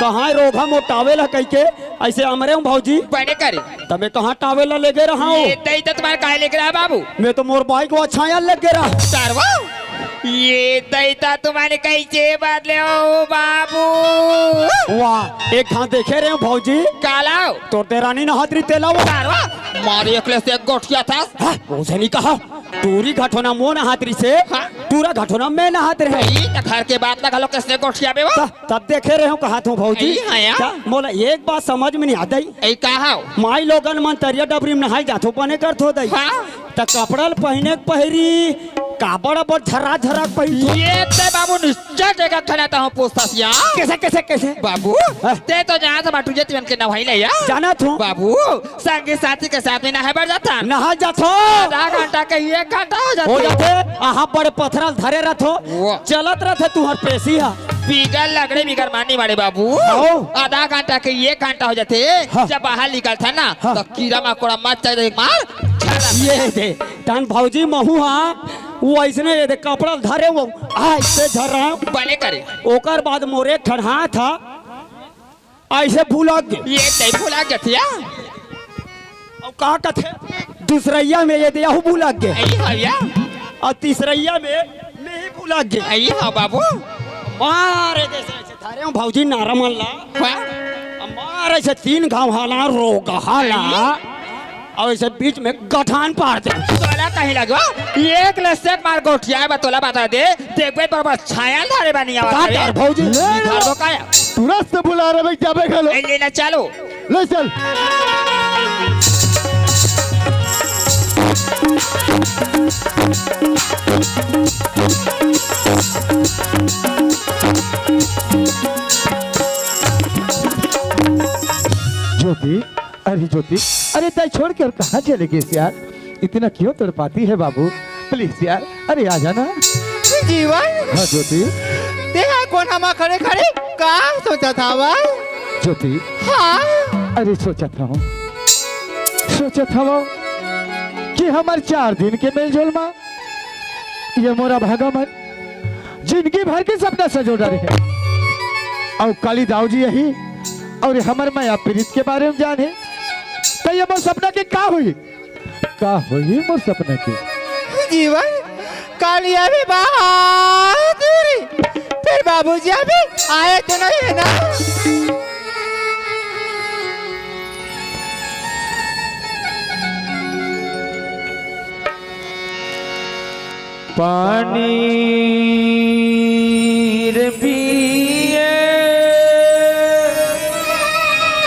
कहाँ रोगहा मोर टावेल ह कहिके अइसे अमरे हूँ भौजी। बने करे। त मैं कहाँ टावेल ल लेगे रहा हूँ? ये दई त तुम्हारे काहे लेगे रहा बाबू? मैं तो मोर बाइक वा छाया लेगे रहा। सरवा, ये दई त तुम्हारे कइसे बदले हो बाबू? वाह, एक घात देखे रहे हूँ भौजी। काला? तोर देरानी नहात रही तेला वो। सरवा, मारे एकले से गोठिया था। हाँ, उसे नहीं कहा। टूरी घटोना मोर नहात रही से, हाँ। टूरा घटोना मैं नहात रहे। ई त घर के बात ला घलो कइसे गोठिया बे वो? त-, तब देखे रहे हूँ, कहा थो भौजी। ई हाँ यार। का? मोला एक बात समझ में नहीं आत हे। ए, का हाव? माई लोगन मन तरिया डबरी में नहाय जाथो, बने करथो दई। हाँ। त कपड़ा ल पहिने के पहिरी, काबर अब्बड़ झर्रा झर्रा पहिरथो? ये ते बाबू निश्चय जगह खड़ा त हूँ पूछथस या। कइसे, कइसे, कइसे? बाबू, हाँ। ते तो जानत हस बाटू जे तिमन के नहाई ले या। जानत हूँ। बाबू, संगी साथी के साथ में नहाय बर जाथन। नहाय जाथो। आधा घंटा के एक घंटा हो जाथे। हो जाथे। अहाँ बड़े पथरा ल धरे रथो। वो। चलत रथे तुहर पेशी हा। बिगर लगड़े बिगर मानी वाले बाबू। हाव। आधा घंटा के एक घंटा हो जाथे। हाँ। जब बाहर निकलथन ना, हाँ। त कीरा मकोड़ा मत चाहिए, एक मार। ये दे, तन भौजी महू हा, वो अइसने ये दे, कपड़ा ल धरे वो, आ, अइसे झर्रा। बने करे। ओकर बाद मोर एक ठन हाथ हा, अइसे भुलक गे। ये तई भुला जतिया। अउ का कथे? दूसरइया में ये दे, अहू भुलक गे। अई हव या। अउ तीसरइया में, में ही भुलक गे। अई हव बाबू। मारे जइसे, अइसे धरे हूँ भौजी नारा मन ला। हाँ। अउ मारे अइसे तीन घाव हाला, रोगहा ला। अउ अइसे बीच में गठान पार दे। तोला कहीं लगो, एक ले सेक मार गोठिया बा, तोला बता दे, देखबे बरोबर छाया ल धरे बानी आवा का करे। डर भौजी? ले ले। धरबो का? तुरंत से बुला रहे भाई, जाबे घलो। ए, ले ना, चलो। ले चल। ज्योति, अरे ज्योति, अरे दाई छोड़ के और कहाँ चले गए यार? इतना क्यों तड़पाती है बाबू? प्लीज यार, अरे आ जाना। जीवन। हाँ ज्योति। तेहा कोना मा खड़े खड़े का सोचत हवस? ज्योति। हाँ। अरे सोचत हवं, सोचत हवं कि हमर चार दिन के मेलजोल मा ये मोर अभागा मन जिंदगी भर के सपना सजो डारे हे। अउ काली दाऊ जी आही अउ हमर मया प्रीत के बारे में जाने, त ये मोर सपना के का होही? का होही मोर सपना के? जीवन, काली अभी बहादुरी, फिर बाबूजी अभी आए तो नहीं है ना? पानी रे पिए,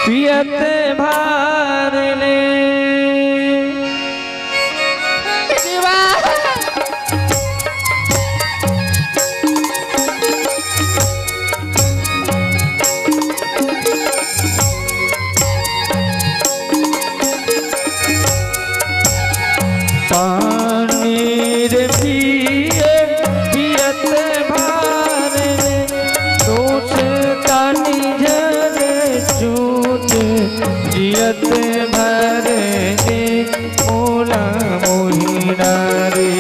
पियत भार ले। पानी रे पिए, पियत भार ले, सोच तानी झरे चूट, जियत भर ने मोला मोहिना रे,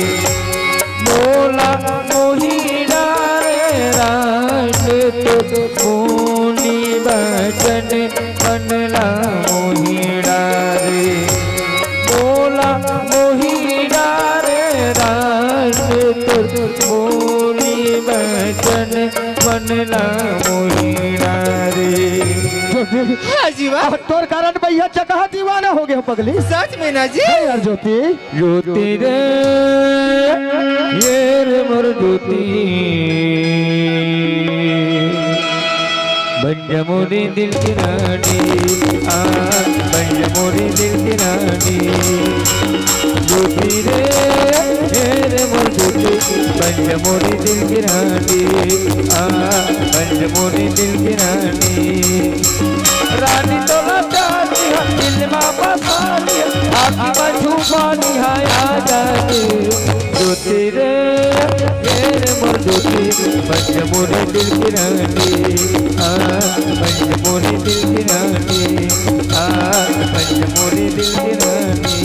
मोला मोहिना रे, रात तो बोली बचन मन ला मोहिना रे, मोला मोहिना रे, रात तो बोली बचन मन ला मोहिना रे। हाँ जीवा। अब तोर कारण भैया जगह दीवाना हो गया पगली। सच में ना जी? हाँ यार ज्योति। ज्योति रे, ये रे मोर ज्योति, बन जा मोरे दिल की रानी, आ, बन जा मोरे दिल की रानी। ज्योति रे, ये रे मोर ज्योति, बन जा मोरे दिल की रानी, आ, बन जा मोरे दिल की रानी। रानी तोला चाहती है, दिल मा बसानी है, आँखी मा छुपानी है, आ जाती। ज्योति रे, ये रे दिल की रानी, आ, बन जा मोरे दिल की रानी, आ, बन जा मोरे दिल की रानी।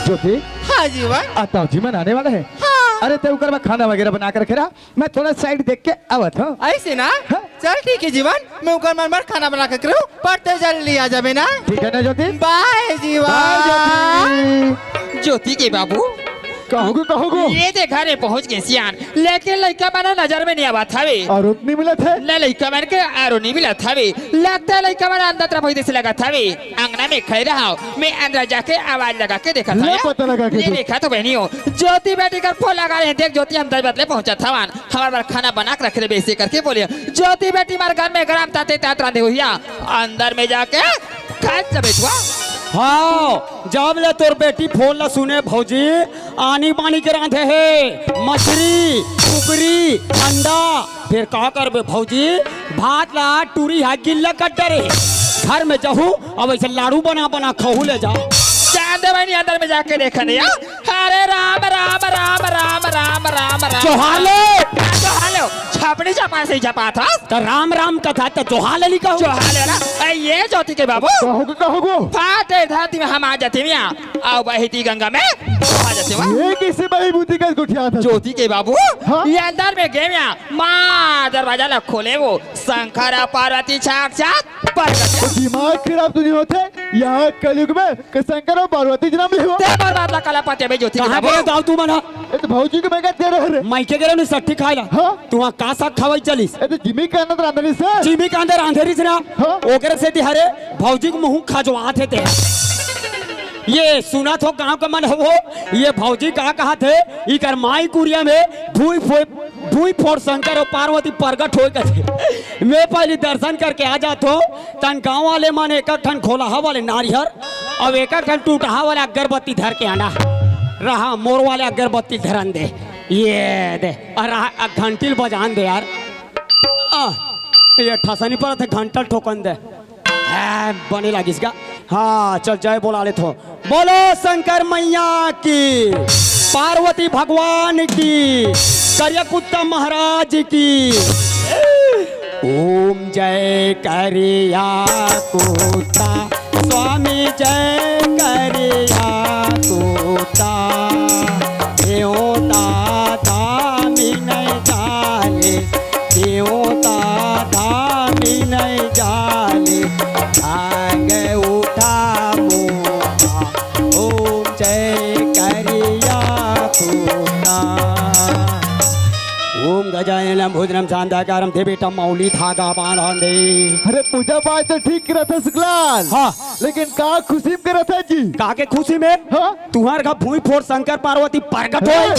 ज्योति, हाँ जीवन। आ, ताऊ जी मन आने वाले हैं। हाँ। अरे, ते उकर बर खाना वगैरह बना के रखे रहा, मैं थोड़ा साइड देख के आवत हूँ। ऐसे ना? हाँ। चल ठीक है जीवन, मैं उकर मन बर खाना बना के रखूँ, पर ते जल्दी आ जाबे ना। ठीक है ना ज्योति? बाय जीवन। बाय ज्योति। ज्योति के बाबू। कहूँ गो, कहूँ गो। ये दे घरे पहुँच गे सियान, लेकिन लइका मन नजर में नहीं आवत हवे। अरुण नहीं मिलत हे? न लइका मन के अरुण नहीं मिलत हवे। लगता है लइका मन अंदर तरफ होई जैसे लगत हवे। अंगना में खड़े रहो, मैं अंदर जाके आवाज लगा के देखत हूँ। पता लगा के ये तू। देखा तो बहनी हो, ज्योति बेटी कर फोन लगा रहे हैं। देख ज्योति, हम दस बजे ले पहुंचत हवन, हमारे बर खाना बना के रख ले बेसे करके बोले। ज्योति बेटी मार घर में गरम ताते तात रांधे हुई है, अंदर में जाके खाए जबे हुआ। हाँ, जब ले तोर बेटी फोन ला सुने भौजी, आनी बानी के रांधे हे, मछरी, कुकरी, अंडा। फिर का करबे भौजी, भात ला टूरी हा गिल्ला कर डरे। घर में जाहू, अब ऐसे लाड़ू बना बना खहू ले जा। जान दे बहनी, अंदर में जाके देखा नहीं, हाँ? अरे राम, राम, राम, राम, राम, राम, राम। जोहार ले। जोहार ले। छपनी चपा से ही चपा था। तो राम राम कथा तो जोहार ले लिखा हो। जोहार ले ना। ए, ये ज्योति के बाबू। कहूँ गो, कहूँ गो। फाटे धरती में हम आ जाते हैं यहाँ। आओ बहती गंगा में आ जाते हैं। ये किसी बड़ी बुद्धि का गुठिया था? ज्योति के बाबू। हाँ? ये अंदर में गए यहाँ। माँ दरवाजा ला खोले वो। शंकर और पार्वती साक्षात प्रकट। तो दिमाग खराब तो नहीं होते? यहाँ कलयुग में कि शंकर और पार्वती जन्म ले हो? ते मोर बात ला कला पते बे ज्योति कहाँ बाबू। गए दाऊ तू मना? ये तो भौजी के मैं कहते रह रहे। माई के गए नहीं सट्टी खाए ला। हाँ? तू वहाँ का साग खावाई चलिस? ये तो जिमी के अंदर रांधे से। जिमी के अंदर रांधे रहिस ना? हाँ? ओकरे से तिहारे भौजी के मुँह खजवात हे ते। ये सुना थो गाँव का मन हो, ये भौजी का कहा थे, इकर माई कुरिया में भूई फो-, भूई फोड़ शंकर और पार्वती प्रगट होए कथे। मैं पहली दर्शन करके आ जात हो, तन गाँव वाले मन एक ठन खोलहा वाले नारियर, अब एक ठन टूटहा वाले अगरबत्ती धर के आना। रहा मोर वाले अगरबत्ती धरन दे, ये दे, और रहा, आ घंटी ल बजान दे यार। आ, ये ठसनी पर थे घंटा ठोकन दे। हाँ, बने लागिस का? हाँ, चल जय बोला ले थो। बोलो शंकर मैया की, पार्वती भगवान की, करिया कुत्ता महाराज की। ओम जय करिया कुत्ता स्वामी जय करिया कुत्ता। देवता धामी नहीं जाले, देवता धामी नहीं जाले। भांग उठा मोटा, ओम जय करिया कुत्ता। ओम गजानन भुजनम शांताकारम दे बेटा मौली धागा बांधन दे। अरे पूजा पाठ तो ठीक करत हे सुखलाल। हाँ। लेकिन का खुशी में करत हे जी? का के खुशी में? हाँ? तुहार का भूई फोड़ शंकर पार्वती प्रगट होए।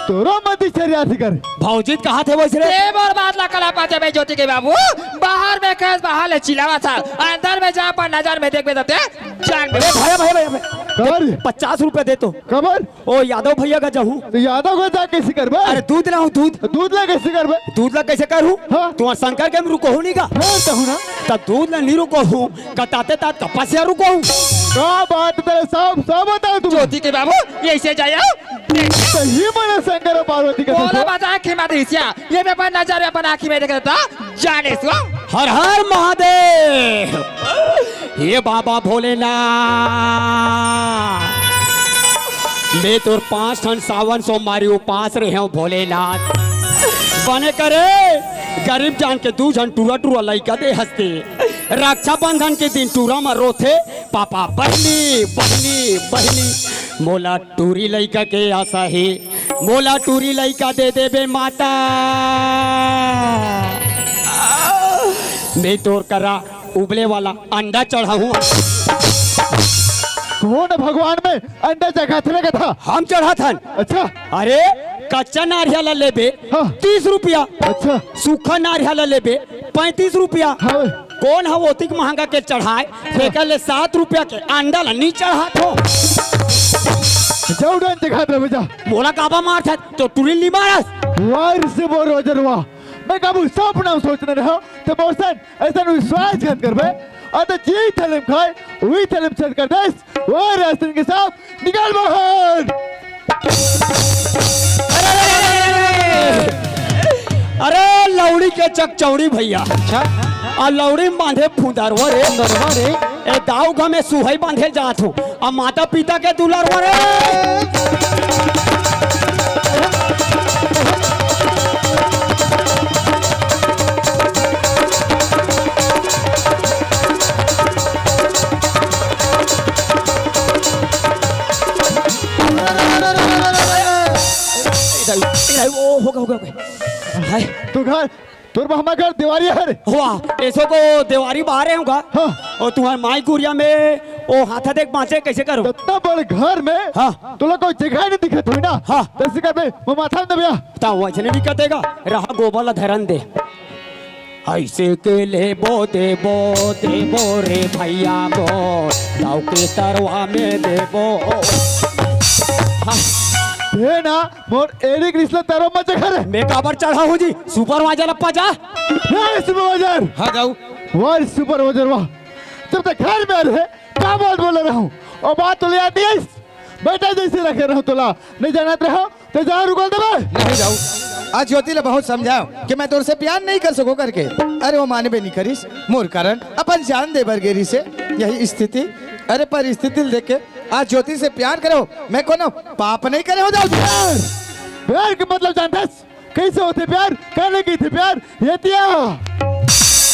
तोरो मती छरिया थी कर। भौजी कहा थे वैसे रे? ते मोर बात ला कला पाते बे ज्योति के बाबू। बाहर में कैस बाहर ले चिल्लावा था। अंदर में जा पर नजर में देख बे ते जान बे। अरे भैया, भैया, भैया, भैया। कबर? पचास रुपए दे तो। कबर? ओ यादव भैया का जाहूँ। तो यादव का जा कैसे करबे? अरे दूध लाऊं, दूध। दूध ला कैसे करबे? दूध ला कैसे करूँ? हाँ। तुम्हार शंकर के में रुको हूँ नहीं का? हाँ, तो हूँ ना। तब दूध ला नहीं रुको हूँ, कताते तात कपसिया रुको हूँ। का बात है तेरे साहब, सब बताओ तुम। ज्योति के बाबू, ये ऐसे जाया। सही मने शंकर और पार्वती का बोला ससुर। बता के मत हिसिया। ये मैं अपन नजर में अपन आँखी में देख लेता। जाने सो। हर हर महादेव। हे बाबा भोलेनाथ, मैं तोर पांच ठन सावन सोमवारी उपास रहे हूँ भोलेनाथ। बने करे गरीब जान के दू झन टूरा टूरा लइका दे हंसते। रक्षाबंधन के दिन टूरा म रोथे, पापा बहिनी, बहिनी, बहिनी। मोला टूरी लइका के आशा हे, मोला टूरी लइका दे देबे माता। मैं तोर करा उबले वाला अंडा चढ़ाहूँ। कौन भगवान में अंडा चढ़ाथे का था? हम चढ़ाथन। अच्छा। अरे, कच्चा नारियल ला लेबे, हाँ। तीस रुपया। अच्छा। सूखा नारियल ला लेबे, पैंतीस रुपया। हाँ। कौन ह ओतिक महंगा के चढ़ाए, हाँ। तेकर ले सात रुपया के अंडा ला नी चढ़ात हो। जाऊ डन दिखात रहे जा। मोला काबा मारथस, तो टुरी नी मारस। वाह रे से बोल रोजर वाह। मैं कबू सपना सोचने रहा, तो बोसन ऐसा विश्वास घात करबे, अत जी थलिम खाए, वही थलिम छेद कर देस, वो रास्ते के साथ निकल बाहर। अरे, अरे, अरे, अरे, अरे, अरे। अरे लौड़ी के चकचौड़ी भैया। अच्छा। आ लौड़ी बांधे फुंदरवा रे। फुंदरवा रे। ए दाऊ घमे सुहई बांधे जात हूँ। आ माता पिता के दुलरवा रे। इधर, इधर, ओ, हो गया, हो गया, हो गया। हाय। तू घर, तोर बा हमार घर देवारी हरे। वाह, ऐसो को देवारी बाहरे होगा। हाँ। और तुम्हार माई कुरिया में ओ हाथा देख बांचे कैसे करो? इतना बड़े घर में हाँ। तोला कोई जगह नहीं दिखत होई ना। हाँ। तैसे कर बे, वो माथा में दबिया। ता वजन भी कटेगा, रहा गोबर ला धरन दे। ऐसे के लेबो देबो, देबो रे भैया मोर, दाऊ के तरवा में देबो। हाँ। हे ना, मोर एरिक रिसला तरवा में जगह रे। मैं काबर चढ़ा हूँ जी, सुपरवाइजर अप्पा जा। हे सुपरवाइजर। हाँ दाऊ। वाह सुपरवाइजर वाह। जब तक घर में रहे, का बात बोले रहूं? और बात तो ले आती है, बेटा जैसे रखे रहूं तोला, नहीं जानत रहो, तो जहर उगल देबे। नहीं जाऊ, आज ज्योति ले बहुत समझाओ कि मैं तोर से प्यार नहीं कर सको करके। अरे वो मानबे नहीं करिस, मोर कारण अपन जान दे बर गेरी से यही स्थिति। अरे पर स्थिति देख के आज ज्योति से प्यार करो, मैं कोनो पाप नहीं करे हो जाऊ। प्यार, प्यार के मतलब जानता कैसे होथे प्यार? काला कहिथे प्यार? ये तिया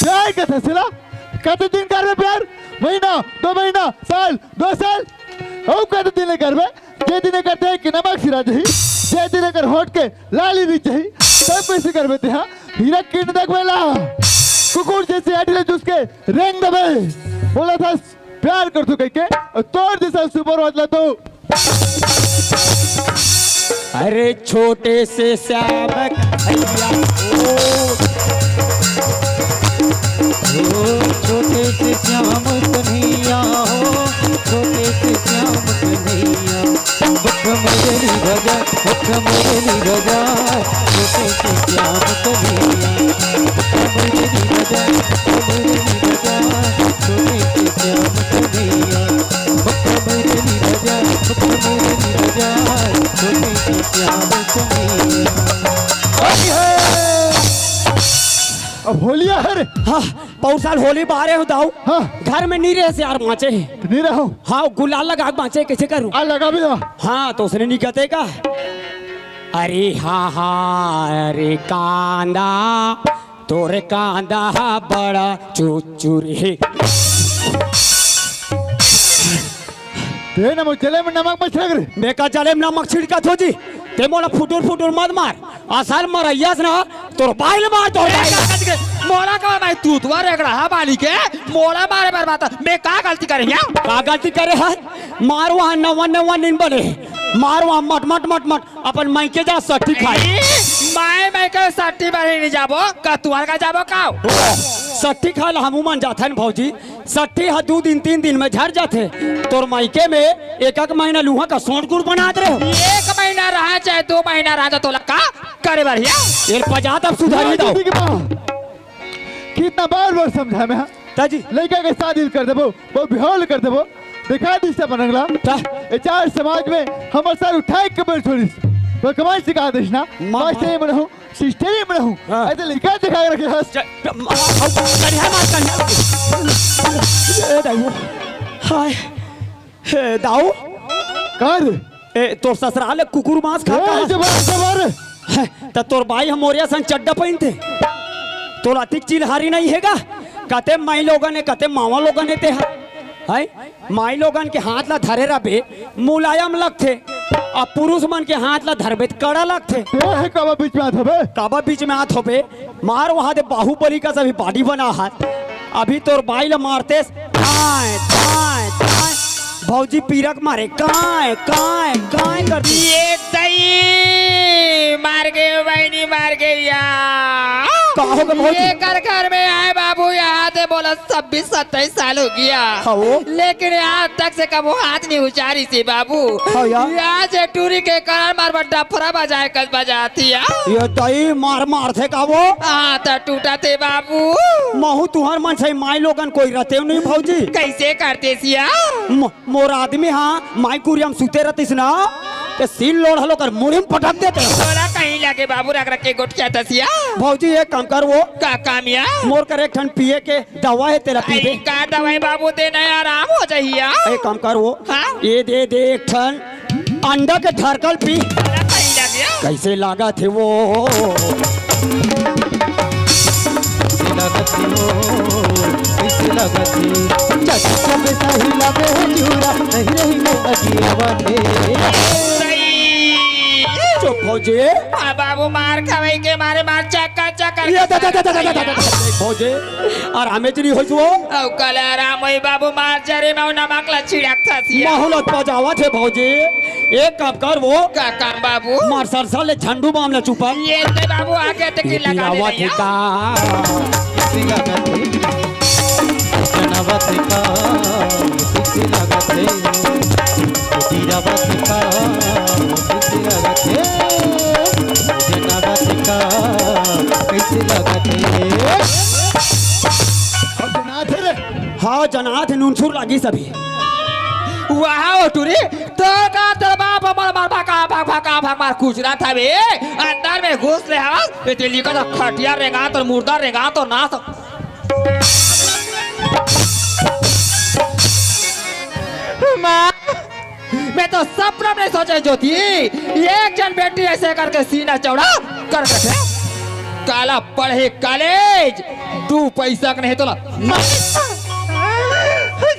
प्यार कथे सिला। कते दिन करबे प्यार? महीना, दो महीना, साल, दो साल? अउ कते दिन करबे? जे दिन करथे कि नमक सिरा जही, जे दिन कर होठ के लाली री जही, तब कैसे करबे तेहा? हीरा किन देखबे ला, कुकुर जैसे हड्डी ले चूस के रेंग देबे। बोला था प्यार करथो कहिके, अउ तोर जैसा सुपरवाइजर ला तो। अरे छोटे से श्याम कन्हैया हो। ओ छोटे से श्याम कन्हैया हो, छोटे से श्याम कन्हैया। बच्चा मुरली बजा, बच्चा मुरली बजा, छोटे से श्याम कन्हैया। बच्चा मुरली बजा, बच्चा मुरली बजा, छोटे से श्याम कन्हैया। बप्पा मुरली बजा, बप्पा मुरली बजा, छोटे से श्याम कन्हैया। अब होली आ रे। हाँ, पौर साल होली बारे हो दाऊ। हाँ। घर में नहीं रहे से यार बांचे। नहीं रहो। हाँ, गुलाल लगा के बांचे, कैसे करूँ? आ लगा भी ला। हाँ, तो उसने नहीं कहते का? अरे हाँ, हाँ, अरे कांदा, तोरे कांदा हा बड़ा चुचुर हे। ते ना मोर जले में नमक मत छिड़क रे। मैं का जले में नमक छिड़कत हो जी? ते मोला फुटुर फुटुर मत मार। असल मरैयास ना तोर बाइल मार तोर ए, बाइल। का गलती करे? मोला का भाई तू तुआ रेगड़ा हा बाली के मोला मारे बर बात। मैं का गलती करे हूँ? का गलती करे है? मार वहाँ नवा नवा नीन बने। मार वहाँ मट मट मट मट। अपन मायके जा सट्ठी खाए। ई, माय, मायके सट्ठी बर ही नहीं जाबो, का तुहर का जाबो का? ओ, सट्ठी खाए ला हमू मन जाथन भौजी। सट्ठी हा दू दिन, तीन दिन में झर जाथे। तोर मायके में एक एक महीना लूहा का सोंठ गुड़ बनात रहे हो। एक महीना रहा चाहे दो महीना रहा, तो तोला का करे बर हिया? एल पजा तब सुधारी अरे दो। दीदी के माँ, कितना बार बार समझा मैं, हाँ? ताजी। लड़का के शादी कर देबो, वो बिहाव कर देबो, दिखा दी सब रंगला। ता? ए चार समाज में हमर सर उठाए के बेर छोड़िस। तो कमाई सिखा देस ना। माँ, मास्टर माँ। ही बनहूँ, सिस्टर ही बनहूँ। हाँ। ऐसे लड़का दिखा के रखे हस। च-, च-, म-, हम करिया मार करिया। ए दाऊ। हाय। हे दाऊ। का रे? ए, तोर ससुराल कुकुर मांस खाता ए, हस? जबर, जबर। हे, त तोर बाई ह मोरिया सन चड्डा पहिनथे। तोला अतिक चिल्हारी नहीं हे गा? कते माई लोगन हे, कते मावा लोगन हे ते ह। हैं? माई लोगन के हाथ ला धरे रबे, मुलायम लगथे। अब पुरुष मन के हाथ ला धरबे त कड़ा लगथे। ते ह काबर बीच में आत हबे? काबर बीच में आत हबे? मार वहां दे बाहुबली का सभी बॉडी बना हाथ। अभी तोर बाई ला मारतेस, ताय, ताय, ताय। भौजी पीरक मारे, काय, काय, काय करती। ये तई, मार गए बहनी, मार गए यार। का हो गए भौजी? ये कर घर में आए बाबू, यहाँ से बोला छब्बीस सत्ताईस साल हो गया। हाँ वो। लेकिन आज तक से कबो हाथ नहीं उचारी से बाबू। हाँ यार। आज ये टूरी के कारण मार बड्डा फरा बजाए कस बजाती है। ये तई मार मार थे का वो? हाँ तो टूटा थे बाबू। महू तुहर मन से माई लोगन कोई रहते हो नहीं भौजी। कैसे करते सिया? म-, मोर आदमी हाँ माई कुरिया म सुते रहतिस ना। के सील लोढ़ा ल ओकर मुड़ी म पटक देते। तोला कहीं लगे बाबू, रख रख के गोठियाथस या। भौजी, एक काम कर वो। का काम या? मोर कर एक ठन पिए के दवा हे, तेला पीबे। का दवाई बाबू, देना हे, आराम हो जाही या। एक काम कर वो। हाँ? ये दे दे एक ठन अंडा के ढरकल पी। तोला कहीं लगे या? कैसे लागत हे वो? कैसे लागत हे वो? कैसे लागत हे? चटक में सही लगे हे चूड़ा, नहीं रही में अगियावत हे। सही। चुप भौजी। हाँ बाबू, मार खवई के मारे मार चक्का चक्का ये दा, दा, दा, दा, दा, दा, दा, दा, भौजी, आरामे च नहीं होइस वो। अउ काला आराम होई बाबू, मार जरे में नमक ला छिड़कथस या। माहौल अतपा जावत हे भौजी। एक काम कर वो। का काम बाबू? मार सरसा ले झंडू बाम ले चुपा। ये ले बाबू, आगे तक की लगा दे गिरावत हे या। का? सिंगावत हे का? सिंगावत हे का? सिंगावत हे का? सिंगावत हे का? सिंगावत हे का? कैसे लागत हे? अब जनात हे रे। हाँ, जनात हे, नुनसुर लागी सभी। वाह, ओ टूरी, तो का तोर बाप हमर मार भका, भक, भका, भक मार कुचरा था बे। अंदर में घुस ले हवस, ए तेली का तो खटिया रेंगा, तोर मुर्दा रेंगा, तोर नास। माँ, मैं तो सपना में नहीं सोचे ज्योति, एक जन बेटी ऐसे करके सीना चौड़ा कर रखे। काला पढ़े कॉलेज, दू पैसा के नहीं तोला।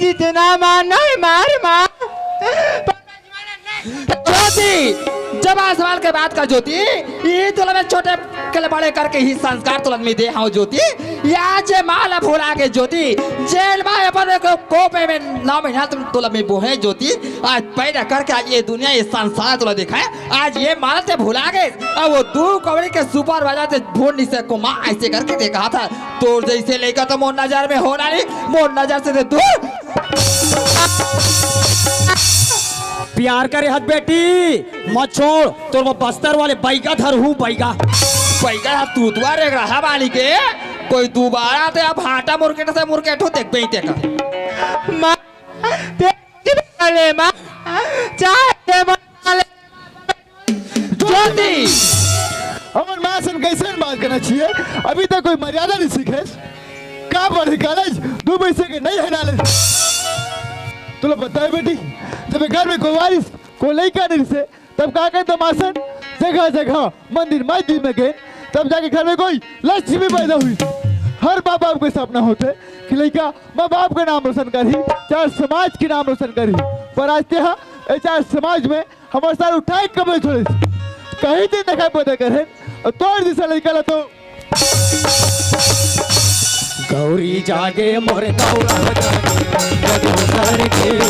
जितना मार नहीं मार माँ। ज्योति, जबान संभाल के बात कर ज्योति। ये तोला मैं छोटे के ले बड़े करके ही संस्कार तोला मैं दे हँव ज्योति। या जे माँ ला भुला गे ज्योति, जेल में अपन को, कोपे में नौ महीना तुम तोला मैं बोहे ज्योति। आज पैदा करके आज ये दुनिया, ये संसार तोला दिखाए, आज ये माँ ला ते भुला गे। अब वो दू कौड़ी के सुपरवाइजर ते भूल नहीं सको माँ, ऐसे करके देखा था। तोर जैसे लइका तो मोर नजर में होना नहीं, मोर नजर से ते दूर। प्यार करे हत बेटी, मत छोड़, तोर वो बस्तर वाले बैगा धरहूँ, बैगा। बैगा ह तूतवा रे रहा बानी के, कोई दोबारा ते अब भाटा मुर्केट से मुर्केट हो देखबे ही तेका। माँ, ते ले माँ, चाहे ते माँ ले। ज्योति! हमर माँ सन कैसे बात करना चाहिए? अभी तक कोई मर्यादा नहीं सीखे। का पढ़े कॉलेज? दू पैसे के नहीं है नॉलेज। तोला पता है बेटी, जब घर में कोई वारिस, कोई लइका नहीं से, तब का कहते माँ सन? जगह जगह मंदिर मस्जिद में गए, तब जाके घर में कोई लक्ष्मी पैदा हुई। हर माँ बाप के सपना होते कि लइका माँ बाप के नाम रोशन करही, चार समाज के नाम रोशन करही। पर आज ते हा, ए चार समाज में हमर सार उठाए कबे छोड़े। कहीं दिन देखाई पता करे, और तोर जैसा लइका ला तो। गौरी जागे मोर गौरा जागे, जग उतार के दो।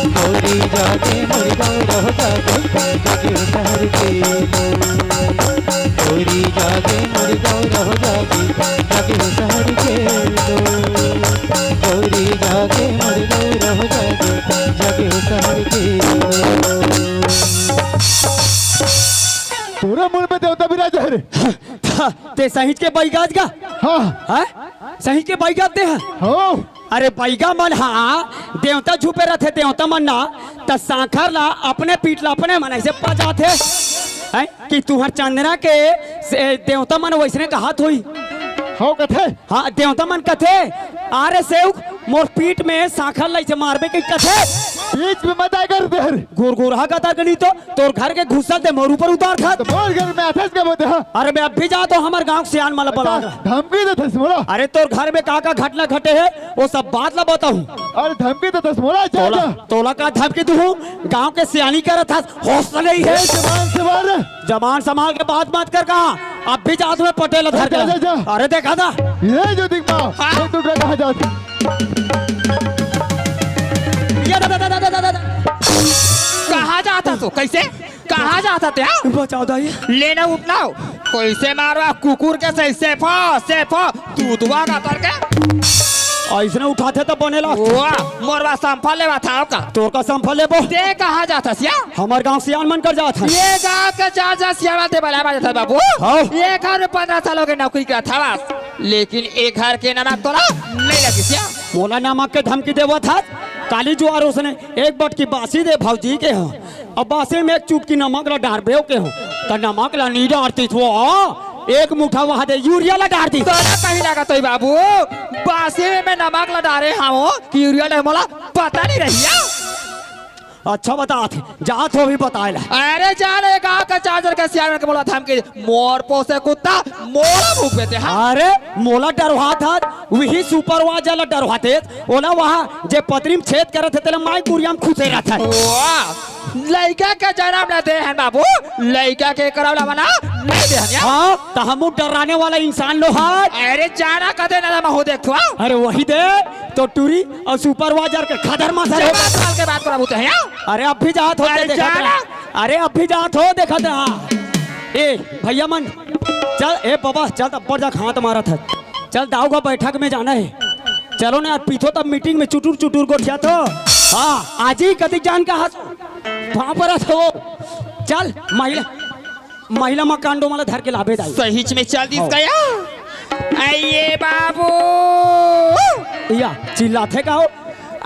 गौरी जागे मोर गौरा जागे, जग उतार के दो। गौरी जागे मोर गौरा जागे, जग उतार के दो। गौरी जागे मोर गौरा जागे, जग उतार के दो। तोरा मुंह में देवता विराज है रे। हाँ, ते सहिंच के बैगाज गा? हाँ। हाँ? सहिंच के बैगाज ते ह? हो। अरे बैगा मन हा, देवता झुपे रथे, देवता मन ना, त सांखर ला अपने पीठ ला अपने मन ऐसे पजाथे। हैं? कि तुहर चंदना के से देवता मन वैसने कहात होई। हो कथे? हाँ, देवता मन कथे, "अरे सेवक, मोर पीठ में सांखर ला ऐसे मारबे कही कथे।" बीच में मत आए कर दे रे। गुरगुरहा का तार के नहीं तो तोर घर के घुसल ते मोर ऊपर उतार था। तो मोर घर में आथस का बोलते, हाँ। अरे मैं अब भी जात हँव, हमर गाँव के सियान मन ला बला। अच्छा, धमकी देथस मोला। अरे तोर घर में का का घटना घटे हे, वो सब बात ला बताहूँ। अरे धमकी देथस मोला, जा, तोला, जा। तोला का धमकी दूँ? गाँव के सियानी करत हस, होश नहीं हे। ए, जबान संभाल रे। जबान संभाल के बात मत कर कहाँ। अब भी जात हँव मैं पटेल धर के। जा, जा, जा। अरे देखा था। ये जो दिख पा, हाँ। ये तू कहाँ जात? ये दा, दा, दा। कहाँ जात हस तू? कैसे? कहाँ जात हस ते, हाँ? बचाओ दाई। लेना उठना हो। कैसे मारवा कुकुर के सही, सेफा, सेफा, तूतवा का तर के। ऐसने उठाथे त बनेला। वाह, मोर बा संफल लेवा था आपका। तोर का संफल लेबो? ते कहाँ जात हस या? हमर गाँव सियान मन कर जात हस। ये गाँव के चार चार सियान ते बला बा जात बाबू। हाँ। ये घर में पन्द्रह साल हो गए नौकरी करत हवस, लेकिन ये घर के नमक तोला नहीं लगिस या। मोला नमक के धमकी देवत हस। काली जुआर उसने एक बटकी बासी दे भौजी के हाँ। अब बासे में एक चुटकी नमक ला डारबे के हो, त नमक ला नी डारतिस वो, एक मुठा वहां दे यूरिया ला डार दिस। तोला कहीं लागत होही बाबू, बासे में मैं नमक ला डारे हंव कि यूरिया ला, मोला पता नहीं रहिया। अच्छा बतात हे, जात हों अभी बताए ला। अरे जा ना, गांव के चार झन के सियान मन के मोला धमकी दे, मोर पोसे कुत्ता, मोला भूख बेते, हाँ। अरे मोला डरवात हस, वही सुपरवाइजर ला डरवाते, ओला वहां जे पतरी में छेद करत हे, तेला माई कुरिया में खुसे रहत हे। वाह, लइका के जनम ला दे हन बाबू, लइका के करव ला मना नहीं दे हन यार। हाँ, त हमू डराने वाला इंसान नो हन। अरे जा ना कदे ना महू देखथो। अरे वही दे, तो टूरी अउ सुपरवाइजर के खदर मसर हो। चार साल के बाद प्रभु तो है यार। अरे अब भी जात हो अरे देखत जा रहा। ना। अरे अब भी जात हो देखत रहा। ए भैया मन, चल ए बाबा, चल तब पर जा हाथ मारत हे। चल दाऊ का बैठक में जाना हे। चलो ना यार, पीथो तब मीटिंग में चुटुर चुटुर गोठियाथो। हाँ, आज ही कतिक जान का हाथ वहां पर हो। चल महिला, महिला मा कांडो मला धर के लाबे दाई। सहीच में चल दिस हाँ। गया। आइए बाबू। या चिल्लाथे का हो?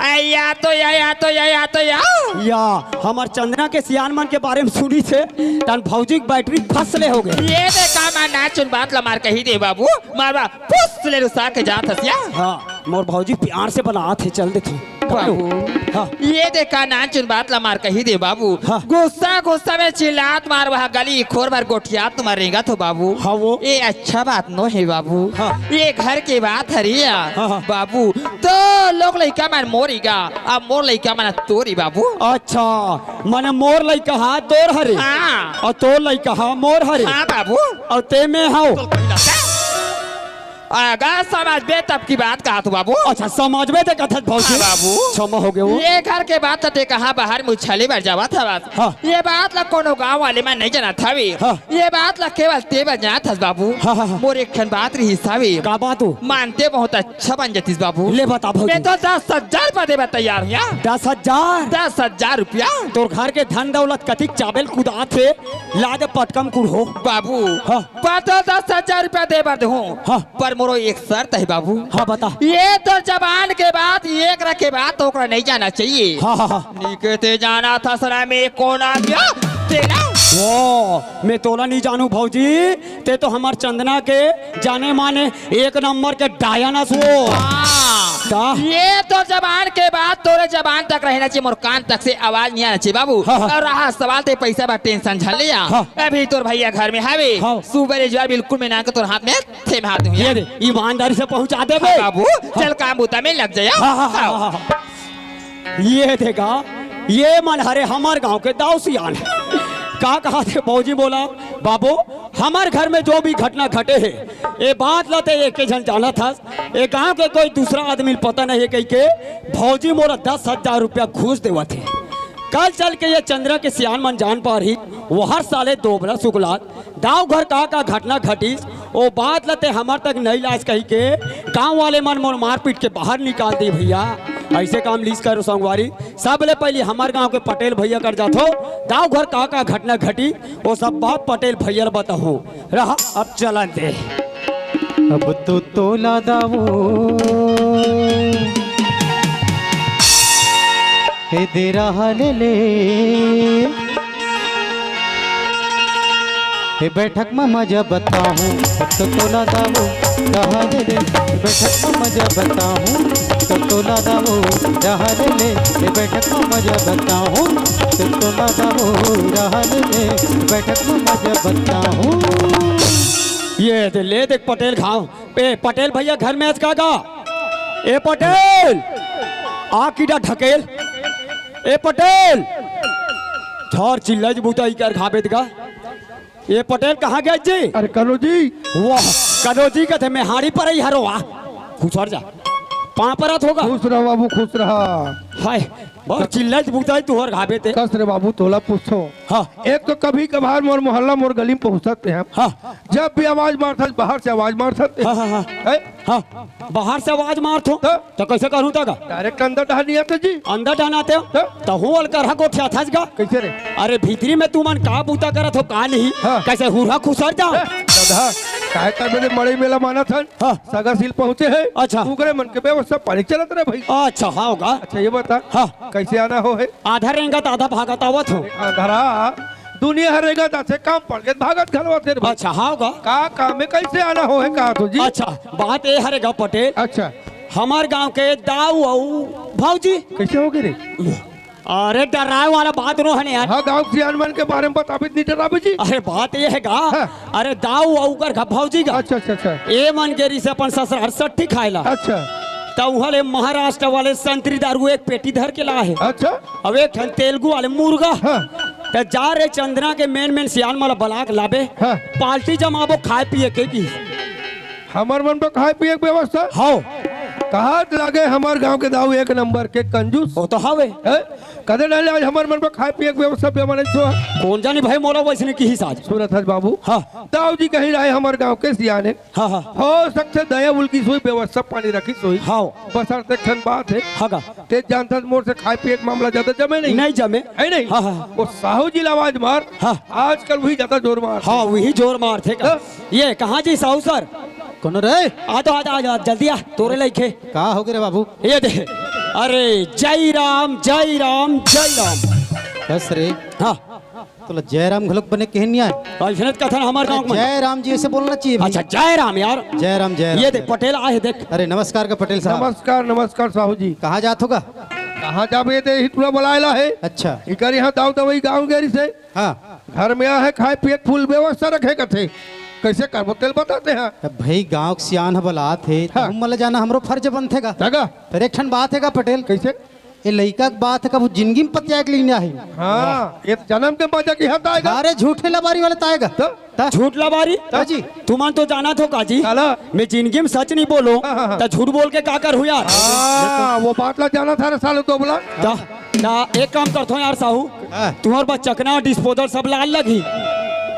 अइया तो या, या तो या, या तो या। या हमर चंदना के सियान मन के बारे में सुनिस हे, तन भौजी के बैटरी फसले हो गे। ये दे का मैं नाचुन बात ला मार कही दे बाबू, मार बा फुस ले रुसा के जात हस या। हाँ, मोर भौजी प्यार से बलात हे, चल देथे। बाबू, हाँ। ये दे का नाचुन बात ला मार कही दे बाबू। हाँ। गुस्सा गुस्सा में चिल्लात मार वहाँ गली खोर भर गोठियात मार रेंगत हो बाबू। हाँ वो। ये अच्छा बात नो हे बाबू। हाँ। ये घर के बात हरे या। हाँ, हाँ। बाबू, तो लोग लइका मन मोर ही गा, अब मोर लइका मन तोर ही बाबू। अच्छा, मने मोर लइका हा तोर हरे। हाँ। अउ तोर लइका हा मोर हरे। हाँ बाबू। अउ ते में हव। तो कोई लगता है? अगर समझबे तब की बात कहत हो बाबू। अच्छा, समझबे ते कथत भौजी। हाँ बाबू। क्षमा हो गए वो। ये घर के बात ते कहाँ बाहर में उछाले बर जावत हवस। हाँ। ये बात ला कोनो गांव वाले मन नहीं जानत हवे। हाँ। ये बात ला केवल ते बर जानत हस बाबू। हाँ, हाँ, हाँ। मोर एक ठन बात रहिस हवे। का बात हो? मानते बहुत अच्छा बन जतिस बाबू। ले बता भौजी। मैं तो दस हजार रुपया देबर तैयार हूँ यार। दस हजार? दस हजार रुपया। तोर घर के धन दौलत कतिक चाबेल कुदात हे, ला दे पटकम कुड़हो। बाबू, हाँ। पर तो दस हजार रुपया देबर देहूँ। हाँ। पर मोरो एक शर्त हे बाबू। हाँ, बता। ये तो जबान के बात, ये एकरा के बात तो ओकरा नहीं जाना चाहिए। हाँ, हाँ, हाँ। निकते जाना था सरा में कौन आ गया तेरा। वो, मैं तोला नहीं जानू भौजी, ते तो हमार चंदना के जाने माने एक नंबर के डायन अस वो। हाँ। का? ये तो जबान के बात तोरे जबान तक रहना चाहिए, मोर कान तक से आवाज नहीं आना चाहिए बाबू। हाँ, हाँ। अउ रहा सवाल ते पैसा बा टेंशन झन ले या। हाँ। अभी तोर भैया घर में हवे। हाँ। सुबह ले जुआर बिल्कुल मैं ना के तोर हाथ में थे में हाथ दूँ ये यार। दे, ईमानदारी से पहुंचा देबे। हाँ बाबू, हाँ। चल काम बुता में लग जाया। हाँ, हाँ, हाँ, हाँ। हाँ, हाँ। ये देखा, ये मन हरे हमर गांव के दाऊ सियान। का कहा थे भौजी बोला, बाबू, हमर घर में जो भी घटना घटे हे, ये बात ला ते एके झन जानत हस, ये गांव के कोई दूसरा आदमी ल पता नहीं हे कहिके भौजी मोला दस हजार रुपया घूस देवत हे। कल चल के ये चंद्रा के सियान मन जान पारही, वो हर साले दोबरा सुगलात दाऊ घर का का घटना घटिस, ओ बात ल ते हमर तक नहीं लाइस कहिके गांव वाले मन मोर मारपीट के बाहर निकाल दी भैया। ऐसे काम लीस करो संगवारी, सबले पहली हमर गांव के पटेल भैया कर जाथो। दाऊ घर का का घटना घटी, ओ सब बात पटेल भैया ल बताहूं। रहा अब चलन दे। अब तो तोला दावो हे दे रहा ले ले। हे बैठक में मजा बताहूँ, अब तो तोला दावो रहा ले ले। हे बैठक में मजा बताहूँ, अब तो तोला दावो रहा ले ले। हे बैठक में मजा बताहूँ, अब तो तोला दावो रहा ले ले। हे बैठक में मजा बताहूँ। ये दे, ले देख पटेल घाव। ए, पटेल भैया घर में आज का गा? ए पटेल, आ कीड़ा ढकेल। ए पटेल, झर चिल्लज बुता इकर घाबेत गा। ए पटेल कहाँ गए जी? अरे कनो जी। वाह, कनो जी कथे मैं हाड़ी पर ही हरो आ। खुसर जा। पाँव परत होगा। खुश रहा बाबू, खुश रहा। हाय, बहुत चिल्लज बुता ही तुहर घाबेते। कस रे बाबू, तोला पूछो। हाँ। एक तो कभी कभार मोर मोहल्ला मोर गली में पहुँचत हे। हाँ। जब भी आवाज मारथस, बाहर से आवाज मारथस। हाँ, हाँ, हाँ। हैं? हाँ, बाहर से आवाज मारथो। तो? तो कैसे करूँ तगा? डायरेक्ट अंदर डहर नहीं आते जी। अंदर डहर आते हो? तो? तो हूँ अलकर हा गोठियाथस गा। कैसे रे? अरे भीतरी में तुमन का बूता करत हो का नहीं? हाँ। कैसे हुरहा खुसर जाओ? ए, गधा। काय करबे रे, मड़ई मेला मानत हन। हाँ। सगा सील पहुंचे हे। अच्छा। उकरे मन के व्यवस्था पानी चलत रहे भाई। अच्छा, हाँ होगा। अच्छा, ये बता। हाँ। कैसे आना हो हे? आधा रेंगत, आधा भागत आवत हो। अंधरा, दुनिया हर रेंगत आथे, काम पड़ गए, भागत घलो आथे रे भाई। अच्छा, हाँ होगा। का काम में कैसे आना हो हे, का तो जी? अच्छा, बात ये हरे गा पटेल। अच्छा। हमार गांव के दाऊ अऊ भौजी। कैसे हो गए रे? अरे, डराए वाला बात नो हने यार। हाँ, गांव के सियान मन के बारे में बताबित नहीं डराबे जी। अरे, बात ये हे गा। हाँ। अरे, दाऊ अऊ कर घ-, भौजी गा। अच्छा, अच्छा, अच्छा। ए मन के रिसे अपन ससुराल सट्ठी खाए ला। अच्छा। त उहाँ ले महाराष्ट्र वाले संतरी दारू एक पेटी धर के लाए हे। अच्छा। अब एक ठन तेलुगु वाले मुर्गा। हाँ। त जा रे चंदना के मेन मेन सियान मन ला बला के लाबे। हाँ। पार्टी जमाबो खाए पिए के की। हमर मन तो खाए पिए के व्यवस्था। हाँ। कहा लगे हमार गांव के दाऊ एक नंबर के कंजूस। वो तो हवे। हैं? कदे डाले आज हमर मन पर खाए पिए के व्यवस्था पे बने छो। कौन जानी भाई, मोला वैसने किहिस आज। सुनत हस बाबू। हाँ। दाऊ जी कहीं रहे हमर गांव के सियाने। हाँ, हाँ। हो सकथे दया उलगिस होही, व्यवस्था पानी रखिस होही। हाँ। बस अर्थ एक ठन बात हे। हाँ गा। ते जानथस मोर से खाए पिए के मामला ज्यादा जमे नहीं। नहीं जमे। हे नहीं? हाँ, हाँ। वो साहू जी ला आवाज मार। हाँ। आजकल वही ज्यादा जोर मार। हाँ, वही जोर मारथे का। हाँ। ये कहाँ जी साहू सर? कोनो रे? आ तो, आ जा, आ जा, जल्दी आ, तोरे लइके। का हो गे रे बाबू? ये दे। अरे, जय राम, जय राम, जय राम। बस रे। हाँ। तोला जय राम घलोक बने कहे नहीं आए। अइसने कथन हमार गाँव में। जय राम जी ऐसे बोलना चाहिए भाई। अच्छा, जय राम यार। जय राम, जय राम, ये जय देख, राम। पटेल आए हे, देख। अरे, नमस्कार का पटेल साहब। नमस्कार, नमस्कार साहू जी। कहाँ जात हो गा? कहाँ जाबे, ये दे, ही टूरा बुलाए ला हे। अच्छा। इकर यहाँ दाऊ दवई गाँव गेरी से। हाँ। घर में आहे, खाए पिए के फुल व्यवस्था रखे कथे। कैसे करबो तेला बताते हैं। अब भाई गाँव के सियान ह बलात हे, त हाँ। हम मन ल जाना हमरो फर्ज बनथे गा। जगा। फेर एक ठन बात हे गा पटेल। कैसे? ए लइका के बात हे, कभू जिंदगी में पतियाए के लिए नहीं आहे। हाँ, ये तो जन्म के मजा की हद आएगा। अरे झूठे लबारी वाले त आएगा। तो? त? झूठ लबारी? त? जी। तुमन तो जानत हो का जी? काला? मैं जिंदगी में सच नहीं बोलो, हाँ, हाँ, हाँ। त झूठ बोल के का करहूँ यार? हाँ, वो बात ला जानत हस रे साले दोगला। त? त एक काम करथो यार साहू, हाँ। तुँहर बर चकना, disposal सब लान लगही।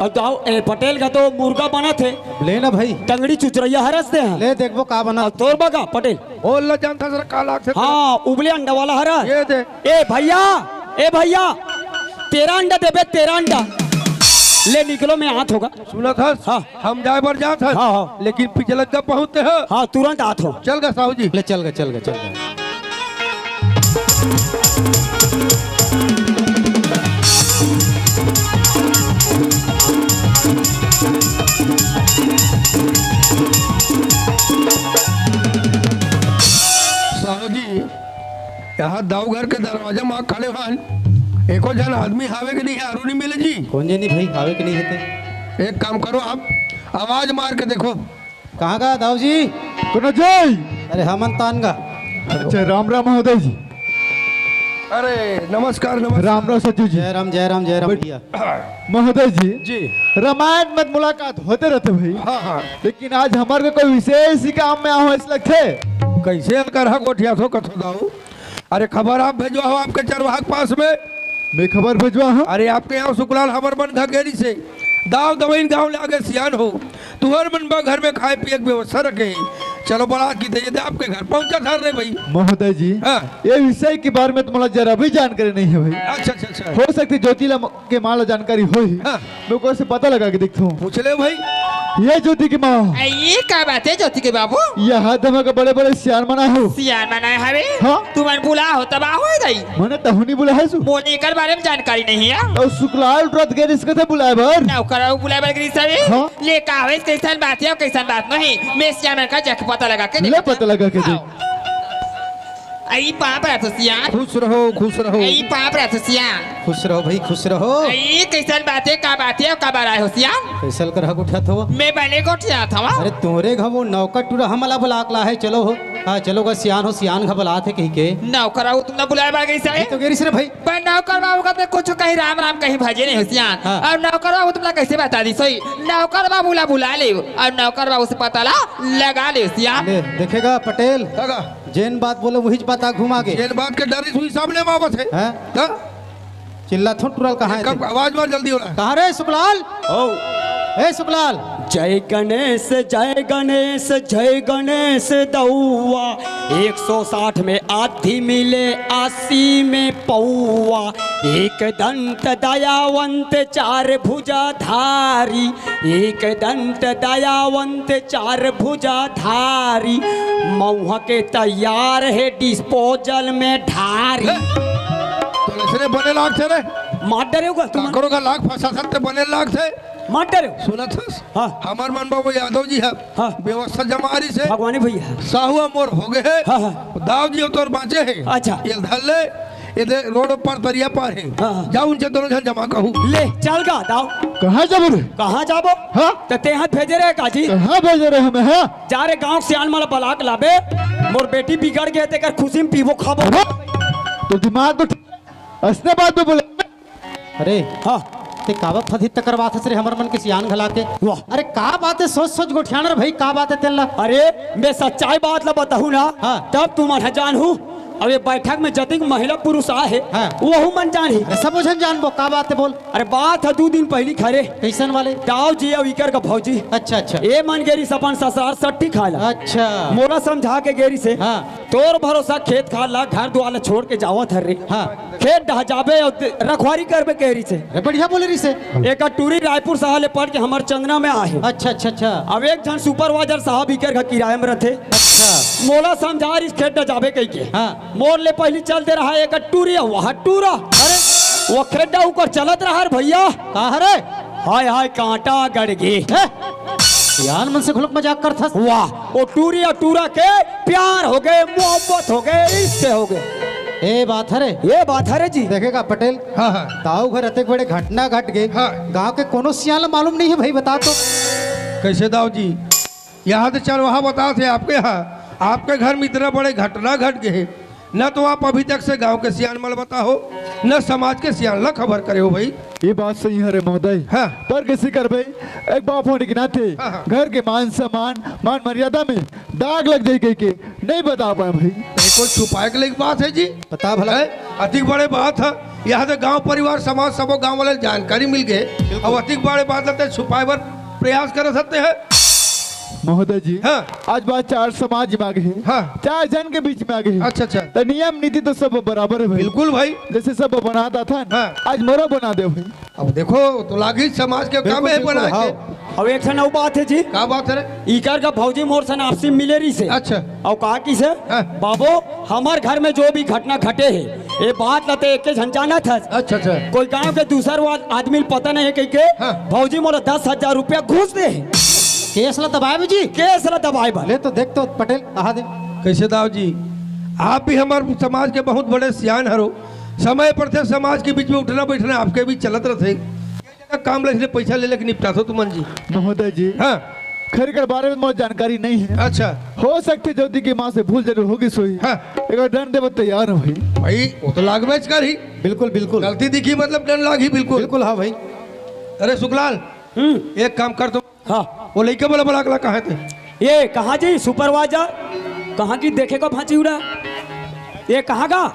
अउ दाऊ, ए, पटेल का तो मुर्गा बनत हे। ले ना भाई। टंगड़ी चुचरैया हरस ते हैं। ले देखबो का बनत। अउ तोर बगा पटेल। बोल ला जानत हस रे का लागथे। हाँ, उबले अंडा वाला हरस। ये दे। ए भैया, ए भैया, तेरा अंडा देबे, तेरा अंडा। ले निकलो, मैं आत होगा। सुनत हस? हाँ। हम जाए बर जात हन, हाँ, हाँ। लेकिन पिछलग्गा पहुँचते हो। हाँ, तुरंत आत हो। चल गा साहू जी। ले चल गा, चल गा, चल गा। साहू जी, यहाँ दाऊ घर के दरवाजा मा खड़े हन, एको झन आदमी हावे के नहीं हे, आरू नहीं मिले जी। कौन जनी भाई हावे के नहीं हे ते? एक काम करो, आप आवाज मार के देखो। कहाँ गा दाऊ जी? कोनो जय। अरे हमन तान गा। अच्छा, राम राम महोदय जी। अरे नमस्कार, नमस्कार। राम राम सचिव जी। जय राम, जय राम, जय राम बैठ- भैया। महोदय जी, जी। रामायण में मुलाकात होते रहते भाई। हाँ, हाँ। लेकिन आज हमारे को कोई विशेष ही काम में आए हो ऐसा लगथे। कैसे अलकर हा गोठिया थो कथो दाऊ? अरे खबर आप भेजवा हो आपके चरवाहा के पास में। मैं खबर भेजवा हूँ। अरे आपके यहाँ सुकलाल हमर मन घर गेरी से दाऊ दवइन गाँव ले आगे सियान हो। तुँहर मन बा घर में खाए पिए के व्यवस्था रखे। चलो बड़ा की दे दे आपके घर पहुँचा था रे भाई। महोदय जी, हाँ। ये विषय के बारे में तुम्हारा जरा भी जानकारी नहीं है भाई। अच्छा, अच्छा, अच्छा। हो सकथे ज्योति ला म-, के माँ ला जानकारी होही। हाँ। मैं ओकर से पता लगा के देखथों। पूछ ले भाई। ये ज्योति के माँ। ए, ये का बात हे ज्योति के बाबू? यहाँ धमा के बड़े-बड़े सियान मन आए हो। सियान मन आए हवे? हाँ। तुमन बुला हो तब आहो दाई। मने तहु नहीं बुला है सु। मोला एकर बारे में जानकारी नहीं हे। अउ सुकलाल रथ गेरिस कथे बुलाए बर। नौकर अउ बुलाए बर गेरिस हवे? हाँ। ले का होइस, कैसन बात हे अउ कैसन बात नहीं? मैं सियान मन का जाके पता लगा के ले देखत पता हूँ। लगा के देख। हाँ। आई पाँव परत हो सियान। खुश रहो, खुश रहो। आई पाँव परत हो सियान। खुश रहो भाई, खुश रहो। आई कैसन बात हे, का बात हे, का बर आए हो सियान? कैसल कर हक उठत हो? मैं बने गोठियात हवँ। अरे तोरे घर वो नौकर टूरा हमला बुला के ला हे, चलो हो। हाँ, चलो गा सियान हो, सियान घर बलात हे कही के। नौकर हो तुमला बुलाए बर गेरिस हे? ये तो गेरिस रे भाई। पर नौकर बाबू का तो कुछ कहीं राम राम कहीं भजे नहीं हो सियान। हाँ। अउ नौकर बाबू तुमला कैसे बता दिस होही? नौकर बाबू ला बुला ले, अउ नौकर बाबू से पता ला लगा ले सियान। ले, देखेगा पटेल। लगा। जेन बात बोले, वहीच बात आ घुमा के। जेन बात के डर इस हुई सामने में आवत हे। हैं? त? चिल्लाथों टूरा ल कहाँ हे कब ते? आवाज मार जल्दी हो रहा है। कहाँ रे सुकलाल? ओ। ए सुकलाल। जय गणेश, जय गणेश, जय गणेश दौआ। एक सौ साठ में आधी मिले, अस्सी में पौआ। एक दंत दयावंत, चार भुजाधारी। एक दंत दयावंत, चार भुजाधारी। मऊहा के तैयार हे, डिस्पोजल में ढारी। तो इसने बने लाग थे रे। मार डरे होगा तुम। काकरो का लाग फंसा सकते, बने लाग थे। मार डरे हो। सुनत हस? हाँ। हमर मन बाबू यादव जी ह। हाँ। व्यवस्था जमारी से। भगवानी भैया। साहू मोर हो गए हे। हाँ, हाँ। दाऊ जी तोर बाँचे हे। अच्छा। ये धर ले, ये दे रोड पर दरिया पार हे। हाँ, हाँ। जा उनसे दोनों झन जमा कहू। ले, चल गा, दाऊ। कहाँ जाबो रे? कहाँ जाबो? हाँ? त तेहा भेजे रहे का जी? कहाँ भेजे रहे हमें, हाँ? जा रे गाँव सियान मन ला बलाक लाबे, मोर बेटी बिगड़ गे, तेकर खुशी में पीबो खाबो। अरे, तो दिमाग तो ठीक, असने बात में बोले। अरे, हाँ। ते काबर फथित तकर बात हस रे, हमर मन के सियान घला के? वाह। अरे, का बात हे, सोच सोच गोठियाना रे भाई, का बात हे तेन ला? अरे, मैं सच्चाई बात ला बताहूँ ना, हाँ। तब तुमन ह जानहू। अब ये बैठक में जतिक महिला पुरुष आए हे, हाँ। वहू मन जानही। अरे, सबो झन जानबो, का बात हे बोल। अरे, बात ह दू दिन पहिली खरे। कइसन वाले? दाऊ जी अउ इकर का भौजी। अच्छा, अच्छा। ए मन गेरी से अपन ससुरार सट्टी खाए ला। अच्छा। मोला समझा के गेरी से। हाँ। तोर भरोसा खेत खार ला, घर दुआर ला छोड़ के जावत हर रे। हाँ। खेत डह जाबे अउ दे-, रखवारी करबे कहे रहिसे। अरे बढ़िया बोले रहिसे। एक टूरी रायपुर शहर ले पढ़ के हमर चंदना में आहे। अच्छा, अच्छा, अच्छा। अब एक झन सुपरवाइजर साहब इकर घर किराया में रथे। अच्छा। मोला समझा रहिस खेत डह जाबे कहि के। हाँ। मोर ले पहिली चल दे रहा एक टूरी, वह टूरा। अरे। वो खेत डह ऊपर चलत रहा रे भैया। का हरे? हाय हाय कांटा गड़ गे। हे? यार मन से घुलक मजाक करथस। वाह, वो टूरी अउ टूरा के प्यार हो गए, मोहब्बत हो गए, इश्क हो गए। ए बात हरे। ये बात हरे जी। देखेगा पटेल, हाँ, हाँ। ताऊ घर अतेक बड़े घटना घट गए। हाँ। गांव के कोनो सियान ला मालूम नहीं है भाई, बता तो। कैसे दाऊ जी? यहाँ तो चरवाहा बता थे आपके यहाँ, आपके घर में इतना बड़े घटना घट गए, न तो आप अभी तक से गांव के सियान मन ला बताओ, न समाज के सियान ला खबर करे हो भाई। ये बात सही है रे महोदय। हाँ। पर कैसे करबे, एक बाप होने के नाते हाँ, हाँ। घर के मान सम्मान, मान मर्यादा में दाग लग जाए कहि के नहीं बता पाए भाई। नहीं, कोई छुपाए के लायक बात है जी? बता भला। हैं? अतिक बड़े बात है, यहाँ तो गांव परिवार समाज सबो गांव वाले जानकारी मिल गए। बिल्कुल। अब अतिक बड़े बात लगता है छुपाए बर प्रयास कर सकते हैं। महोदय जी, हाँ। आज बात चार समाज में आ गई है। हाँ। चार झन के बीच में आ गई है। अच्छा, अच्छा। तो नियम नीति तो सब बराबर है भाई। बिल्कुल भाई। जैसे सब बनात आथन, हाँ। आज मोरो बना दे भाई। अब देखो, तो लागी समाज के काम बिल्कुल, है बिल्कुल, बना हाँ। के। अब एक ठन अउ बात है जी। का बात है रे? इकर का भौजी मोर सन आपसी मिले रहिसे। अच्छा। अउ का किसे? हाँ। बाबू, हमर घर में जो भी घटना घटे है, ये बात ला ते एके झन जानत हस। अच्छा, अच्छा। कोई गांव के दूसर वा-, आदमी ल पता नहीं है कहि के, हाँ। भौजी मोला दस हजार रुपया घूस दे हे। केस ला दबाए बर जी? केस ला दबाए बर। ले तो देख तो पटेल, कहा दे। कैसे दाऊ जी, आप भी हमारे समाज के बहुत बड़े सियान हरो। समय पर थे समाज के बीच में उठना बैठना आपके भी चलत रहते। काम ला इसलिए पैसा ले लेके निपटाथो तुमन जी। महोदय जी, हाँ। खैर एकर बारे में मोर जानकारी नहीं है। अच्छा। हो सकथे ज्योति के माँ से भूल जरूर होगिस होही। हाँ। एकर दंड देवे तैयार हूँ भाई। भाई, वो तो लागबेच करही। बिल्कुल, बिल्कुल। गलती दिखी मतलब दंड लागही बिल्कुल। बिल्कुल, हाँ भाई। अरे सुखलाल, हम्म। एक काम कर तुम। हाँ। वो लइका बोला बोला अगला कहाँ थे? ये कहाँ जी सुपरवाइजर? कहाँ की देखे को भांची उड़ा? ये कहाँ का?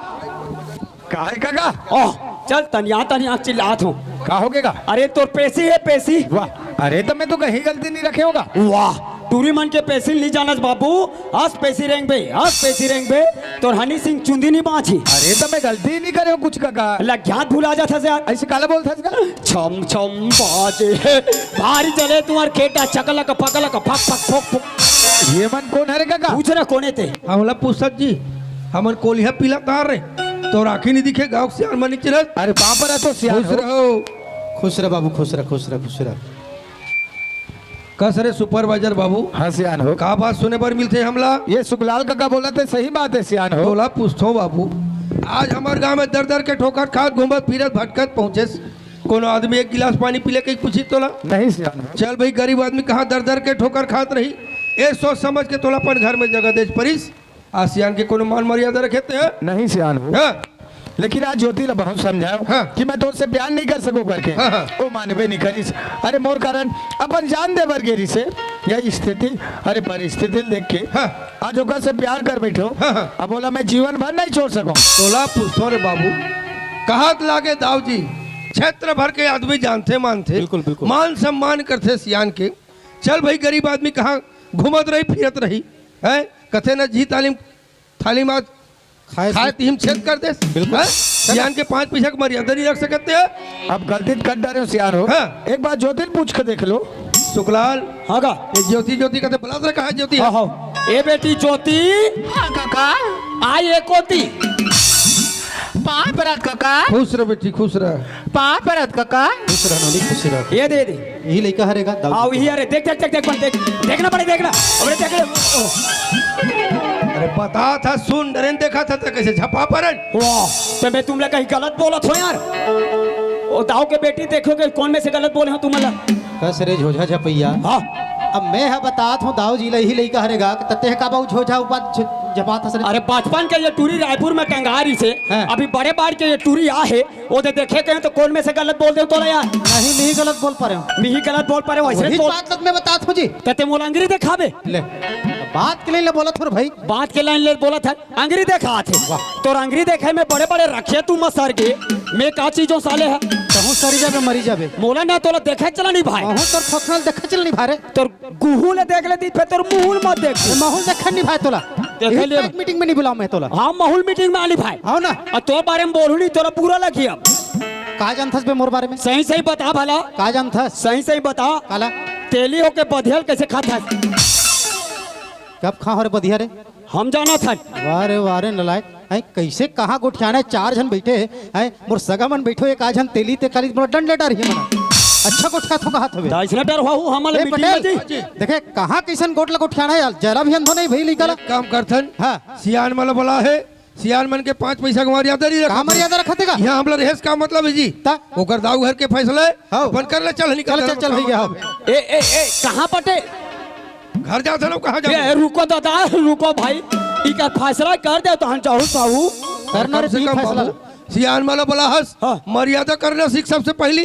काहे काका? ओह, चल तनिया तनिया चिल्लात हूँ। का हो गेगा? अरे तोर पेशी है पेशी। वाह, अरे तो मैं तो कहीं गलती नहीं रखे होगा। वाह, टूरी मन के पेशी नहीं जानस बाबू। अस पेशी रेंगबे, अस पेशी रेंगबे, तोर हनी सिंह चुंदी नहीं बाँची। अरे तो मैं गलती नहीं करे हूँ कुछ काका। लग्यात भुला जात हस यार। ऐसे काला बोलत हस का? छम छम बाजे, भारी जले तुम्हार खेटा चकलक पकलक फक फक फोक फोक। ये मन कोन हरे काका? पूछ ना कोने ते। हमला पूछत जी, हमन कोलिहा पीला तार रे, तो राखी नहीं दिखे गाँव के सियान मन नहीं चिन्हत। अरे बाप रे, तो सियान खुश हो। रहो। खुश रह बाबू, खुश रह, खुश रह, खुश रह। कस रे सुपरवाइजर बाबू। हाँ सियान हो। का बात सुने बर मिलथे हमला? ये सुखलाल काका बोलत हे, सही बात है सियान हो। तोला पूछथो बाबू, आज हमर गाँव में दर दर के ठोकर खात घूमत फिरत भटकत पहुँचे कोनो आदमी एक गिलास पानी पी ले कहीं पूछी तोला? नहीं सियान हो। चल भाई, गरीब आदमी कहाँ दर दर के ठोकर खात रही? ए सोच समझ के तोला अपन घर में जगह देच परिस। आ सियान के कोनो मान मर्यादा रखे ते है? नहीं सियान हो। हाँ। लेकिन आज ज्योति ला बहुत समझाओ हाँ। कि मैं तोर से प्यार नहीं कर सकूं करके। हाँ, हाँ। वो मानबे नहीं करिस। अरे मोर कारण अपन जान दे बर गेरी से यह स्थिति, अरे परिस्थिति देख के हाँ। आज ओकर से प्यार कर बैठो। हाँ, हाँ। अब बोला मैं जीवन भर नहीं छोड़ सकूं। तोला पूछो रे बाबू, कहत लागे दाऊ जी, क्षेत्र भर के आदमी जानथे मानथे, बिल्कुल, बिल्कुल। मान सम्मान करथे सियान के, चल भाई, गरीब आदमी कहाँ घूमत रही, फिरत रही, हैं? कथे न जी तालीम, थाली मात खाए खाए से तिहिम छेद कर दे। बिल्कुल। हैं? सियान के पाँच पैसा के मर्यादा नहीं रख सकते हैं। अब गलती तो कर डारे हो सियान हो। हाँ। एक बार ज्योति ल पूछ के देख लो। सुखलाल। हाँ का? ये ज्योति, ज्योति कहते बलात रखा है ज्योति। हाँ, हाँ। ए बेटी ज्योति। हाँ काका। आ ये कोती। पाँव परत काका। खुश रह बेटी, खुश रह। पाँव परत काका। खुश रह नोनी, खुश रह। ये दे दे। यही लइका हरे का दाऊ। आओ, यही हरे, देख, देख, देख, देख, बन, देख, देखना पड़े, देखना। अबे देख ले। ओ। अरे बता था, सुन, डरेन देखा था, तो कैसे झपा परन? वाह, तो मैं तुमला कहीं गलत बोलत हो यार। ओ दाऊ के बेटी देखो कि कौन में से गलत बोले हो तुमला। कस रे झोझा झपैया। हाँ। अब मैं ह बतात हूँ दाऊ जी ला, यही लइका हरे गा, तते ह का बाऊ झोझा उपात झ-, झपात हस रे। अरे बचपन के ये टूरी रायपुर में टंगारी से, हाँ। अभी बड़े बार के ये टूरी आ है, वो दे देखे कहें तो कौन में से गलत बोल दे तोला यार? नहीं, नहीं गलत बोल पा रहे हो। नहीं गलत बोल पा रहे हो, वैसे वही बोल। बात लग मैं बतात हूँ जी। तते मोला अंगरी देखाबे। ले, बात के लाइन ले बोलत हो रे भाई। बात के लाइन ले बोलत है, अंगरी देखा थे। वाह। तोर अंगरी देखे में बड़े बड़े रखे तू मसर गे। मैं का चीजों साले है? कहूँ सरी जाबे, मरी जाबे। मोला ना तोला देखे चला नहीं भाई। कहूँ तोर फोकनल देखे चला नहीं भाई रे। तोर गुहू ले देख लेती, फिर तोर मुहूल मत देख। अरे महूल देखे नहीं भाई तोला। देखे ले। एक मीटिंग में नहीं बुलाऊं मैं तोला। हाँ, महूल मीटिंग में आली भाई। हाँ ना। और तोर बारे में बोलू नहीं, तोला बुरा लगी अब। का जानथस बे मोर बारे में? सही सही बता भला। का जानथस? सही सही बता। काला? तेली होके बधियल कैसे खाता है? कब खा हो रे बधिया रे? हम जाना था। वाह रे, वाह रे, नलायक। हैं, कैसे कहाँ गोठियाना है? चार झन बैठे हैं, हैं, मोर सगा मन बैठो, एक आध झन तेली ते काली मोला डंडा डर ही मना। अच्छा गोठिया तो कहा थवे। दाइसना डर हुआ हूँ, हमला ए, मीटिंग में पटेल, जी। देखे, कहाँ कैसन गोठ ला गोठियाना है यार? जरा भी अंधो नहीं भई लइका ला। एक काम करथन। हाँ। सियान मन ला बोला है, सियान मन के पाँच पैसा के मर्यादा नहीं रखा। का मर्यादा रखा थे का? यहाँ हमला रहेस का मतलब है जी? ता? ओकर दाऊ घर के फैसला है, हाँ। अपन कर ले, चल निकल, चल, चल, चल, भैया, हाँ। ए, ए, ए, कहाँ पटे? घर जात हन, कहाँ जाबो? ए, रुको दादा, रुको भाई, इकर फैसला कर दे तो हम जाहू साहू। करना कम रे, से तीन कम फैसला। बाबू, सियान मन ला बोला हस, हाँ। मर्यादा करना सीख सबसे पहली।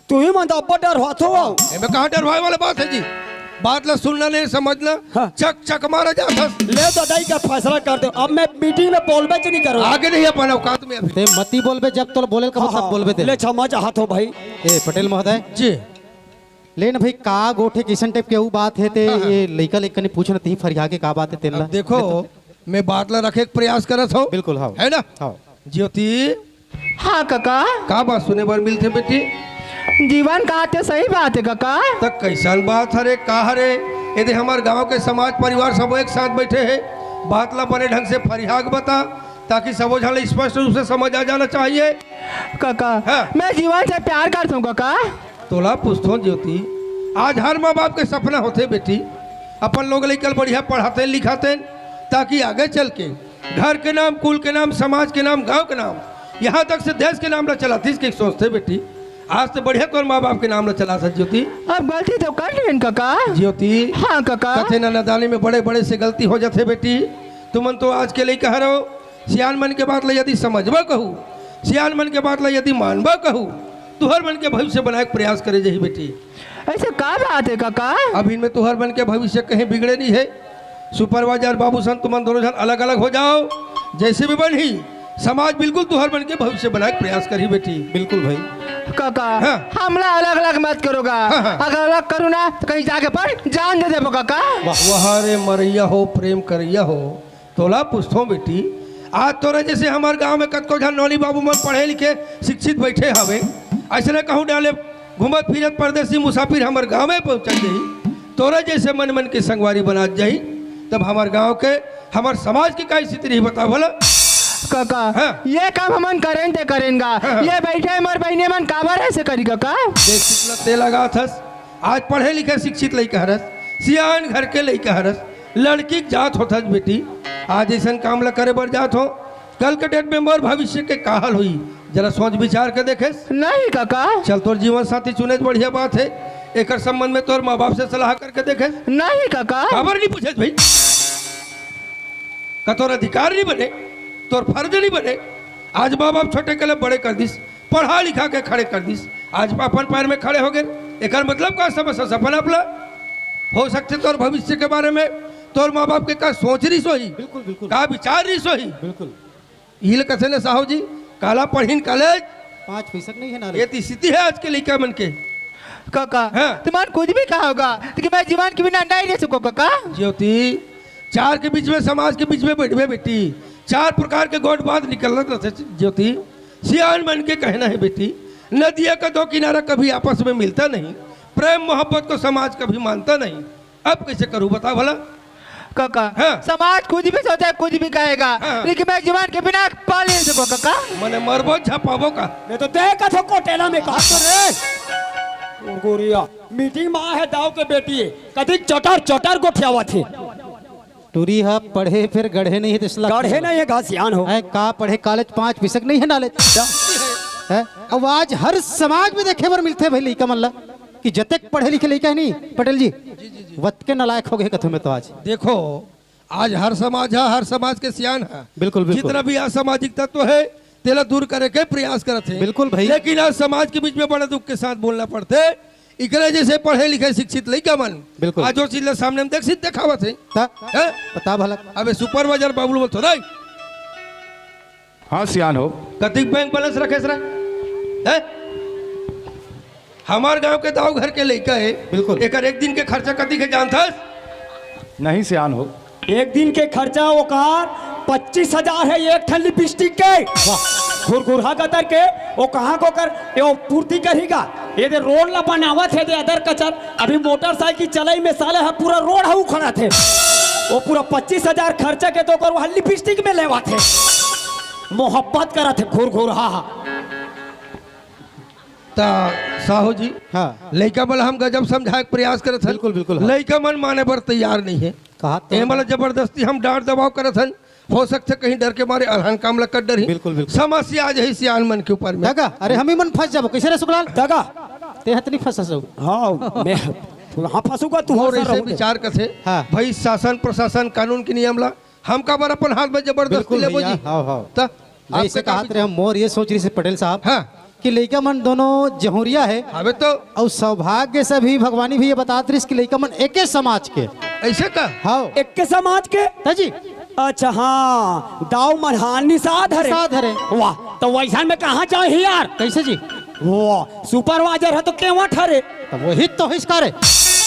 तू ही मन तो अब्बड़ डरवात हो। एमे कहाँ डरवाए वाला बात है जी? बात ला सुनना नहीं, समझना, हाँ। चक चक मारा जात हस। ले दादा, इकर फैसला कर दे, अब मैं मीटिंग में बोलबे च नहीं करूँ। आगे नहीं अपन औकात में अभी। ते मती बोलबे, जब तोला बोले का हाँ, मतलब हाँ। बोलबे ते। ले क्षमा चाहत हो भाई। ए पटेल महोदय जी। ले न भाई, का गोठे किसन टाइप के ऊ बात है ते हाँ, हाँ। ये लइका लइका नहीं पूछना, तही फरिया के का बात है तेला। अब देखो, मैं बात ला रखे के प्रयास करत हूँ। बिल्कुल, हाँ। है ना? हाँ। ज्योति। हाँ काका। का बात सुने बर मिलथे बेटी? जीवन कहा ते सही बात है काका। त कैसन बात हरे, का हरे? यदि हमार गांव के समाज परिवार सब एक साथ बैठे हैं, बात ला बने ढंग से फरिया के बता, ताकि सबो झन ला स्पष्ट रूप से समझ आ जाना चाहिए। काका, हाँ। मैं जीवन से प्यार करत हूँ काका। तोला पूछथों ज्योति, आज हर माँ बाप के सपना होथे बेटी, अपन लोग लइका ल बढ़िया पढ़ातेन लिखातेन, ताकि आगे चल के घर के नाम, कुल के नाम, समाज के नाम, गांव के नाम, यहाँ तक से देश के नाम ला चलातिस के सोचथे बेटी। आज तो बढ़िया तोर माँ बाप के नाम ला चलाथस ज्योति। अब गलती तो कर लेन काका। ज्योति, हाँ काका। कथे ना, नादानी में बड़े बड़े से गलती हो जाथे बेटी। तुमन तो आज के लइका हरो, सियान मन के बात ला यदि समझबा कहू, सियान मन के बात ला यदि मानबा कहू, तुहर मन के भविष्य बनाए के प्रयास करे जाही बेटी। ऐसे का बात है काका? अब इनमें तुहर मन के भविष्य कहीं बिगड़े नहीं है। सुपरवाइजर बाबू सन, तुमन दोनों झन अलग अलग हो जाओ, जैसे भी बनही, समाज बिल्कुल तुहर मन के भविष्य बनाए के प्रयास करही बेटी। बिल्कुल भाई। काका, हाँ। हमला अलग अलग मत करोगा। हाँ, हाँ। अगर अलग करूँ ना तो कहीं जाके पर जान दे देबो काका। वाह रे मरैया हो, प्रेम करैया हो, तोला पूछथों बेटी, आज तोरे जैसे हमर गांव में कतको झन नौनी बाबू मन पढ़े लिखे शिक्षित बैठे हवे, अइसने कहूँ डाले घूमत फिरत परदेसी मुसाफिर हमर गांव में पहुंचत जाही, तोरे जैसे मन मन के संगवारी बनात जाही, तब हमर गांव के, हमर समाज के का स्थिति रही, बता भला। काका, हाँ। ये काम हमन करेन ते करेन गा। हाँ, हाँ। ये बैठे हमर बहिनी मन काबर ऐसे करी काका? देख कितना तेल लगात हस। आज पढ़े लिखे शिक्षित लइका हरस, सियान घर के लइका हरस, लड़की के जात होथस बेटी, आज अइसन काम ला करे बर जात हो, कल के डेट में मोर भविष्य के का हाल होई, जरा सोच विचार के देखेस। नहीं काका। चल, तोर जीवन साथी चुने त बढ़िया बात है, एकर संबंध में तोर माँ बाप से सलाह करके देखेस। नहीं काका। काबर नहीं पूछेस भाई? का तोर अधिकार नहीं बने, तोर फर्ज नहीं बने? आज माँ बाप छोटे के ले बड़े कर दिस, पढ़ा लिखा के खड़े कर दिस, आज अपन पैर में खड़े हो गए। एकर मतलब का समझ सपना अपना हो सकथे तोर भविष्य के बारे में, तोर माँ बाप के का सोच रही सोही, बिल्कुल, बिल्कुल। का विचार रही सोही। बिल्कुल। इल कथे ने साहू जी, काला पढ़िन कॉलेज, पाँच पैसा के नहीं है ना ये रे। तो स्थिति है आज के लइका मन के। काका, हाँ। तुमन कुछ भी कहा होगा, लेकिन मैं जीवन के बिना नहीं रह सकूं काका। ज्योति, चार के बीच में, समाज के बीच में बैठबे बेटी, चार प्रकार के गोठ बात निकलत रहथे ज्योति। सियान मन के कहना है बेटी, नदिया का दो किनारा कभी आपस में मिलता नहीं, प्रेम मोहब्बत को समाज कभी मानता नहीं। अब कैसे करूं बता भला? काका, हाँ। समाज कुछ भी सोचे, कुछ भी कहेगा, हाँ। लेकिन मैं जीवन के बिना पा नहीं सकूं काका। मने मरबो झपाबो का? मैं तो देखत हो कोटेला में कहा तो रे। गोरिया, मीटिंग में आहे दाऊ के बेटी, कदी चटर चटर गोठियावत हे। टूरी ह पढ़े फिर गढ़े नहीं हे, त इसला गढ़े नहीं हे, घसियान हो। हैं, का पढ़े, कॉलेज पाँच पिसक नहीं हे नॉलेज। हैं? अब आज हर समाज में देखे बर मिलथे भाई लइका मन ला, कि जतेक पढ़े लिखे लइका हे नहीं, पटेल जी, वतके नालायक हो गए कथों में तो आज। देखो, आज हर समाज है, हर समाज के सियान है। बिल्कुल, बिल्कुल। जितना भी असामाजिक तत्व है, तेला दूर करे के प्रयास करत हे। बिल्कुल भाई। लेकिन आज समाज के बीच में बड़े दुख के साथ बोलना पड़थे। इकरे जैसे पढ़े लिखे शिक्षित लइका मन बिल्कुल। आज जो चीज ला सामने में देख सिद्ध देखावत हे। त? हैं? बता भला। अबे सुपरवाइजर बाबू बोलथो नहीं। हाँ सियान हो। कतिक बैंक बैलेंस रखे रे? हैं? हमार गांव के दाऊ घर के लइका हे। बिल्कुल। एकर एक दिन के खर्चा कतिक हे जानथस? नहीं सियान हो। एक दिन के खर्चा ओकर पच्चीस हजार हे एक ठन लिपस्टिक के। वाह। घुरघुरहा गतर के, ओ कहाँ को कर, ये ओ पूर्ति करही गा। ये दे रोड ला बनावत हे दे अदर कचर, अभी मोटरसाइकिल चलई में साले ह पूरा रोड ह उखड़त हे। ओ पूरा पच्चीस हजार खर्चा के तो ओकर वहाँ लिपस्टिक में लेवत हे। मोहब्बत करत हे घुरघुरहा। त साहू जी, हाँ। लइका मन ला हम गजब समझाए के प्रयास करत हन। बिल्कुल, बिल्कुल, हाँ। लइका मन माने बर तैयार नहीं हे। कहा तो एमन ला जबरदस्ती हम डांट दबाव करत हन। हो सकथे कहीं डर के मारे अलहन काम ला कर डरही। बिल्कुल, बिल्कुल। समस्या आ जाही सियान मन के ऊपर में। दगा, अरे हम ही मन फंस जाबो। कैसे रे सुखलाल? दगा। ते हतनी फंस जाऊ। हाँ, मैं, हाँ, फंसूगा तू, और हंसा ऐसे रहूं। विचार कथे, हाँ। भाई शासन प्रशासन कानून के नियम ला हम काबर अपन हाथ में जबरदस्ती बिल्कुल लेबो भैया, जी? हाव, हाव। त मैं इसे आपका कहा विचार? रहे, मोर ये सोच रही से पटेल साहब हाँ। कि लइका मन दोनों जहुरिया हे। अबे तो अउ सौभाग्य से भी भगवानी भी ये बतात रहिस कि लइका मन एके समाज के। ऐसे का? हाव। एके समाज के? त जी। अच्छा, हाँ, दाऊ मन हा निषाद हरे। निषाद हरे। वाह, त वैसन में कहाँ जाही यार? कैसे जी? वो सुपरवाइजर ह तो केवट हरे। त वही तो हिस का रे।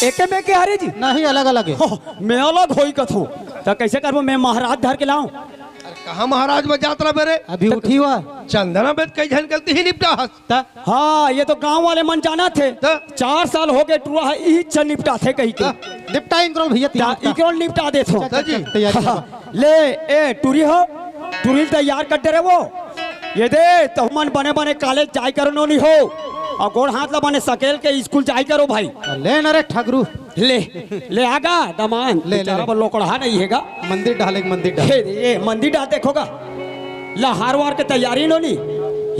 एके में के हरे जी? नहीं, अलग अलग हे। हो, मैं अलग होई कथों। त कैसे करबो? मैं महाराज धर के लाऊं? अरे कहाँ महाराज में जात रहा मेरे? अभी उठी हुआ। चंदना में कई झन गलती ही निपटा हस। त? हाँ, ये तो गांव वाले मन जानथे। त? चार साल हो गए टुरा ह, इही चल निपटा थे कही के। त? निपटा इंकरोल भैया, तीन त निपटा। इंकरोल निपटा देथों। चल, चल, जी। चल, तैयारी कर। ले, ए, टुरी हो, टुरी तैयार कर दे रे वो। ये दे, तुमन बने बने कॉलेज जाय करो नोनी हो। अउ गोड़ हाथ ला बने सकेल के स्कूल जाय करो भाई। ले न रे ठगरू। ले, ले आगा दमान। ले, ले, बेचारा ले। वो लोकड़हा नहीं हेगा। मंदिर डाले, मंदिर डाले। हे, ये मंदिर डाल देखोगा। ला हार वार के तैयारी नोनी।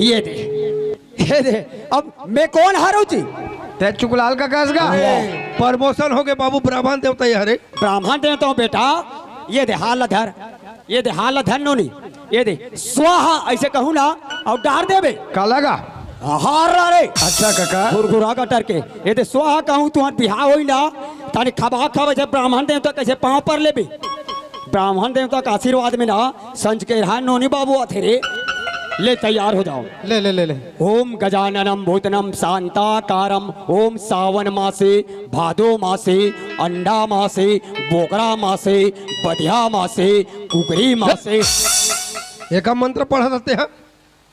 ये दे। हे दे। अब मैं कोन हरव जी? ते चुकलाल का कस गा? ए, प्रमोशन हो गए बाबू, ब्राह्मण देवता ये हरे। ब्राह्मण देवता हो बेटा, ये दे हाल धर, ये दे हाल धर नोनी, ये दे स्वाहा ऐसे कहूँ ना, अउ डार देबे। काला गा? हार रे। अच्छा काका। घुरघुरा गटर के, ये दे स्वाहा कहूँ तुहर बिहाव होई ना, तानी खबा खबा जब ब्राह्मण देवता कैसे पाँव पर लेबे। ब्राह्मण देवता का आशीर्वाद में ना, संज के रहा नोनी बाबू आथे रे। ले तैयार हो जाओ। ले, ले, ले, ले। ओम गजाननम भूतनम शांताकारम, ओम सावन मासे, भादो मासे, अंडा मासे, बोकरा मासे, बधिया मासे, कुकरी मासे। एका मंत्र पढ़त रहते हैं।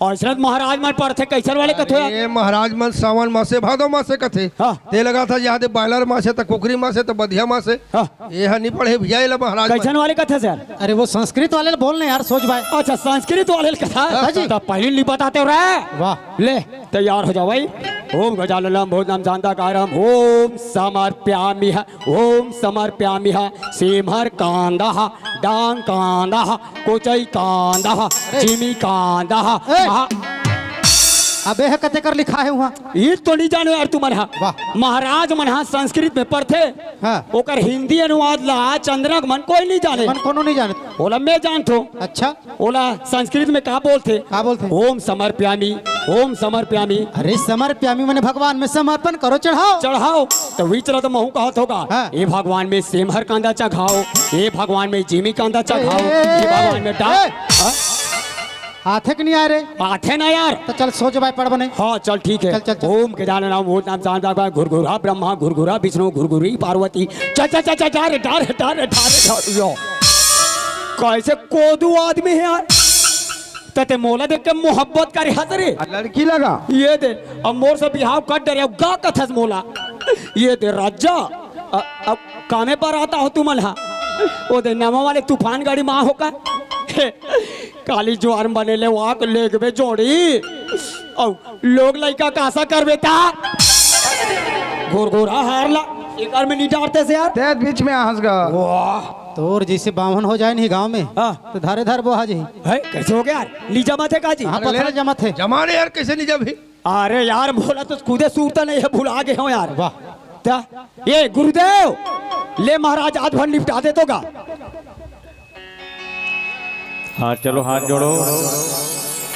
अउ दशरथ महाराज मन पढ़थे, कैसन वाले कथे? अरे महाराज मन सावन मासे, भादो मासे कथे। हाँ। ते लगा था यहाँ दे बॉयलर मासे, त कुकरी मासे, त बधिया मासे। हाँ। ये हा नहीं पढ़े भैया, ये ला महाराज मन। कैसन वाले कथे सर? अरे वो संस्कृत वाले बोल नहीं यार, सोच भाई। अच्छा, संस्कृत वाले कथा। हाँ जी। त पहले नहीं बताते हो रे। वाह। ले, तैयार हो जाओ भाई। ओम गजाननम भूतनम शांताकारम, ओम समर्प्यामिह, ओम समर्प्यामिह, सेमर कांदह, डांग कांदह, कोचई कांदह, अरे। जिमी कांदह, ए। महा- अबे है कते कर लिखा है वहाँ? ये तो नहीं जानो यार तुमन हा। वाह। महाराज मन हा संस्कृत में पढ़थे। हाँ। ओकर हिंदी अनुवाद ला चंद्रक मन कोई नहीं जाने। मन कोनो नहीं जाने। ओला मैं जानथो। अच्छा। ओला संस्कृत में का बोलथे? का बोलथे? ओम समर्प्यामि, ओम समर्प्यामि। अरे समर्प्यामि मने भगवान में समर्पण करो, चढ़ाओ। चढ़ाओ। त विचरा त महू कहत होगा, हाँ। ए भगवान में सेमहर कांदा चघाओ, ए भगवान में जिमी कांदा चघाओ, ए, ए, ए, भगवान में डा-, ए। हाँ? आथे कि नहीं आय रे? आथे ना यार। त चल, सो जबाय पड़बो नहीं। हाँ, चल, ठीक है। चल, चल, चल। ओम गजानन नाम भूत नाम चांद बाबा घुरघुरा ब्रह्मा घुरघुरा विष्णु घुरघुरी पार्वती। चल, चल, चल, चल, जा रे, डा रे, डा रे, डा रे, डा रे, यो। कैसे कोदू आदमी है यार? त ते मोला देख के मोहब्बत करे हस रे। आ, लड़की लगा। ये दे, अब मोर से बिहाव कर डरे, अब का कथस मोला? ये दे राजा, अ-, अब कामे पर आता हो तुमन हा? ओ दे नवा वाले तूफान गाड़ी मा हो का? हे, काली ज्वार बने ले वाक लेगबे जोड़ी। औ लोग लइका कासा करबे ता? घुरघुरा हार ला, एकर में नहीं डारते से यार। तेज बीच में आहस गा। वाह। तोर जैसे बावन हो जाए नहीं गांव में, हाँ। तो धारे धार बोहा जी। है, कैसे हो गया यार? लीजा मत है का जी? हाँ, अरे पत्थर ले। जमत है। जमा रे यार, कैसे नहीं जब ही? अरे यार, मोला तो कूदे सूरता नहीं है, भुला गए हो यार। वाह। ता, ये गुरुदेव, ले महाराज, आज भर निपटा दे तो गा। हाँ, चलो हाथ जोड़ो।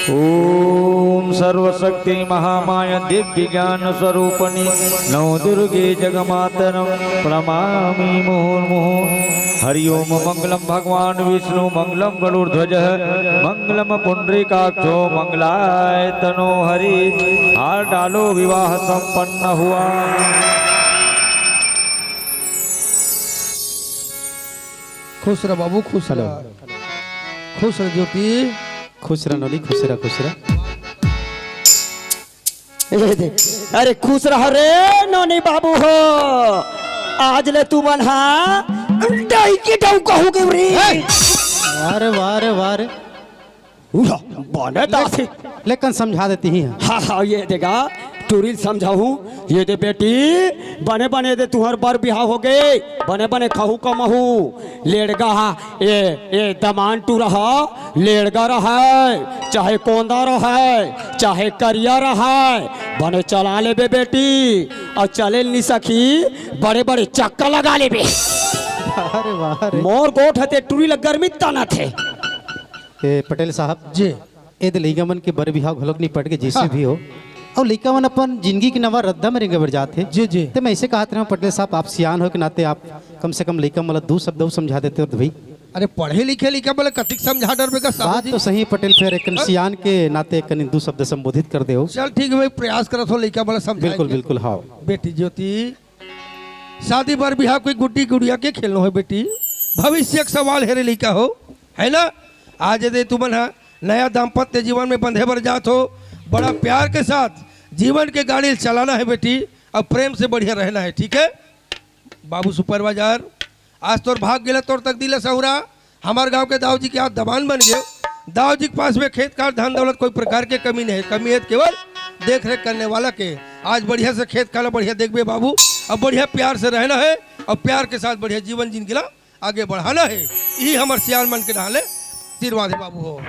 ओम सर्वशक्ति महामाया दिव्य ज्ञान स्वरूपणी नव दुर्गे जगमातरम प्रणमामि मुहुर्मुहु। हरि ओम। मंगलम भगवान विष्णु मंगलम गरुड़ ध्वज मंगलम पुंडरीकाक्षो मंगलाय तनो हरि। हार डालो, विवाह संपन्न हुआ। खुश रह बाबू, खुश रह। खुश रह ज्योति। खुश रह नोनी, खुश रह, खुश रह। ए दे, अरे खुश रह रे नोनी बाबू हो, आज ले तुमन हा डौकी डौका हो गे रे। अरे वाह रे वाह रे। उरा, बने दासी। लेकिन समझा देती ही। हाँ, हाँ, ये देगा, टूरी ल समझाहूँ। ये दे बेटी, बने बने दे तुहर बर बिहाव हो गे, बने बने खाहू कमाहू। लेड़गा हा, ए, ए, दमान टूरा हा, लेड़गा रहय, चाहे कोंदा रहय, चाहे करिया रहय, बने चला लेबे बेटी, अउ चले ल नी सखी, बड़े बड़े चक्का लगा लेबे। अरे वाह रे। मोर गोठ ह ते टूरी ल गर्मी तनाथे। ए, पटेल साहब जी। ए दे लइका मन के बर बिहाव घलोक निपट के जइसे हाँ। भी हो, अउ लइका मन अपन जिंदगी के नवा रद्दा में रेंगे बर जात हे। जी, जी। ते मैं ऐसे कहत रहूं, पटेल साहब, आप सियान हो के नाते आप कम से कम लइका मन ला दू शब्द अउ समझा देते हो तो भाई। अरे, पढ़े लिखे लइका मन ला कतिक समझा डरबे का साहू बात जी? तो सही पटेल, फिर एक हाँ? सियान के नाते कनी दू शब्द संबोधित कर दे हो। चल ठीक है भाई, प्रयास करत हो लइका मन ला समझाए बिल्कुल, के। बिल्कुल, हाँ। बेटी ज्योति, शादी बर बिहाव कोई गुड्डी गुड़िया के खेलनो है बेटी, भविष्य के सवाल है रे लइका हो, है ना? आज यदि तुमन हा नया दाम्पत्य जीवन में बंधे बर जात हो, बड़ा प्यार के साथ जीवन के गाड़ी चलाना है बेटी, अब प्रेम से बढ़िया रहना है, ठीक है? बाबू सुपरवाइजर, आज तोर भाग गेला, तोर तकदीर ला सहुरा, हमार गांव के दाऊ जी के हाथ दबान बन गए। दाऊ जी के पास में खेत खार, धन दौलत, कोई प्रकार के कमी नहीं है, कमी है केवल देख रेख करने वाला के। आज बढ़िया से खेत खाना बढ़िया देखबे बाबू, अब बढ़िया प्यार से रहना है और प्यार के साथ बढ़िया जीवन जिंदगी ला आगे बढ़ाना है, यही हमार सियान मन के डाले आशीर्वाद है बाबू हो।